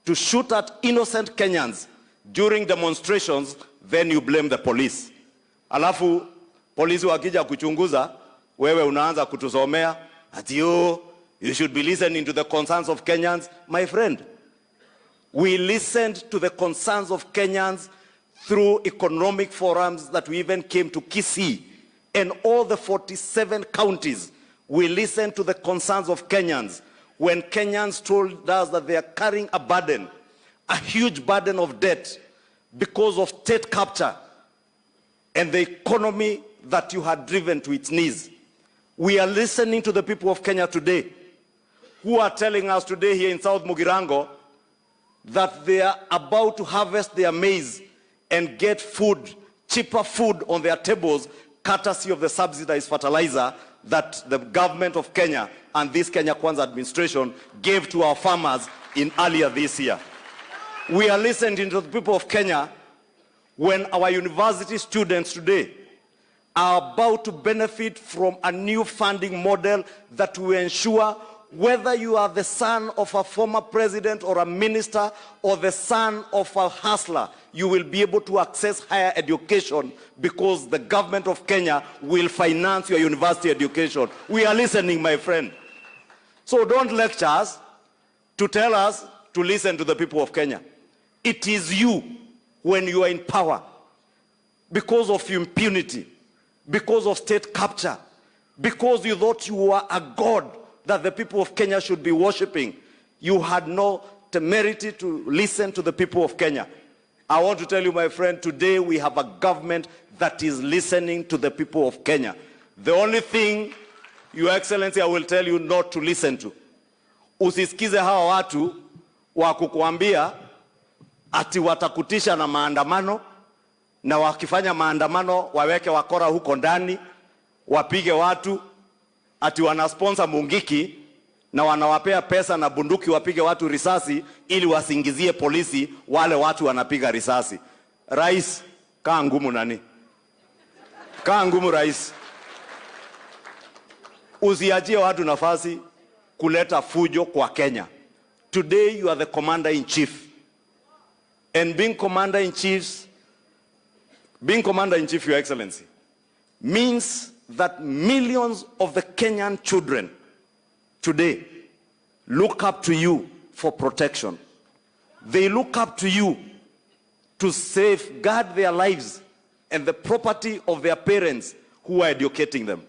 to shoot at innocent Kenyans during demonstrations, then you blame the police. Alafu polisi wakija kuchunguza, wewe unaanza kutusomea ati you should be listening to the concerns of Kenyans. My friend, we listened to the concerns of Kenyans through economic forums that we even came to Kisii and all the 47 counties. We listened to the concerns of Kenyans when Kenyans told us that they are carrying a burden, a huge burden of debt because of state capture and the economy that you had driven to its knees. We are listening to the people of Kenya today who are telling us today here in South Mugirango that they are about to harvest their maize and get food, cheaper food on their tables, courtesy of the subsidized fertilizer that the government of Kenya and this Kenya Kwanza administration gave to our farmers in earlier this year. We are listening to the people of Kenya when our university students today are about to benefit from a new funding model that will ensure whether you are the son of a former president or a minister or the son of a hustler, you will be able to access higher education because the government of Kenya will finance your university education. We are listening, my friend. So don't lecture us to tell us to listen to the people of Kenya. It is you when you are in power, because of impunity, because of state capture, because you thought you were a god that the people of Kenya should be worshipping. You had no temerity to listen to the people of Kenya. I want to tell you, my friend, today we have a government that is listening to the people of Kenya. The only thing, Your Excellency, I will tell you not to listen to. Usisikize hawa watu wa kukuambia ati watakutisha na maandamano, na wakifanya maandamano waweke wakora huko ndani, wapige watu, ati wanasponsor Mungiki na wanawapea pesa na bunduki wapige watu risasi ili wasingizie polisi wale watu wanapiga risasi. Rais, kaa ngumu nani? Kaa ngumu rais. Usiachie watu nafasi kuleta fujo kwa Kenya. Today you are the commander in chief. And being commander in chief, Your Excellency, means that millions of the Kenyan children today look up to you for protection. They look up to you to safeguard their lives and the property of their parents who are educating them.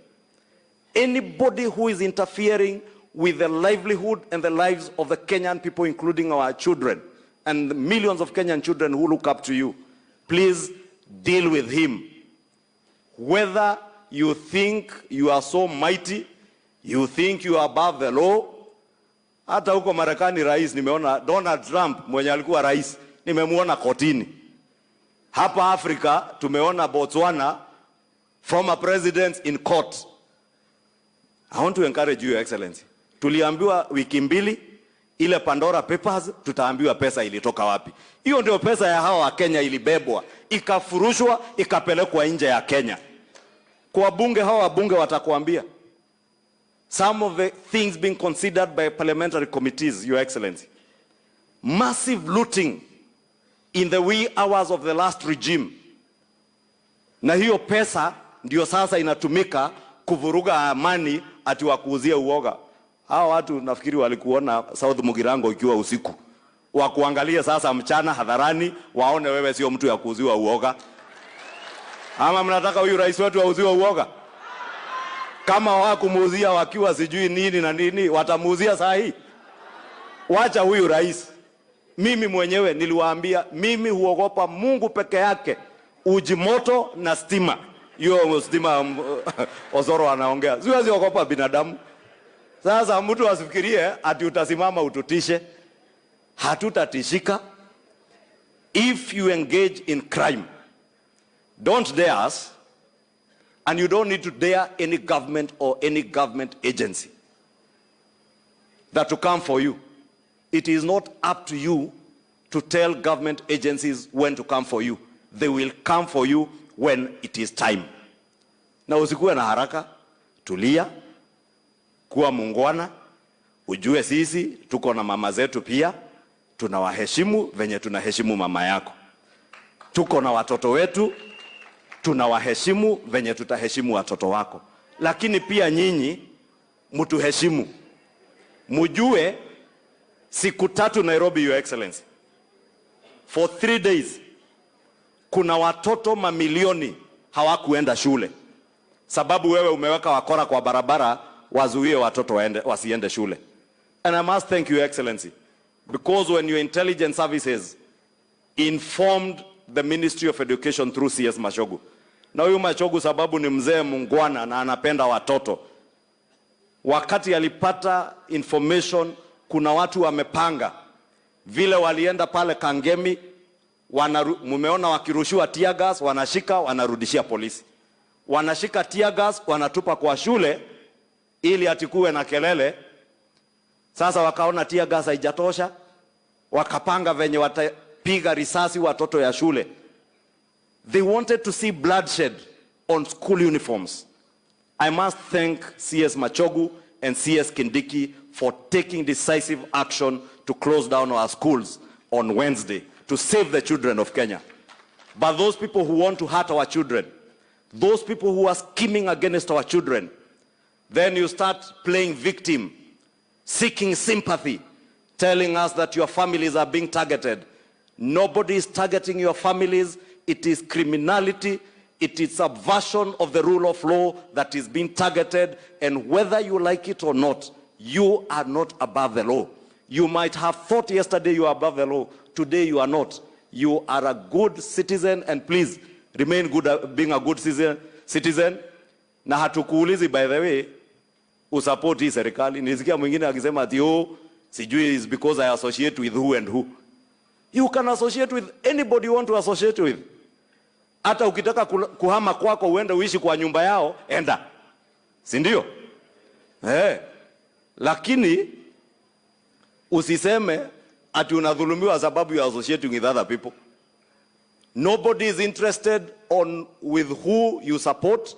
Anybody who is interfering with the livelihood and the lives of the Kenyan people, including our children and the millions of Kenyan children who look up to you, please deal with him. Whether you think you are so mighty, you think you are above the law. Hata huko Marekani rais, nimeona Donald Trump mwenye alikuwa rais, nimemuona kotini. Hapa Afrika tumeona Botswana former presidents in court. I want to encourage you, Your Excellency. Tuliambiwa wiki mbili ile Pandora Papers, tutaambiwa pesa ilitoka wapi. Hiyo ndio pesa ya hawa wa Kenya ilibebwa, ikafurushwa, ikapelekwa nje ya Kenya. Kwa bunge, hawa wabunge watakuambia some of the things being considered by parliamentary committees, Your Excellency. Massive looting in the wee hours of the last regime. Na hiyo pesa ndio sasa inatumika kuvuruga amani ati wakuuzia uoga. Hawa watu nafikiri walikuona South Mugirango ikiwa usiku. Wakuangalia sasa mchana hadharani, waone wewe sio mtu ya kuuziwa uoga. Ama mnataka huyu rais wetu auziwe uoga? Kama hawakumuuzia wakiwa sijui nini na nini, watamuuzia saa hii? Wacha huyu rais. Mimi mwenyewe niliwaambia, mimi huogopa Mungu peke yake, uji moto na stima. Hiyo stima Osoro anaongea. Siwezi ogopa binadamu. Sasa mtu asifikirie ati utasimama ututishe. Hatutatishika. If you engage in crime, don't dare us, and you don't need to dare any government or any government agency that to come for you. It is not up to you to tell government agencies when to come for you. They will come for you when it is time. Na usikuwe na haraka, tulia, kuwa muungwana, ujue sisi tuko na mama zetu pia, tunawaheshimu venye tunaheshimu mama yako. Tuko na watoto wetu, tunawaheshimu venye tutaheshimu watoto wako. Lakini pia nyinyi mtuheshimu. Mujue siku tatu Nairobi, Your Excellency. For 3 days Kuna watoto mamilioni hawakuenda shule sababu wewe umeweka wakora kwa barabara wazuie watoto wasiende shule. And I must thank you, Excellency, because when your intelligence services informed the Ministry of Education through CS Machogu. Na huyu Machogu sababu ni mzee mungwana na anapenda watoto. Wakati alipata information kuna watu wamepanga vile walienda pale Kangemi, mumeona wakirushiwa tear gas, wanashika wanarudishia polisi. Wanashika tear gas wanatupa kwa shule ili atikuwe na kelele. Sasa wakaona tear gas haijatosha, wakapanga venye watapiga risasi watoto ya shule. They wanted to see bloodshed on school uniforms. I must thank CS Machogu and CS Kindiki for taking decisive action to close down our schools on Wednesday to save the children of Kenya. But those people who want to hurt our children, those people who are scheming against our children, then you start playing victim, seeking sympathy, telling us that your families are being targeted. Nobody is targeting your families. It is criminality. It is subversion of the rule of law that is being targeted. And whether you like it or not, you are not above the law. You might have thought yesterday you are above the law. Today you are not. You are a good citizen, and please remain good, being a good citizen. Na hatukuulizi, by the way, usupport hii serikali. Nilisikia mwingine akisema ati oh, sijui is because I associate with who and who. You can associate with anybody you want to associate with. Hata ukitaka kuhama kwako uende uishi kwa nyumba yao, enda. Si ndio? Lakini usiseme ati unadhulumiwa sababu you are associating with other people. Nobody is interested on with who you support.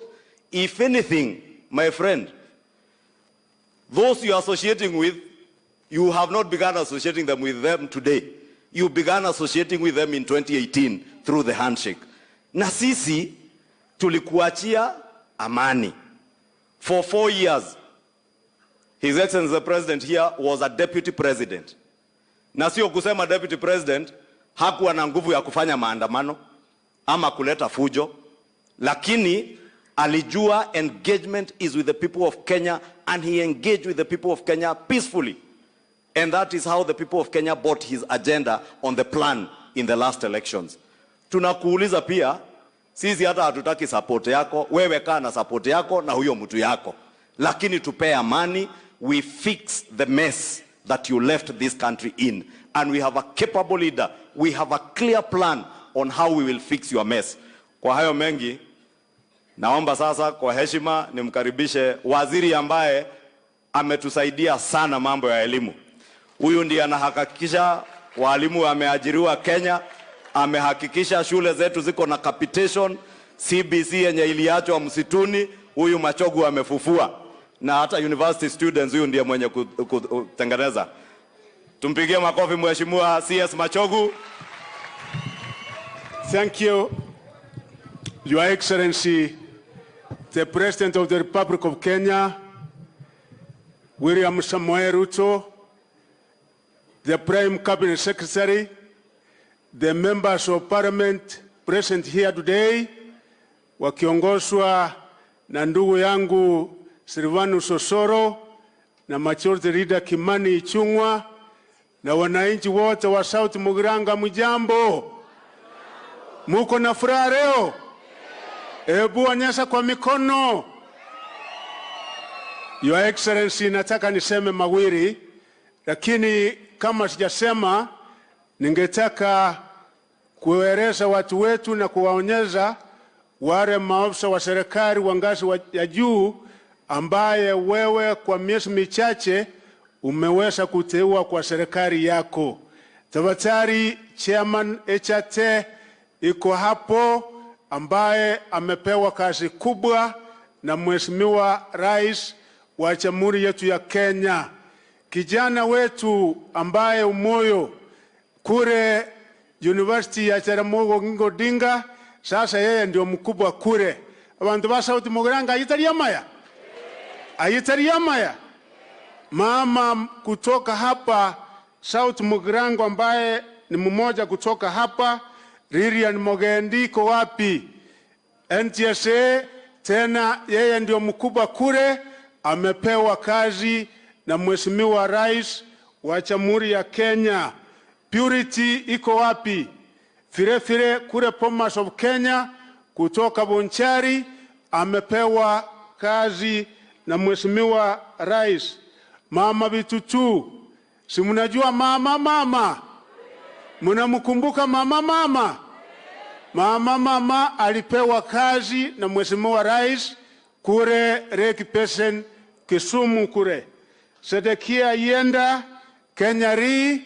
If anything, my friend, those you are associating with, you have not begun associating them with them today. You began associating with them in 2018 through the handshake. Na sisi tulikuachia amani. For 4 years, His Excellency the President here was a deputy president. Na sio kusema deputy president hakuwa na nguvu ya kufanya maandamano ama kuleta fujo, lakini alijua engagement is with the people of Kenya, and he engaged with the people of Kenya peacefully. And that is how the people of Kenya bought his agenda on the plan in the last elections. Tunakuuliza pia, sisi hata hatutaki support yako, wewe kaa na support yako na huyo mtu yako. Lakini tupe amani, we fix the mess that you left this country in. And we have a capable leader. We have a clear plan on how we will fix your mess. Kwa hayo mengi, naomba sasa kwa heshima nimkaribishe waziri ambaye ametusaidia sana mambo ya elimu. Huyu ndiye anahakikisha walimu wameajiriwa Kenya, amehakikisha shule zetu ziko na capitation, CBC yenye iliachwa msituni, huyu Machogu amefufua. Na hata university students huyu ndiye mwenye kutengeneza. Tumpigie makofi Mheshimiwa CS Machogu. Thank you, Your Excellency, the President of the Republic of Kenya, William Samoei Ruto, the Prime Cabinet Secretary, the members of Parliament present here today, wakiongozwa na ndugu yangu Silvanus Osoro na Majority Leader Kimani Ichung'wa na wananchi wote wa South Mugirango, mjambo? Muko na furaha leo? Hebu onyesha kwa mikono. Your Excellency, nataka niseme mawili, lakini kama sijasema, ningetaka kueleza watu wetu na kuwaonyesha wale maafisa wa serikali wa ngazi ya juu ambaye wewe kwa miezi michache umeweza kuteua kwa serikali yako. Tafadhali, Chairman HRT iko hapo ambaye amepewa kazi kubwa na Mheshimiwa Rais wa Jamhuri yetu ya Kenya. Kijana wetu ambaye umoyo kure University ya Jaramogi Oginga Odinga, sasa yeye ndio mkubwa kure. Abantu ba South Mugirango ayitaria maya. Ayitaria maya. Mama kutoka hapa South Mugirango ambaye ni mmoja kutoka hapa Lilian Mogendi iko wapi? NTSA tena yeye ndio mkubwa kule, amepewa kazi na Mheshimiwa Rais wa Jamhuri ya Kenya. Purity iko wapi? Vile vile kule Bomas of Kenya kutoka Bonchari amepewa kazi na Mheshimiwa Rais. Mama Bitutu, si mnajua mama? Mnamkumbuka mama? Mama alipewa kazi na Mheshimiwa Rais kule Lake Basin Kisumu kule. Sedekia Yenda Kenya Ri,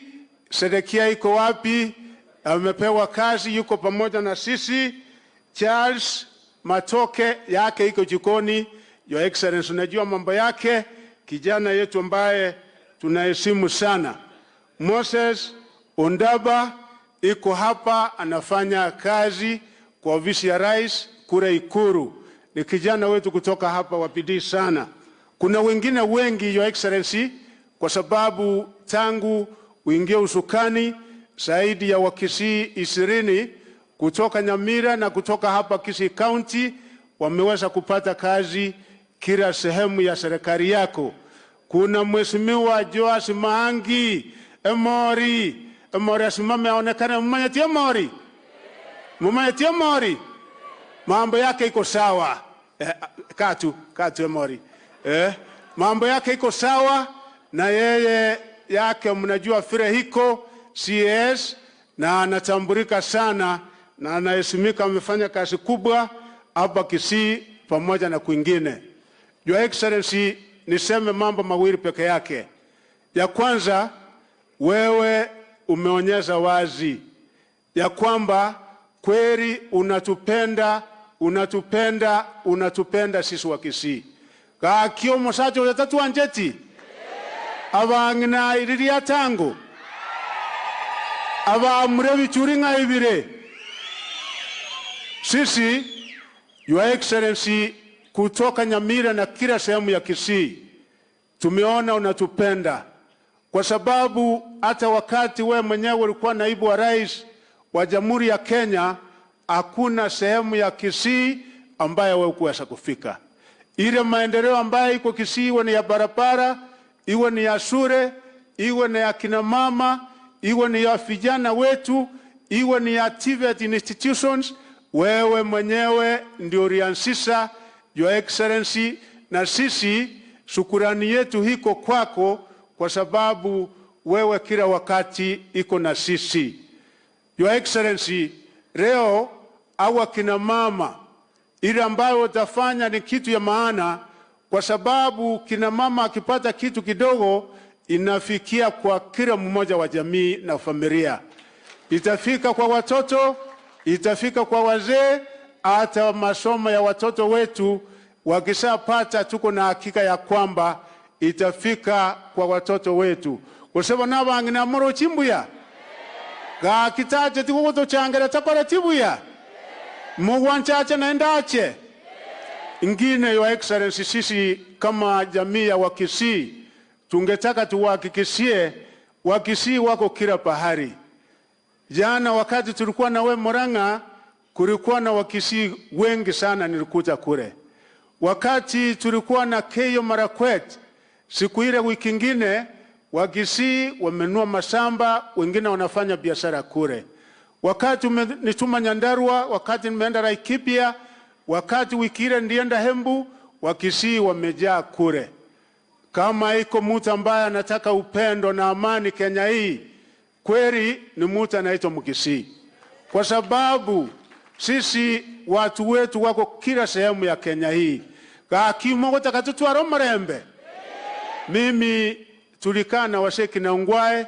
Sedekia iko wapi? Amepewa kazi, yuko pamoja na sisi. Charles Matoke yake iko jikoni. Your Excellency, unajua mambo yake, kijana yetu ambaye tunaheshimu sana. Moses Ondaba iko hapa anafanya kazi kwa ofisi ya Rais kule Ikuru. Ni kijana wetu kutoka hapa wa bidii sana. Kuna wengine wengi, Your Excellency, kwa sababu tangu uingie usukani zaidi ya Wakisii 20 kutoka Nyamira na kutoka hapa Kisii County wameweza kupata kazi kila sehemu ya serikali yako. Kuna Mheshimiwa Joas Maangi Emori. Emori asimame aonekane. Mumanyati Emori? Mumanyati Emori? Mambo yake iko sawa. Katu Emori. Mambo yake iko sawa na yeye yake mnajua vile hiko CS na anatambulika sana na anaheshimika, amefanya kazi kubwa hapa Kisii pamoja na kwingine. Your Excellency, niseme mambo mawili peke yake. Ya kwanza, wewe umeonyesha wazi ya kwamba kweli unatupenda, unatupenda, unatupenda sisi wa Kisii. Kakio musacho yatatu anjeti abangina iriria tangu abamure bichuringa ibire. Sisi, Your Excellency, kutoka Nyamira na kila sehemu ya Kisii tumeona unatupenda, kwa sababu hata wakati we mwenyewe ulikuwa naibu wa rais wa Jamhuri ya Kenya, hakuna sehemu ya Kisii ambayo wewe hukuweza kufika. Ile maendeleo ambayo iko Kisii, iwe ni ya barabara, iwe ni ya shule, iwe ni ya kina mama, iwe ni ya vijana wetu, iwe ni ya TVET institutions, wewe mwenyewe ndio ulianzisha, Your Excellency, na sisi shukurani yetu hiko kwako, kwa sababu wewe kila wakati iko na sisi. Your Excellency, leo hawa kina mama, ile ambayo utafanya ni kitu ya maana, kwa sababu kina mama akipata kitu kidogo inafikia kwa kila mmoja wa jamii na familia. Itafika kwa watoto, itafika kwa wazee, hata masomo ya watoto wetu wakishapata, tuko na hakika ya kwamba itafika kwa watoto wetu. Kusema na bangina moro chimbuya gakitaje tikugoto changera takora tibuya mugwanchache naendache. Ingine, Your Excellency, sisi kama jamii ya Wakisii tungetaka tuwahakikishie Wakisii wako kila pahali. Jana wakati tulikuwa na we Murang'a, kulikuwa na Wakisii wengi sana nilikuta kule. Wakati tulikuwa na Keyo Marakwet siku ile wiki nyingine, Wakisii wamenunua mashamba, wengine wanafanya biashara kule. Wakati umenituma Nyandarua, wakati nimeenda Laikipia, wakati wiki ile ndienda Hembu, Wakisii wamejaa kule. Kama iko mtu ambaye anataka upendo na amani Kenya hii, kweli ni mtu anaitwa Mkisii. Kwa sababu sisi watu wetu wako kila sehemu ya Kenya hii. Kakimogo takatutwara marembe. Mimi tulikaa na wasee kina Ongwae,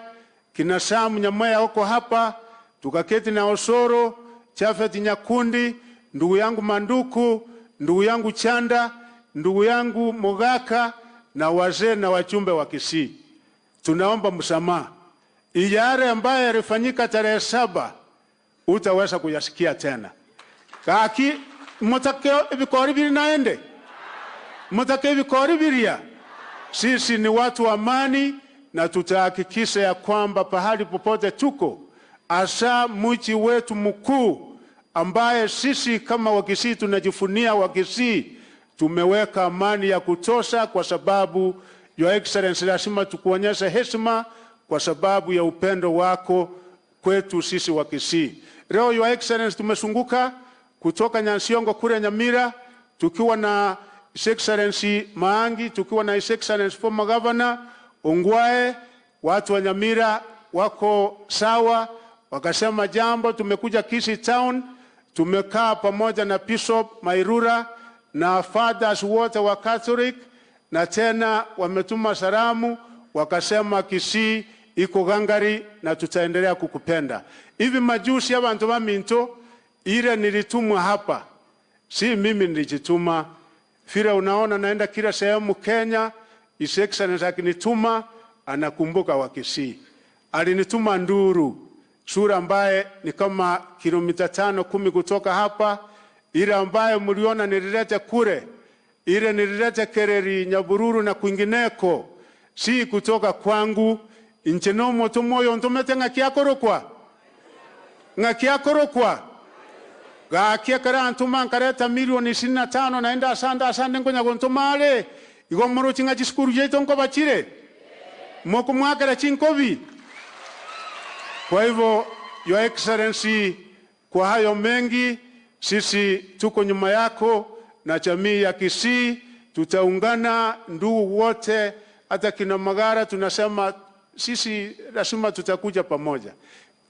kina Sam Nyamweya huko hapa, tukaketi na Osoro, Chafet Nyakundi, ndugu yangu Manduku, ndugu yangu Chanda, ndugu yangu Mogaka na wazee na wachumbe wa Kisii. Tunaomba msamaha. Yale ambayo yalifanyika tarehe 7 utaweza kuyasikia tena. Kaki mutake ebikori biri naende. Mutake ebikori biria. Sisi ni watu wa amani na tutahakikisha ya kwamba pahali popote tuko, hasa mji wetu mkuu ambaye sisi kama Wakisii tunajivunia Wakisii, tumeweka amani ya kutosha, kwa sababu Your Excellency, lazima tukuonyeshe heshima kwa sababu ya upendo wako kwetu sisi Wakisii. Leo Your Excellency, tumezunguka kutoka Nyansiongo kule Nyamira tukiwa na His Excellency Maangi, tukiwa na His Excellency former Governor Ongwae. Watu wa Nyamira wako sawa, wakasema jambo. Tumekuja Kisii Town, tumekaa pamoja na Bishop Mairura na fathers wote wa Catholic, na tena wametuma salamu wakasema Kisii iko gangari na tutaendelea kukupenda. Hivi majuzi abantu ba minto ile nilitumwa hapa, si mimi nilijituma. Vile unaona naenda kila sehemu Kenya, His Excellency akinituma anakumbuka Wakisii. Alinituma Nduru, sura ambaye ni kama kilomita 5-10 kutoka hapa, ile ambaye mliona nilileta kure, ile nilileta Kereri, Nyabururu na kwingineko, si kutoka kwangu. Inchenomo tomoyo ntomete ngakiakorokwa ngakiakorokwa gakia kara ntuma nkareta milioni 25 naenda asanda asande ngonya gontomale igo moro chinga chiskuru jeto nkobachire moko mwakara chinkobi. Kwa hivyo Your Excellency, kwa hayo mengi sisi tuko nyuma yako na jamii ya Kisii tutaungana, ndugu wote, hata kina Magara tunasema sisi lazima tutakuja pamoja.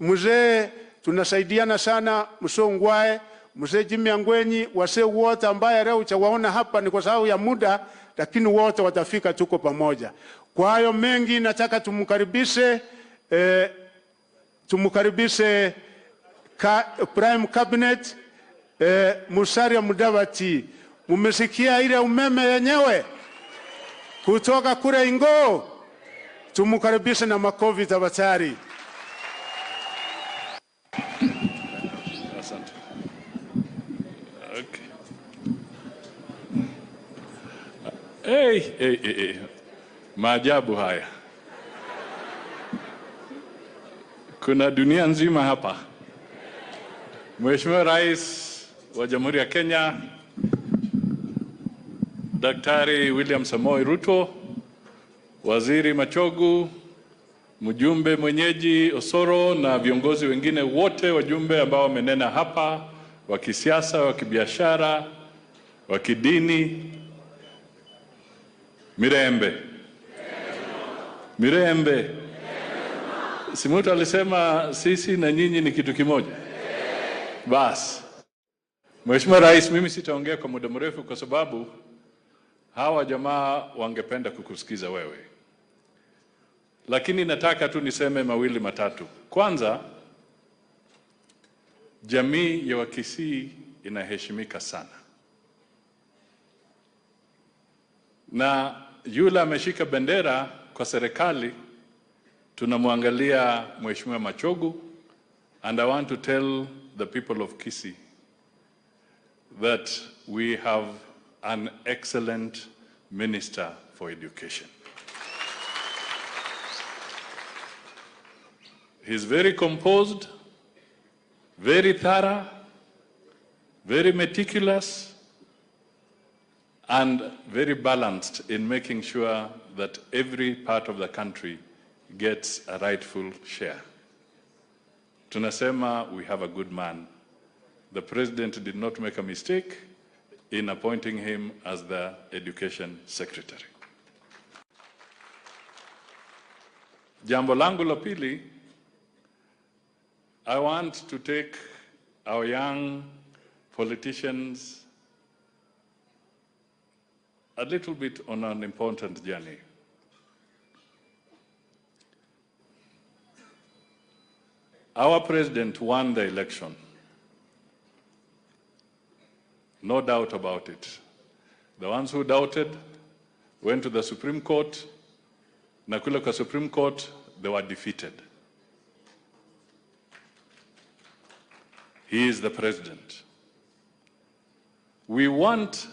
Mzee tunasaidiana sana, Mzee Ongwae, Mzee Jimmy Angwenyi, wazee wote ambaye leo utawaona hapa ni kwa sababu ya muda, lakini wote watafika, tuko pamoja. Kwa hayo mengi nataka tumkaribishe tumkaribishe Prime Cabinet Musalia Mudavadi. Mumesikia ile umeme yenyewe kutoka kule Ingo. Tumkaribishe na makofi tafadhali. Asante. Okay. Hey, hey, hey, hey. Maajabu haya. Kuna dunia nzima hapa. Mheshimiwa Rais wa Jamhuri ya Kenya, Daktari William Samoei Ruto, Waziri Machogu, mjumbe mwenyeji Osoro na viongozi wengine wote, wajumbe ambao wamenena hapa, wa kisiasa, wa kibiashara, wa kidini. Mirembe. Mirembe. Simutu alisema sisi na nyinyi ni kitu kimoja. Bas. Mheshimiwa Rais, mimi sitaongea kwa muda mrefu kwa sababu hawa jamaa wangependa kukusikiza wewe. Lakini nataka tu niseme mawili matatu. Kwanza, jamii ya Wakisii inaheshimika sana. Na yule ameshika bendera kwa serikali, tunamwangalia Mheshimiwa Machogu, and I want to tell the people of Kisii that we have an excellent minister for education. He's very composed, very thorough, very meticulous, and very balanced in making sure that every part of the country gets a rightful share. Tunasema we have a good man. The president did not make a mistake in appointing him as the education secretary. Jambo langu la pili, I want to take our young politicians a little bit on an important journey. Our president won the election. No doubt about it. The ones who doubted went to the Supreme Court. Na kule kwa Supreme Court, they were defeated. He is the president. We want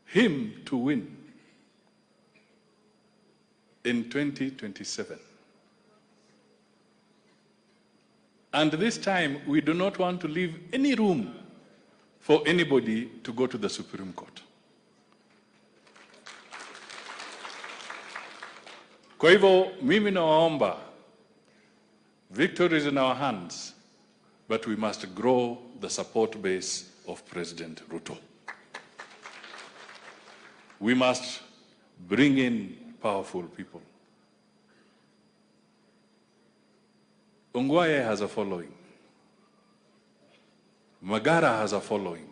him to win in 2027. And this time, we do not want to leave any room for anybody to go to the Supreme Court. Kwa hivyo, mimi nawaomba, victory is in our hands, but we must grow the support base of President Ruto. We must bring in powerful people. Ongwae has a following. Magara has a following.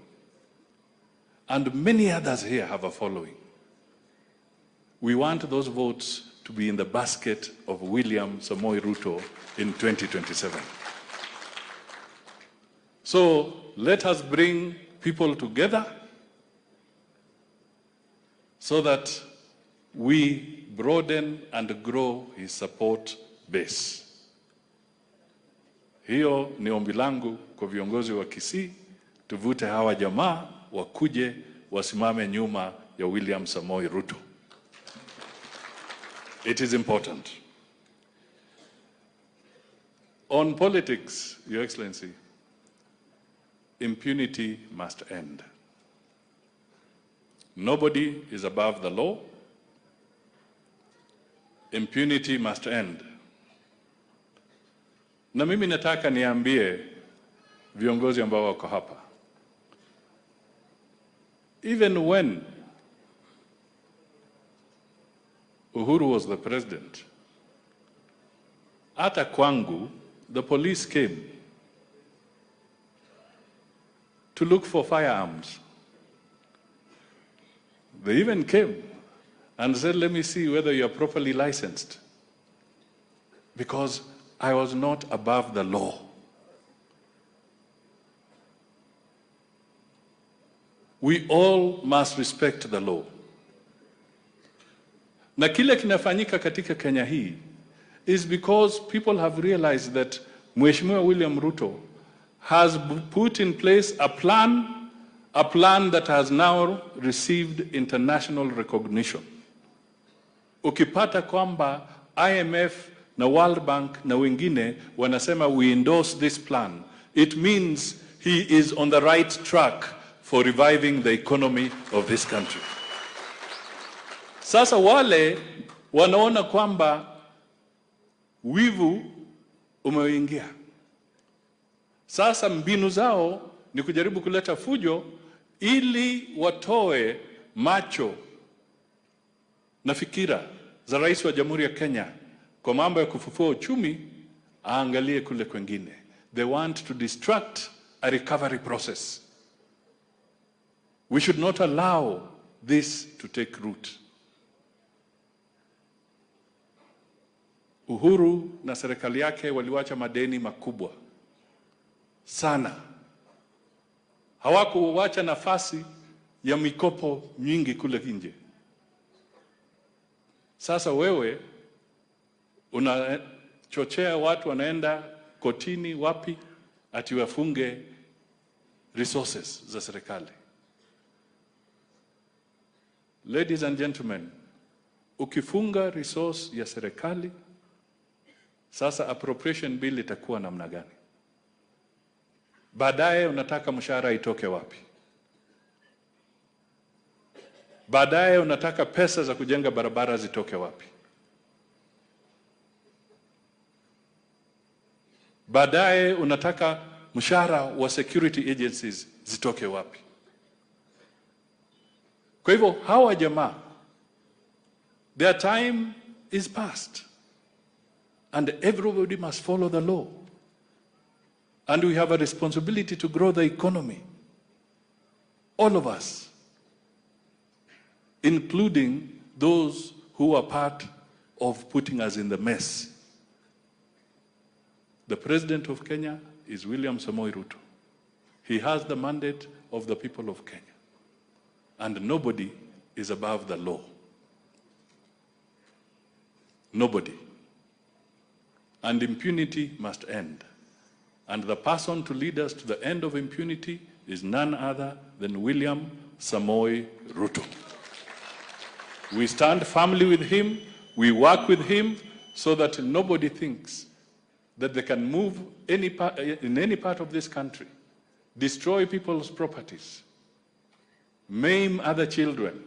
And many others here have a following. We want those votes to be in the basket of William Samoei Ruto in 2027. So let us bring people together so that we broaden and grow his support base. Hiyo ni ombi langu kwa viongozi wa Kisii, tuvute hawa jamaa wakuje wasimame nyuma ya William Samoei Ruto. It is important. On politics, Your Excellency, impunity must end. Nobody is above the law. Impunity must end. Na mimi nataka niambie viongozi ambao wako hapa. Even when Uhuru was the president, hata kwangu, the police came to look for firearms. They even came and said, let me see whether you are properly licensed. Because I was not above the law. We all must respect the law. Na kile kinafanyika katika Kenya hii is because people have realized that Mheshimiwa William Ruto has put in place a plan that has now received international recognition. Ukipata kwamba IMF na World Bank na wengine wanasema we endorse this plan, it means he is on the right track for reviving the economy of this country. Sasa wale wanaona kwamba wivu umeingia. Sasa mbinu zao ni kujaribu kuleta fujo ili watoe macho na fikira za rais wa Jamhuri ya Kenya kwa mambo ya kufufua uchumi, aangalie kule kwengine. They want to distract a recovery process. We should not allow this to take root. Uhuru na serikali yake waliwacha madeni makubwa sana. Hawakuwacha nafasi ya mikopo nyingi kule nje. Sasa wewe unachochea watu wanaenda kotini wapi ati wafunge resources za serikali. Ladies and gentlemen, ukifunga resource ya serikali, sasa appropriation bill itakuwa namna gani? Baadaye unataka mshahara itoke wapi? Baadaye unataka pesa za kujenga barabara zitoke wapi? Baadaye unataka mshahara wa security agencies zitoke wapi? Kwa hivyo hawa jamaa, their time is past. And everybody must follow the law. And we have a responsibility to grow the economy. All of us, including those who are part of putting us in the mess. The president of Kenya is William Samoei Ruto. He has the mandate of the people of Kenya. And nobody is above the law. Nobody. And impunity must end. And the person to lead us to the end of impunity is none other than William Samoei Ruto. We stand firmly with him, we work with him, so that nobody thinks that they can move in any part of this country, destroy people's properties, maim other children,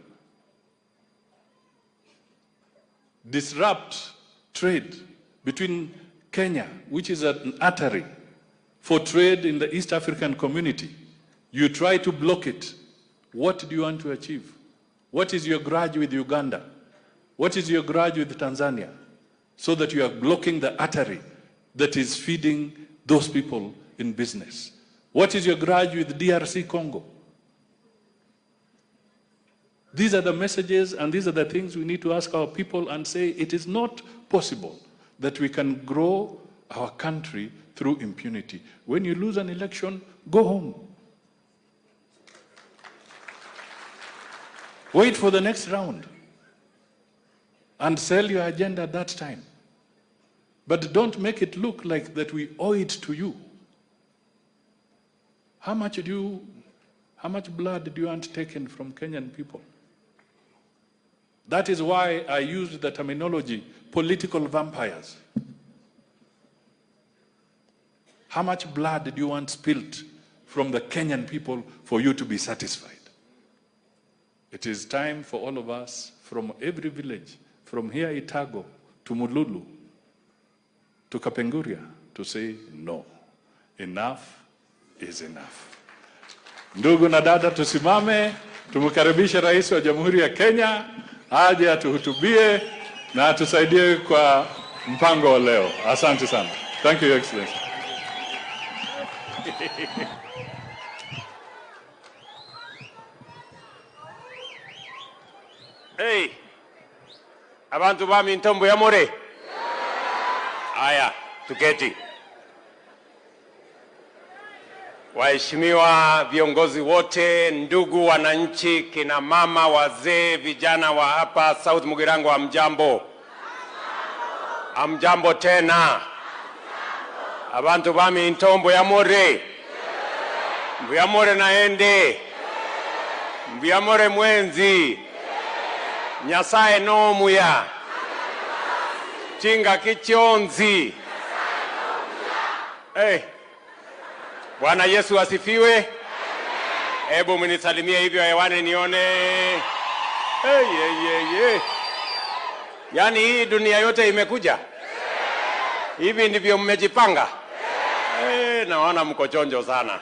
disrupt trade between Kenya, which is an artery for trade in the East African community. You try to block it. What do you want to achieve? What is your grudge with Uganda? What is your grudge with Tanzania? So that you are blocking the artery that is feeding those people in business. What is your grudge with DRC Congo? These are the messages and these are the things we need to ask our people and say it is not possible that we can grow our country through impunity. When you lose an election, go home. Wait for the next round and sell your agenda at that time. But don't make it look like that we owe it to you. How much blood do you want taken from Kenyan people? That is why I used the terminology, political vampires. How much blood do you want spilt from the Kenyan people for you to be satisfied? It is time for all of us from every village, from here Itago to Mululu, to Kapenguria, to say no. Enough is enough. Ndugu na dada, tusimame, tumkaribishe Rais wa Jamhuri ya Kenya, aje atuhutubie na atusaidie kwa mpango wa leo. Asante sana. Thank you, Your Excellency. Hey, abantu bami ntombo ya more. Aya, tuketi. Waheshimiwa viongozi wote, ndugu wananchi, kina mama, wazee, vijana wa hapa South Mugirango, amjambo. Amjambo tena. Abantu bami ntombo ya more. Mbuya more naende. Mbuya more mwenzi. Nyasaye no muya. Chinga kichonzi. Hey. Bwana Yesu asifiwe. Hebu mnisalimie hivyo hewani nione. Hey, hey, hey, hey. Yaani hii dunia yote imekuja. Hivi ndivyo mmejipanga. Hey, naona mko chonjo sana.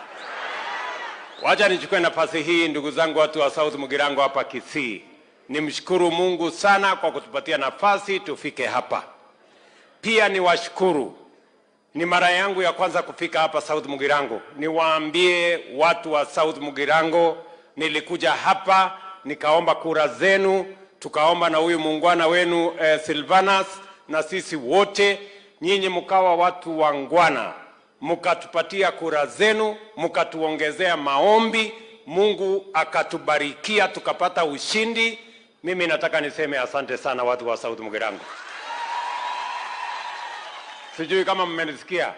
Wacha nichukue nafasi hii ndugu zangu watu wa South Mugirango hapa Kisii. Nimshukuru Mungu sana kwa kutupatia nafasi tufike hapa. Pia niwashukuru. Ni mara yangu ya kwanza kufika hapa South Mugirango. Niwaambie watu wa South Mugirango, nilikuja hapa, nikaomba kura zenu, tukaomba na huyu muungwana wenu Silvanus, na sisi wote, nyinyi mkawa watu wangwana. Mkatupatia kura zenu, mkatuongezea maombi, Mungu akatubarikia, tukapata ushindi. Mimi nataka niseme asante sana watu wa South Mugirango. Sijui kama mmenisikia.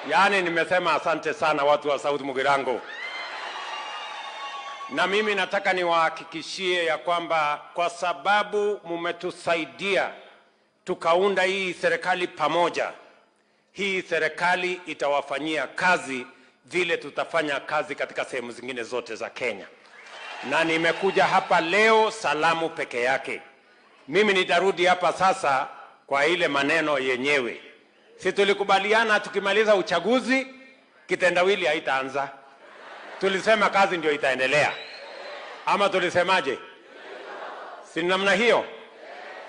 Yaani nimesema asante sana watu wa South Mugirango. Na mimi nataka niwahakikishie ya kwamba kwa sababu mmetusaidia tukaunda hii serikali pamoja, hii serikali itawafanyia kazi vile tutafanya kazi katika sehemu zingine zote za Kenya. Na nimekuja hapa leo salamu peke yake. Mimi nitarudi hapa sasa kwa ile maneno yenyewe. Si tulikubaliana tukimaliza uchaguzi kitendawili haitaanza. Tulisema kazi ndio itaendelea. Ama tulisemaje? Si namna hiyo?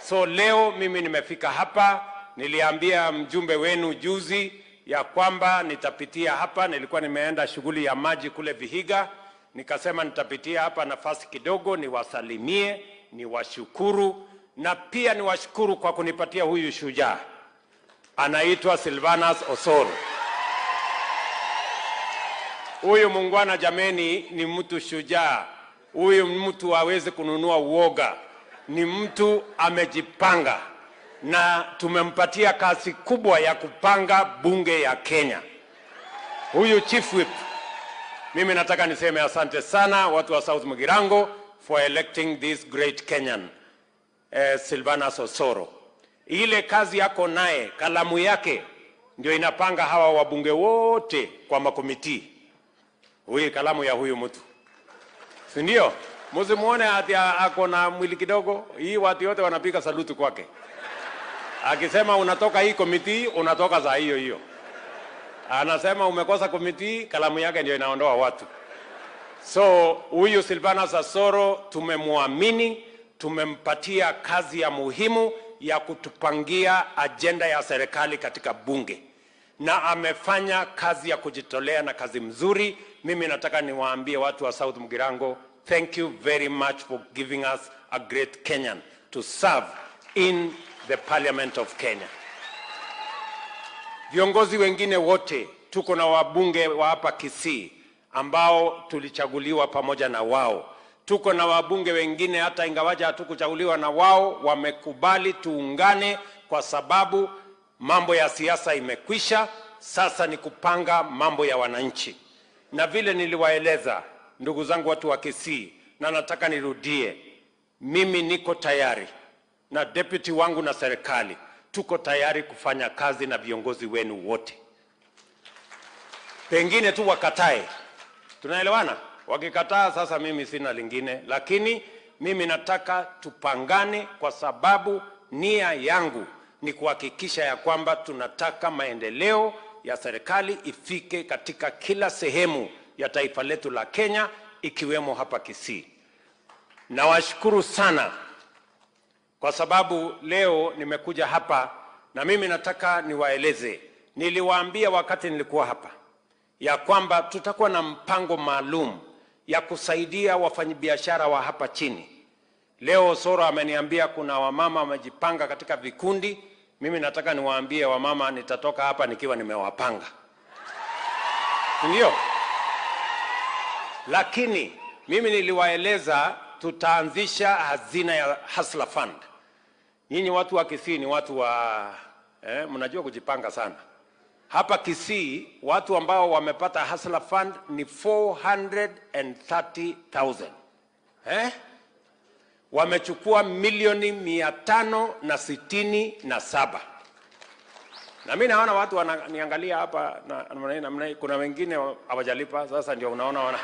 So leo mimi nimefika hapa, niliambia mjumbe wenu juzi ya kwamba nitapitia hapa, nilikuwa nimeenda shughuli ya maji kule Vihiga, nikasema nitapitia hapa nafasi kidogo niwasalimie, niwashukuru, na pia niwashukuru kwa kunipatia huyu shujaa. Anaitwa Silvanus Osoro. Huyu muungwana jameni ni mtu shujaa. Huyu mtu hawezi kununua uoga. Ni mtu amejipanga. Na tumempatia kazi kubwa ya kupanga bunge ya Kenya. Huyu Chief Whip, mimi nataka niseme asante sana watu wa South Mugirango for electing this great Kenyan, Silvanus Osoro. Ile kazi yako naye, kalamu yake ndio inapanga hawa wabunge wote kwa makomiti. Huyu kalamu ya huyu mtu, si ndio? Msimuone ati ako na mwili kidogo, hii watu wote wanapiga saluti kwake. Akisema unatoka hii komiti, unatoka za hiyo hiyo. Anasema umekosa komiti, kalamu yake ndio inaondoa watu. So huyu Silvanus Osoro tumemwamini, tumempatia kazi ya muhimu ya kutupangia ajenda ya serikali katika bunge, na amefanya kazi ya kujitolea na kazi mzuri. Mimi nataka niwaambie watu wa South Mugirango, thank you very much for giving us a great Kenyan to serve in the Parliament of Kenya. Viongozi wengine wote, tuko na wabunge wa hapa Kisii ambao tulichaguliwa pamoja na wao. Tuko na wabunge wengine hata ingawaja hatukuchaguliwa na wao, wamekubali tuungane kwa sababu mambo ya siasa imekwisha. Sasa ni kupanga mambo ya wananchi. Na vile niliwaeleza ndugu zangu watu wa Kisii, na nataka nirudie, mimi niko tayari na deputy wangu na serikali tuko tayari kufanya kazi na viongozi wenu wote. Pengine tu wakatae, tunaelewana? Wakikataa sasa mimi sina lingine, lakini mimi nataka tupangane, kwa sababu nia yangu ni kuhakikisha ya kwamba tunataka maendeleo ya serikali ifike katika kila sehemu ya taifa letu la Kenya, ikiwemo hapa Kisii. Nawashukuru sana kwa sababu leo nimekuja hapa, na mimi nataka niwaeleze. Niliwaambia wakati nilikuwa hapa ya kwamba tutakuwa na mpango maalum ya kusaidia wafanyabiashara wa hapa chini. Leo Osoro ameniambia kuna wamama wamejipanga katika vikundi. Mimi nataka niwaambie wamama, nitatoka hapa nikiwa nimewapanga, ndio? Lakini mimi niliwaeleza tutaanzisha hazina ya Hustler Fund. Nyinyi watu wa Kisii ni watu wa mnajua kujipanga sana. Hapa Kisii watu ambao wamepata Hustler Fund ni 430,000. Wamechukua milioni 567. Na mimi naona watu wananiangalia hapa na namna, kuna wengine hawajalipa, sasa ndio unaona wana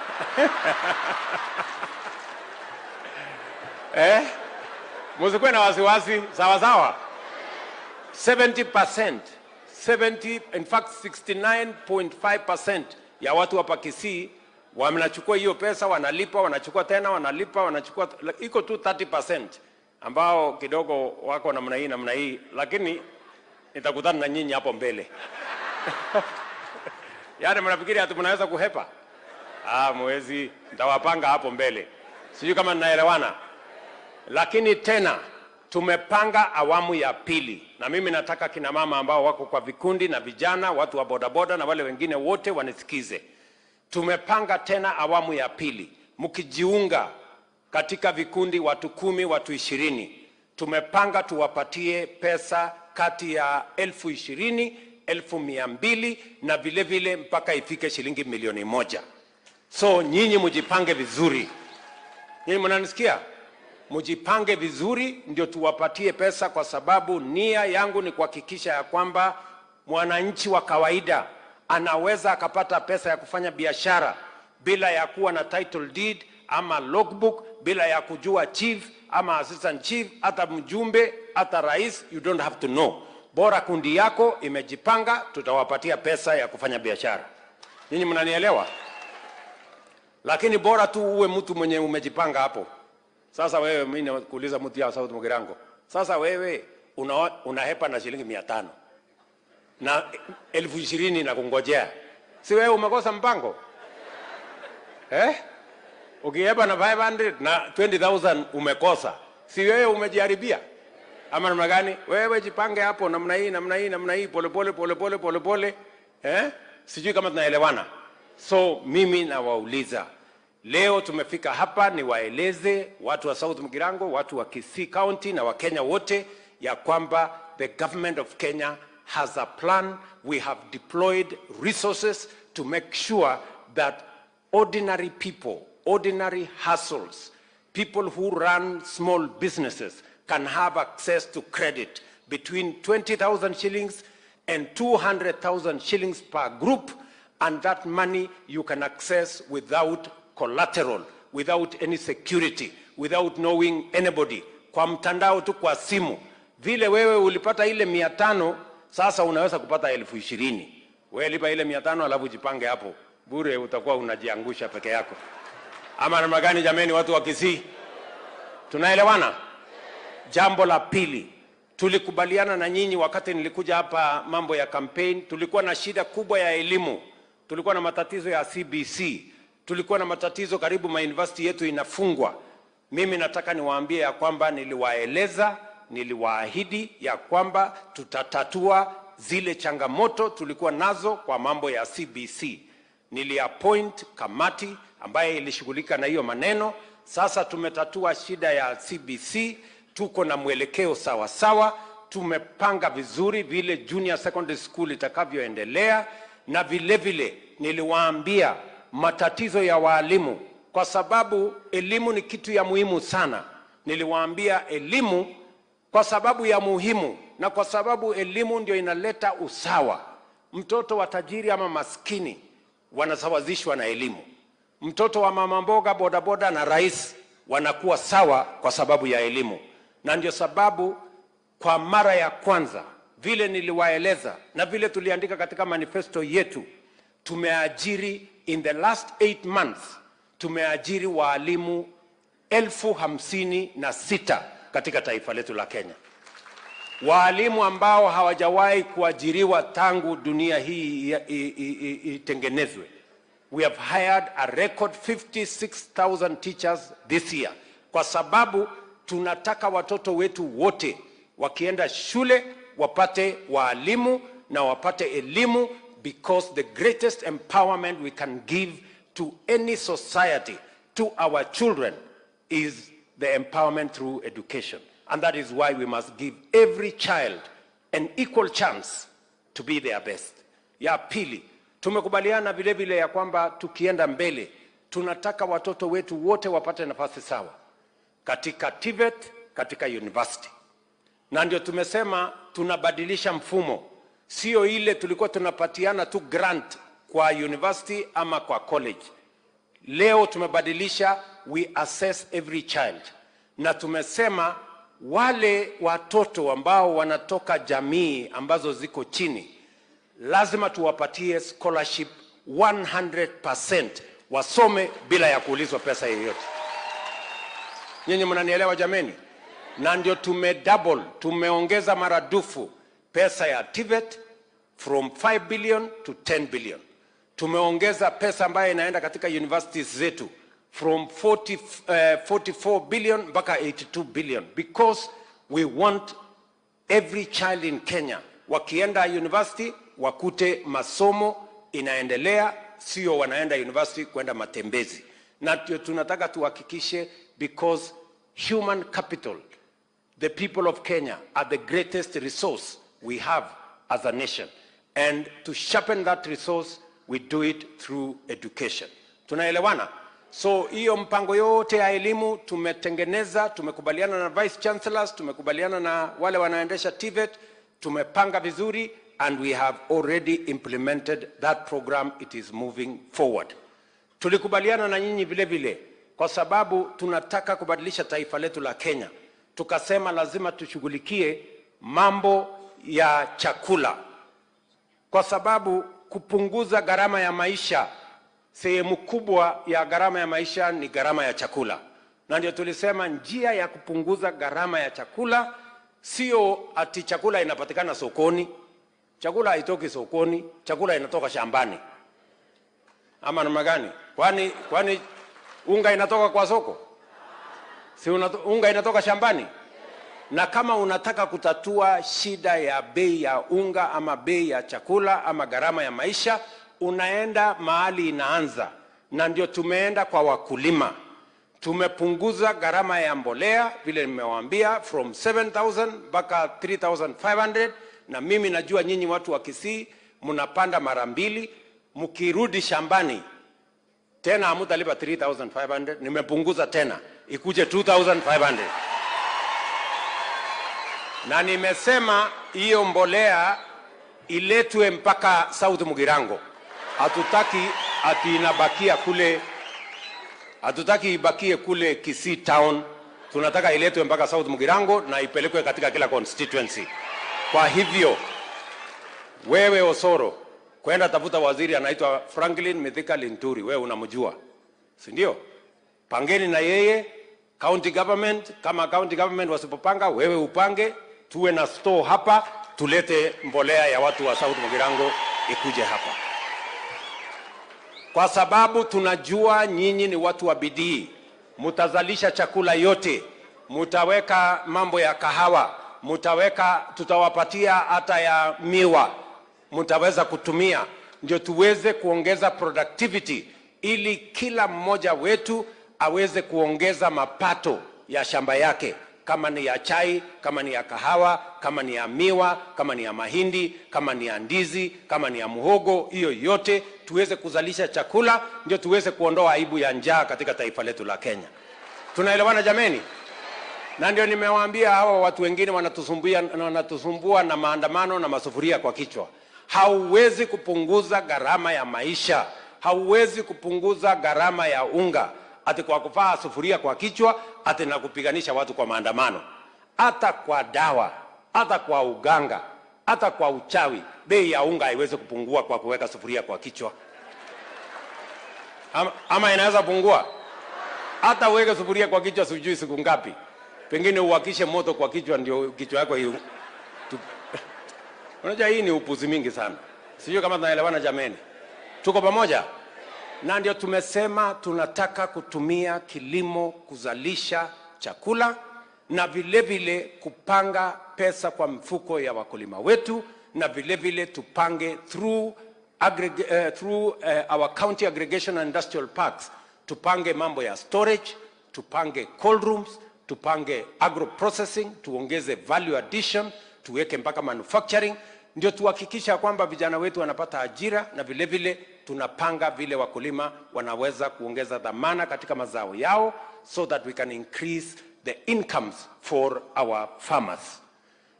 Msikuwe na wasiwasi, sawa sawa. 70%, 70, in fact 69.5% ya watu hapa Kisii wanachukua hiyo pesa, wanalipa, wanachukua tena, wanalipa, wanachukua. Iko tu 30% ambao kidogo wako namna hii namna hii, lakini nitakutana na nyinyi hapo mbele. Yaani mnafikiri ati mnaweza kuhepa? Ah, mwezi nitawapanga hapo mbele. Sijui kama ninaelewana. Lakini tena tumepanga awamu ya pili, na mimi nataka kina mama ambao wako kwa vikundi na vijana, watu wa bodaboda na wale wengine wote wanisikize. Tumepanga tena awamu ya pili. Mkijiunga katika vikundi watu 10, watu 20, tumepanga tuwapatie pesa kati ya 20,000, 200,000 na vile vile mpaka ifike shilingi 1,000,000. So nyinyi mjipange vizuri. Nyinyi mnanisikia? Mjipange vizuri ndio tuwapatie pesa, kwa sababu nia yangu ni kuhakikisha ya kwamba mwananchi wa kawaida anaweza akapata pesa ya kufanya biashara bila ya kuwa na title deed ama logbook, bila ya kujua chief ama assistant chief, hata mjumbe, hata rais, you don't have to know. Bora kundi yako imejipanga, tutawapatia pesa ya kufanya biashara. Nyinyi mnanielewa? Lakini bora tu uwe mtu mwenye umejipanga hapo. Sasa wewe, mimi nakuuliza mtu ya South Mugirango. Sasa wewe unahepa na shilingi 500 na 20,000 na kungojea. Si wewe umekosa mpango? Ukihepa na 500 na 20,000 umekosa. Si wewe umejiharibia? Ama namna gani? Wewe jipange hapo namna hii namna hii namna hii, pole pole pole pole pole pole. Sijui kama tunaelewana. So mimi nawauliza, leo tumefika hapa niwaeleze watu wa South Mugirango, watu wa Kisii County na Wakenya wote ya kwamba the government of Kenya has a plan. We have deployed resources to make sure that ordinary people, ordinary hustles, people who run small businesses can have access to credit between 20,000 shillings, and 200,000 shillings per group, and that money you can access without collateral, without any security, without knowing anybody, kwa mtandao tu, kwa simu. Vile wewe ulipata ile 500, sasa unaweza kupata 20,000. Wewe lipa ile 500 alafu jipange hapo. Bure utakuwa unajiangusha peke yako. Ama namna gani jameni, watu wa Kisii? Tunaelewana? Jambo la pili, tulikubaliana na nyinyi wakati nilikuja hapa mambo ya campaign, tulikuwa na shida kubwa ya elimu, tulikuwa na matatizo ya CBC, tulikuwa na matatizo karibu mauniversity yetu inafungwa. Mimi nataka niwaambie ya kwamba niliwaeleza, niliwaahidi ya kwamba tutatatua zile changamoto tulikuwa nazo kwa mambo ya CBC. Niliappoint kamati ambaye ilishughulika na hiyo maneno. Sasa tumetatua shida ya CBC, tuko na mwelekeo sawa sawa, tumepanga vizuri vile junior secondary school itakavyoendelea, na vile vile niliwaambia matatizo ya waalimu, kwa sababu elimu ni kitu ya muhimu sana. Niliwaambia elimu kwa sababu ya muhimu, na kwa sababu elimu ndio inaleta usawa. Mtoto wa tajiri ama maskini wanasawazishwa na elimu. Mtoto wa mama mboga, bodaboda na rais wanakuwa sawa kwa sababu ya elimu. Na ndio sababu kwa mara ya kwanza, vile niliwaeleza na vile tuliandika katika manifesto yetu, tumeajiri in the last 8 months, tumeajiri waalimu 56,000 katika taifa letu la Kenya. Waalimu ambao hawajawahi kuajiriwa tangu dunia hii itengenezwe. We have hired a record 56,000 teachers this year. Kwa sababu tunataka watoto wetu wote wakienda shule wapate waalimu na wapate elimu, because the greatest empowerment we can give to any society, to our children, is the empowerment through education. And that is why we must give every child an equal chance to be their best. Ya pili, tumekubaliana vile vile ya kwamba tukienda mbele, tunataka watoto wetu wote wapate nafasi sawa katika TVET, katika university. Na ndio tumesema tunabadilisha mfumo. Sio ile tulikuwa tunapatiana tu grant kwa university ama kwa college. Leo tumebadilisha, we assess every child. Na tumesema wale watoto ambao wanatoka jamii ambazo ziko chini, lazima tuwapatie scholarship 100% wasome bila ya kuulizwa pesa yoyote. Nyinyi mnanielewa jameni? Na ndio tumedouble, tumeongeza maradufu pesa ya TVET from 5 billion to 10 billion. Tumeongeza pesa ambayo inaenda katika universities zetu from 44 billion mpaka 82 billion, because we want every child in Kenya wakienda university wakute masomo inaendelea, sio wanaenda university kwenda matembezi. Na tunataka tuhakikishe, because human capital, the people of Kenya are the greatest resource we have as a nation. And to sharpen that resource, we do it through education. Tunaelewana? So hiyo mpango yote ya elimu tumetengeneza, tumekubaliana na vice chancellors, tumekubaliana na wale wanaendesha TVET, tumepanga vizuri, and we have already implemented that program. It is moving forward. Tulikubaliana na nyinyi vile vile kwa sababu tunataka kubadilisha taifa letu la Kenya. Tukasema lazima tushughulikie mambo ya chakula, kwa sababu kupunguza gharama ya maisha, sehemu kubwa ya gharama ya maisha ni gharama ya chakula. Na ndio tulisema njia ya kupunguza gharama ya chakula sio ati chakula inapatikana sokoni. Chakula haitoki sokoni, chakula inatoka shambani. Ama namna gani? Kwani unga inatoka kwa soko? Si unga inatoka shambani? Na kama unataka kutatua shida ya bei ya unga ama bei ya chakula ama gharama ya maisha, unaenda mahali inaanza. Na ndio tumeenda kwa wakulima. Tumepunguza gharama ya mbolea vile nimewaambia from 7,000 mpaka 3,500. Na mimi najua nyinyi watu wa Kisii mnapanda mara mbili, mkirudi shambani tena hamtalipa 3,500, nimepunguza tena ikuje 2,500. Na nimesema hiyo mbolea Iletwe mpaka South Mugirango. Hatutaki ati inabakia kule, hatutaki ibakie kule Kisii town. Tunataka iletwe mpaka South Mugirango na ipelekwe katika kila constituency. Kwa hivyo wewe Osoro, kwenda tafuta waziri anaitwa Franklin Mithika Linturi, wewe unamjua, si ndio? Pangeni na yeye county government. Kama county government wasipopanga, wewe upange, tuwe na store hapa, tulete mbolea ya watu wa South Mugirango ikuje hapa, kwa sababu tunajua nyinyi ni watu wa bidii, mutazalisha chakula yote, mutaweka mambo ya kahawa, mutaweka, tutawapatia hata ya miwa, mutaweza kutumia, ndio tuweze kuongeza productivity, ili kila mmoja wetu aweze kuongeza mapato ya shamba yake, kama ni ya chai, kama ni ya kahawa, kama ni ya miwa, kama ni ya mahindi, kama ni ya ndizi, kama ni ya muhogo, hiyo yote tuweze kuzalisha chakula, ndio tuweze kuondoa aibu ya njaa katika taifa letu la Kenya. Tunaelewana jameni? Na ndio nimewaambia hawa watu wengine wanatusumbua na maandamano na masufuria kwa kichwa. Hauwezi kupunguza gharama ya maisha, hauwezi kupunguza gharama ya unga ati kwa kuvaa sufuria kwa kichwa, ati na kupiganisha watu kwa maandamano. Hata kwa dawa, hata kwa uganga, hata kwa uchawi, bei ya unga haiwezi kupungua kwa kuweka sufuria kwa kichwa. Ama inaweza pungua? Hata uweke sufuria kwa kichwa sijui siku ngapi, pengine uwakishe moto kwa kichwa ndio kichwa yako hiyo. Unajua hii ni upuzi mingi sana. Sijui kama tunaelewana jameni. Tuko pamoja? Na ndio tumesema tunataka kutumia kilimo kuzalisha chakula na vile vile kupanga pesa kwa mfuko ya wakulima wetu, na vile vile tupange through our county aggregation and industrial parks, tupange mambo ya storage, tupange cold rooms, tupange agro processing, tuongeze value addition, tuweke mpaka manufacturing, ndio tuhakikisha kwamba vijana wetu wanapata ajira, na vile vile tunapanga vile wakulima wanaweza kuongeza dhamana katika mazao yao, so that we can increase the incomes for our farmers.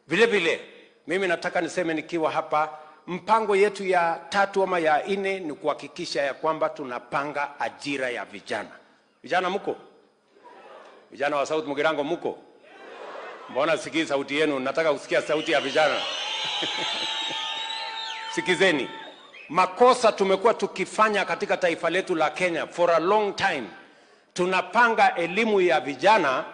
Vile vile mimi nataka niseme nikiwa hapa, mpango yetu ya 3 ama ya 4 ni kuhakikisha ya kwamba tunapanga ajira ya vijana. Vijana mko? Vijana wa South Mugirango mko? Mbona sikii sauti yenu? Nataka kusikia sauti ya vijana. Sikizeni. Makosa tumekuwa tukifanya katika taifa letu la Kenya for a long time. Tunapanga elimu ya vijana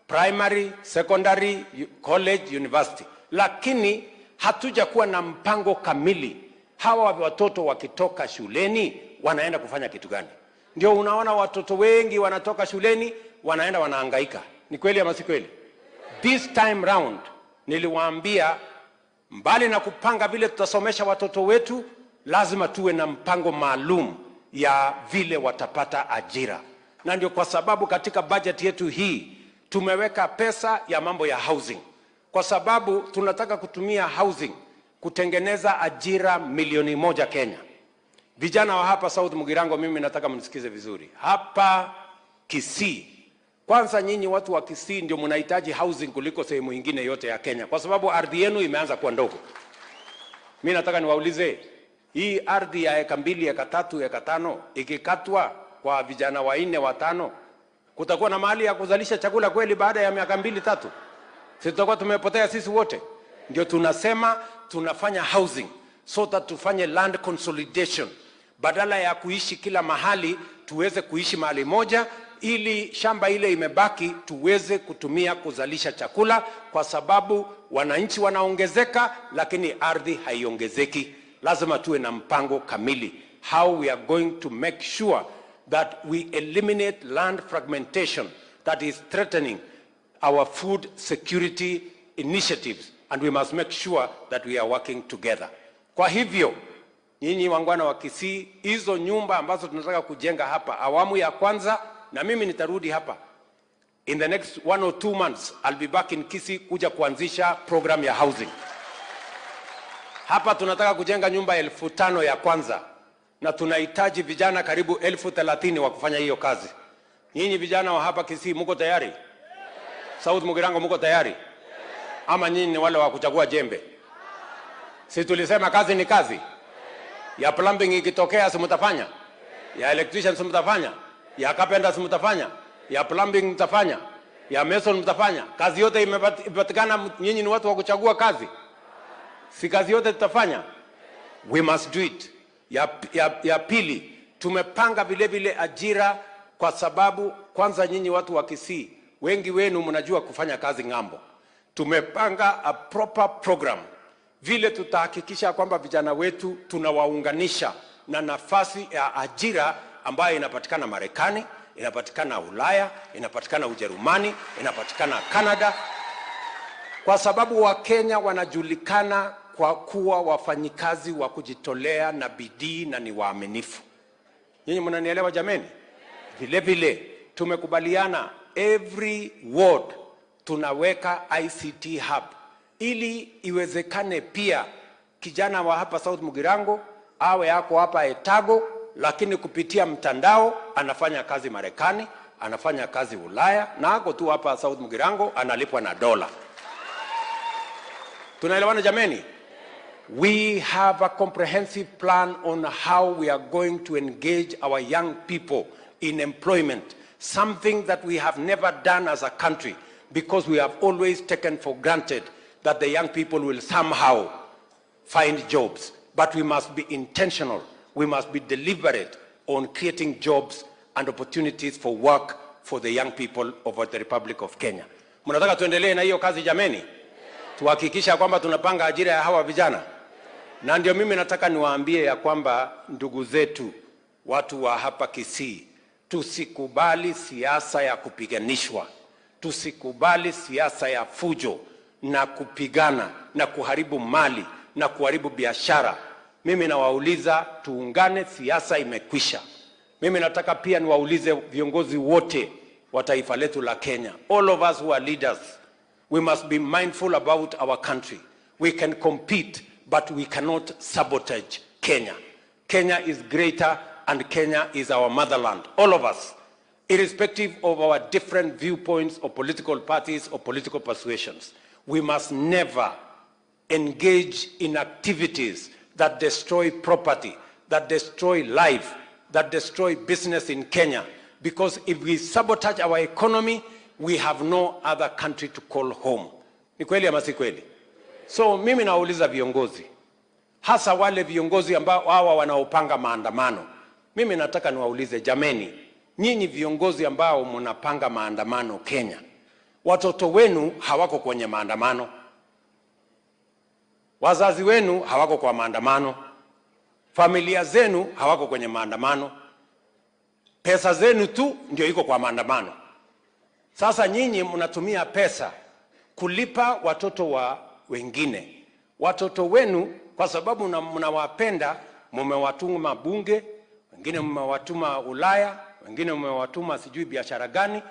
primary, secondary, college, university, lakini hatujakuwa na mpango kamili. Hawa watoto wakitoka shuleni wanaenda kufanya kitu gani? Ndio unaona watoto wengi wanatoka shuleni wanaenda wanahangaika. Ni kweli ama si kweli? This time round niliwaambia, mbali na kupanga vile tutasomesha watoto wetu, lazima tuwe na mpango maalum ya vile watapata ajira. Na ndio kwa sababu katika budget yetu hii tumeweka pesa ya mambo ya housing, kwa sababu tunataka kutumia housing kutengeneza ajira 1 milioni Kenya. Vijana wa hapa South Mugirango, mimi nataka mnisikize vizuri. Hapa Kisii, kwanza nyinyi watu wa Kisii ndio mnahitaji housing kuliko sehemu nyingine yote ya Kenya, kwa sababu ardhi yenu imeanza kuwa ndogo. Mimi nataka niwaulize, hii ardhi ya eka 2, eka 3, eka 5 ikikatwa kwa vijana 4, 5, kutakuwa na mahali ya kuzalisha chakula kweli baada ya miaka 2, 3? Sisi tutakuwa tumepotea sisi wote. Ndio tunasema tunafanya housing so that tufanye land consolidation. Badala ya kuishi kila mahali, tuweze kuishi mahali moja, ili shamba ile imebaki tuweze kutumia kuzalisha chakula, kwa sababu wananchi wanaongezeka lakini ardhi haiongezeki. Lazima tuwe na mpango kamili how we are going to make sure that we eliminate land fragmentation that is threatening our food security initiatives, and we must make sure that we are working together. Kwa hivyo nyinyi wangwana wa Kisii, hizo nyumba ambazo tunataka kujenga hapa awamu ya kwanza, na mimi nitarudi hapa in the next 1 or 2 months, I'll be back in Kisii kuja kuanzisha program ya housing. Hapa tunataka kujenga nyumba 5,000 ya kwanza, na tunahitaji vijana karibu 30,000 wa kufanya hiyo kazi. Nyinyi vijana wa hapa Kisii mko tayari? South Mugirango mko tayari? Ama nyinyi ni wale wa kuchagua jembe? Si tulisema kazi ni kazi? Ya plumbing ikitokea si mtafanya? Ya electrician si mtafanya? Ya carpenter si mtafanya? Ya plumbing mtafanya? Ya mason mtafanya? Kazi yote imepatikana, nyinyi ni watu wa kuchagua kazi. Si kazi yote tutafanya? We must do it. Ya pili, tumepanga vile vile ajira, kwa sababu kwanza nyinyi watu wa Kisii wengi wenu mnajua kufanya kazi ng'ambo. Tumepanga a proper program vile tutahakikisha kwamba vijana wetu tunawaunganisha na nafasi ya ajira ambayo inapatikana Marekani, inapatikana Ulaya, inapatikana Ujerumani, inapatikana Canada, kwa sababu Wakenya wanajulikana kwa kuwa wafanyikazi wa kujitolea na bidii na ni waaminifu. Nyinyi mnanielewa jameni? Vile vile tumekubaliana every ward tunaweka ICT hub ili iwezekane pia kijana wa hapa South Mugirango awe yako hapa Etago, lakini kupitia mtandao anafanya kazi Marekani, anafanya kazi Ulaya, na ako tu hapa South Mugirango analipwa na dola. Tunaelewana jameni? We have a comprehensive plan on how we are going to engage our young people in employment, something that we have never done as a country because we have always taken for granted that the young people will somehow find jobs. But we must be intentional. We must be deliberate on creating jobs and opportunities for work for the young people of the Republic of Kenya. Mnataka tuendelee na hiyo kazi jameni? Tuhakikisha kwamba tunapanga ajira ya hawa vijana. Na ndio mimi nataka niwaambie ya kwamba ndugu zetu watu wa hapa Kisii, tusikubali siasa ya kupiganishwa, tusikubali siasa ya fujo na kupigana na kuharibu mali na kuharibu biashara. Mimi nawauliza tuungane, siasa imekwisha. Mimi nataka pia niwaulize viongozi wote wa taifa letu la Kenya, all of us who are leaders, we must be mindful about our country. We can compete, but we cannot sabotage Kenya. Kenya is greater and Kenya is our motherland, all of us, irrespective of our different viewpoints or political parties or political persuasions. We must never engage in activities that destroy property, that destroy life, that destroy business in Kenya. Because if we sabotage our economy, we have no other country to call home. Ni kweli ama si kweli? So mimi nauliza viongozi, hasa wale viongozi ambao hawa wanaopanga maandamano. Mimi nataka niwaulize jameni, nyinyi viongozi ambao mnapanga maandamano Kenya, watoto wenu hawako kwenye maandamano, wazazi wenu hawako kwa maandamano, familia zenu hawako kwenye maandamano, pesa zenu tu ndio iko kwa maandamano. Sasa nyinyi mnatumia pesa kulipa watoto wa wengine. Watoto wenu kwa sababu mnawapenda, mmewatuma bunge, wengine mmewatuma Ulaya, wengine mmewatuma sijui biashara gani,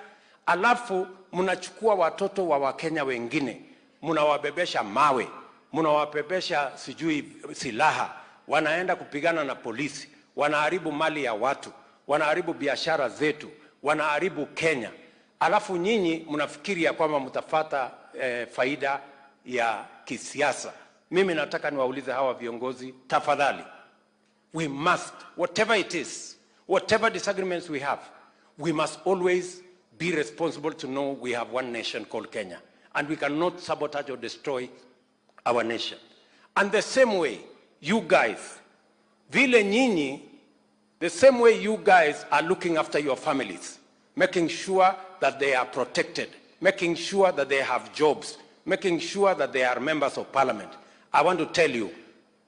alafu mnachukua watoto wa Wakenya wengine, mnawabebesha mawe, mnawabebesha sijui silaha, wanaenda kupigana na polisi, wanaharibu mali ya watu, wanaharibu biashara zetu, wanaharibu Kenya. Alafu nyinyi mnafikiri ya kwamba mtafata faida ya kisiasa. Mimi nataka niwaulize hawa viongozi, tafadhali, we must, whatever it is, whatever disagreements we have, we must always be responsible to know we have one nation called Kenya, and we cannot sabotage or destroy our nation. And the same way, you guys, vile nyinyi, the same way you guys are looking after your families, making sure that they are protected, making sure that they have jobs, making sure that they are members of parliament. I want to tell you,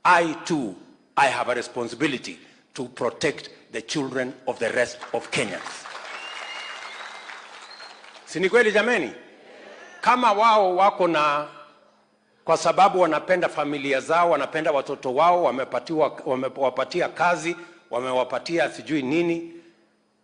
I too, I have a responsibility to protect the children of the rest of Kenyans. Si ni kweli jameni? Kama wao wako na, kwa sababu wanapenda familia zao, wanapenda watoto wao, wamewapatia kazi, wamewapatia sijui nini,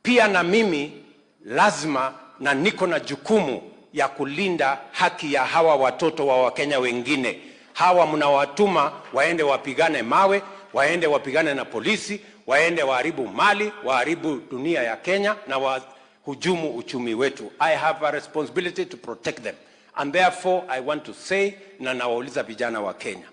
pia na mimi lazima na niko na jukumu ya kulinda haki ya hawa watoto wa Wakenya wengine. Hawa mnawatuma waende wapigane mawe, waende wapigane na polisi, waende waharibu mali, waharibu dunia ya Kenya na wahujumu uchumi wetu. I have a responsibility to protect them. And therefore I want to say, na nawauliza vijana wa Kenya,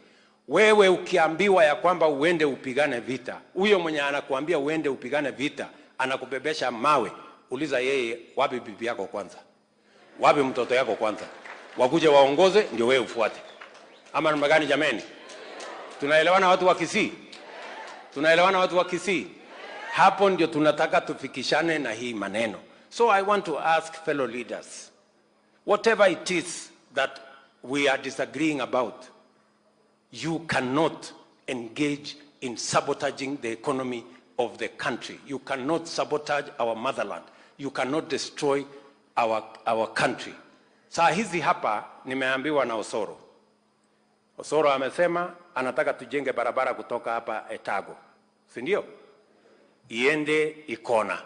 Wewe ukiambiwa ya kwamba uende upigane vita, huyo mwenye anakuambia uende upigane vita anakubebesha mawe, uliza yeye, wapi bibi yako kwanza, wapi mtoto yako kwanza, wakuje waongoze ndio wewe ufuate. Ama namna gani jameni? Tunaelewana watu wa Kisii? Tunaelewana watu wa Kisii? Hapo ndio tunataka tufikishane na hii maneno. So I want to ask fellow leaders, whatever it is that we are disagreeing about, you cannot engage in sabotaging the economy of the country. You cannot sabotage our motherland. You cannot destroy our country. Saa hizi hapa nimeambiwa na Osoro. Osoro amesema anataka tujenge barabara kutoka hapa Etago, si ndio? Iende Ikona,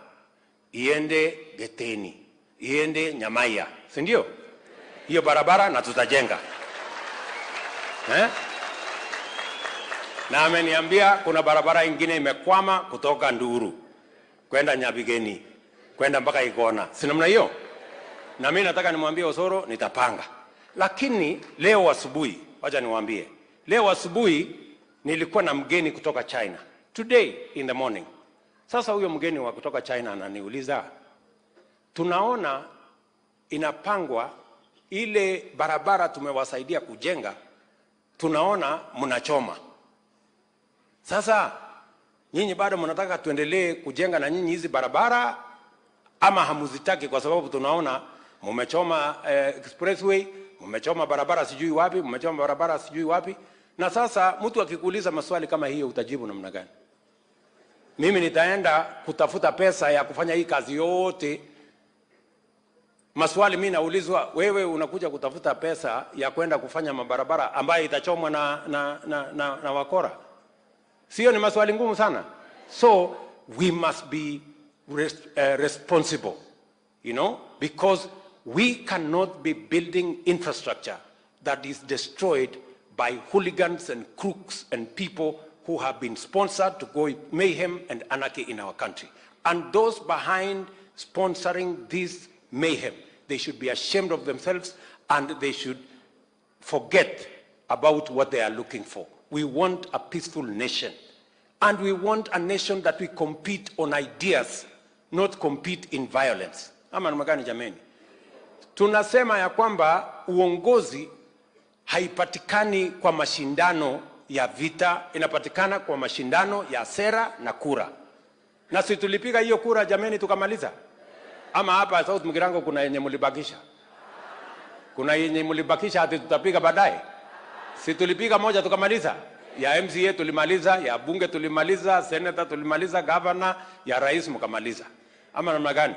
iende Geteni, iende Nyamaiya, si ndio? Hiyo barabara na tutajenga, eh? Na ameniambia kuna barabara ingine imekwama kutoka Nduru kwenda Nyabigeni kwenda mpaka Ikona, si namna hiyo? Na mimi nataka nimwambie Osoro nitapanga. Lakini leo asubuhi, wacha niwaambie, leo asubuhi nilikuwa na mgeni kutoka China, today in the morning. Sasa huyo mgeni wa kutoka China ananiuliza, tunaona inapangwa ile barabara tumewasaidia kujenga, tunaona mnachoma. Sasa nyinyi bado mnataka tuendelee kujenga na nyinyi hizi barabara ama hamuzitaki? Kwa sababu tunaona mmechoma expressway, mmechoma barabara sijui wapi, mmechoma barabara sijui wapi. Na sasa mtu akikuuliza maswali kama hiyo utajibu namna gani? Mimi nitaenda kutafuta pesa ya kufanya hii kazi yote. Maswali mimi naulizwa, wewe unakuja kutafuta pesa ya kwenda kufanya mabarabara ambayo itachomwa na wakora? Sio ni maswali ngumu sana? So we must be responsible, because we cannot be building infrastructure that is destroyed by hooligans and crooks and people who have been sponsored to go mayhem and anarchy in our country. And those behind sponsoring this mayhem, they should be ashamed of themselves and they should forget about what they are looking for. We want a peaceful nation. And we want a nation that we compete on ideas, not compete in violence. Ama namna gani jameni? Tunasema ya kwamba uongozi haipatikani kwa mashindano ya vita, inapatikana kwa mashindano ya sera na kura. Na si tulipiga hiyo kura jameni tukamaliza? Ama hapa South Mugirango kuna yenye mlibakisha? Kuna yenye mlibakisha ati tutapiga baadaye? Si tulipiga moja tukamaliza? Ya MCA tulimaliza, ya bunge tulimaliza, senator tulimaliza, governor, ya rais mkamaliza. Ama namna gani?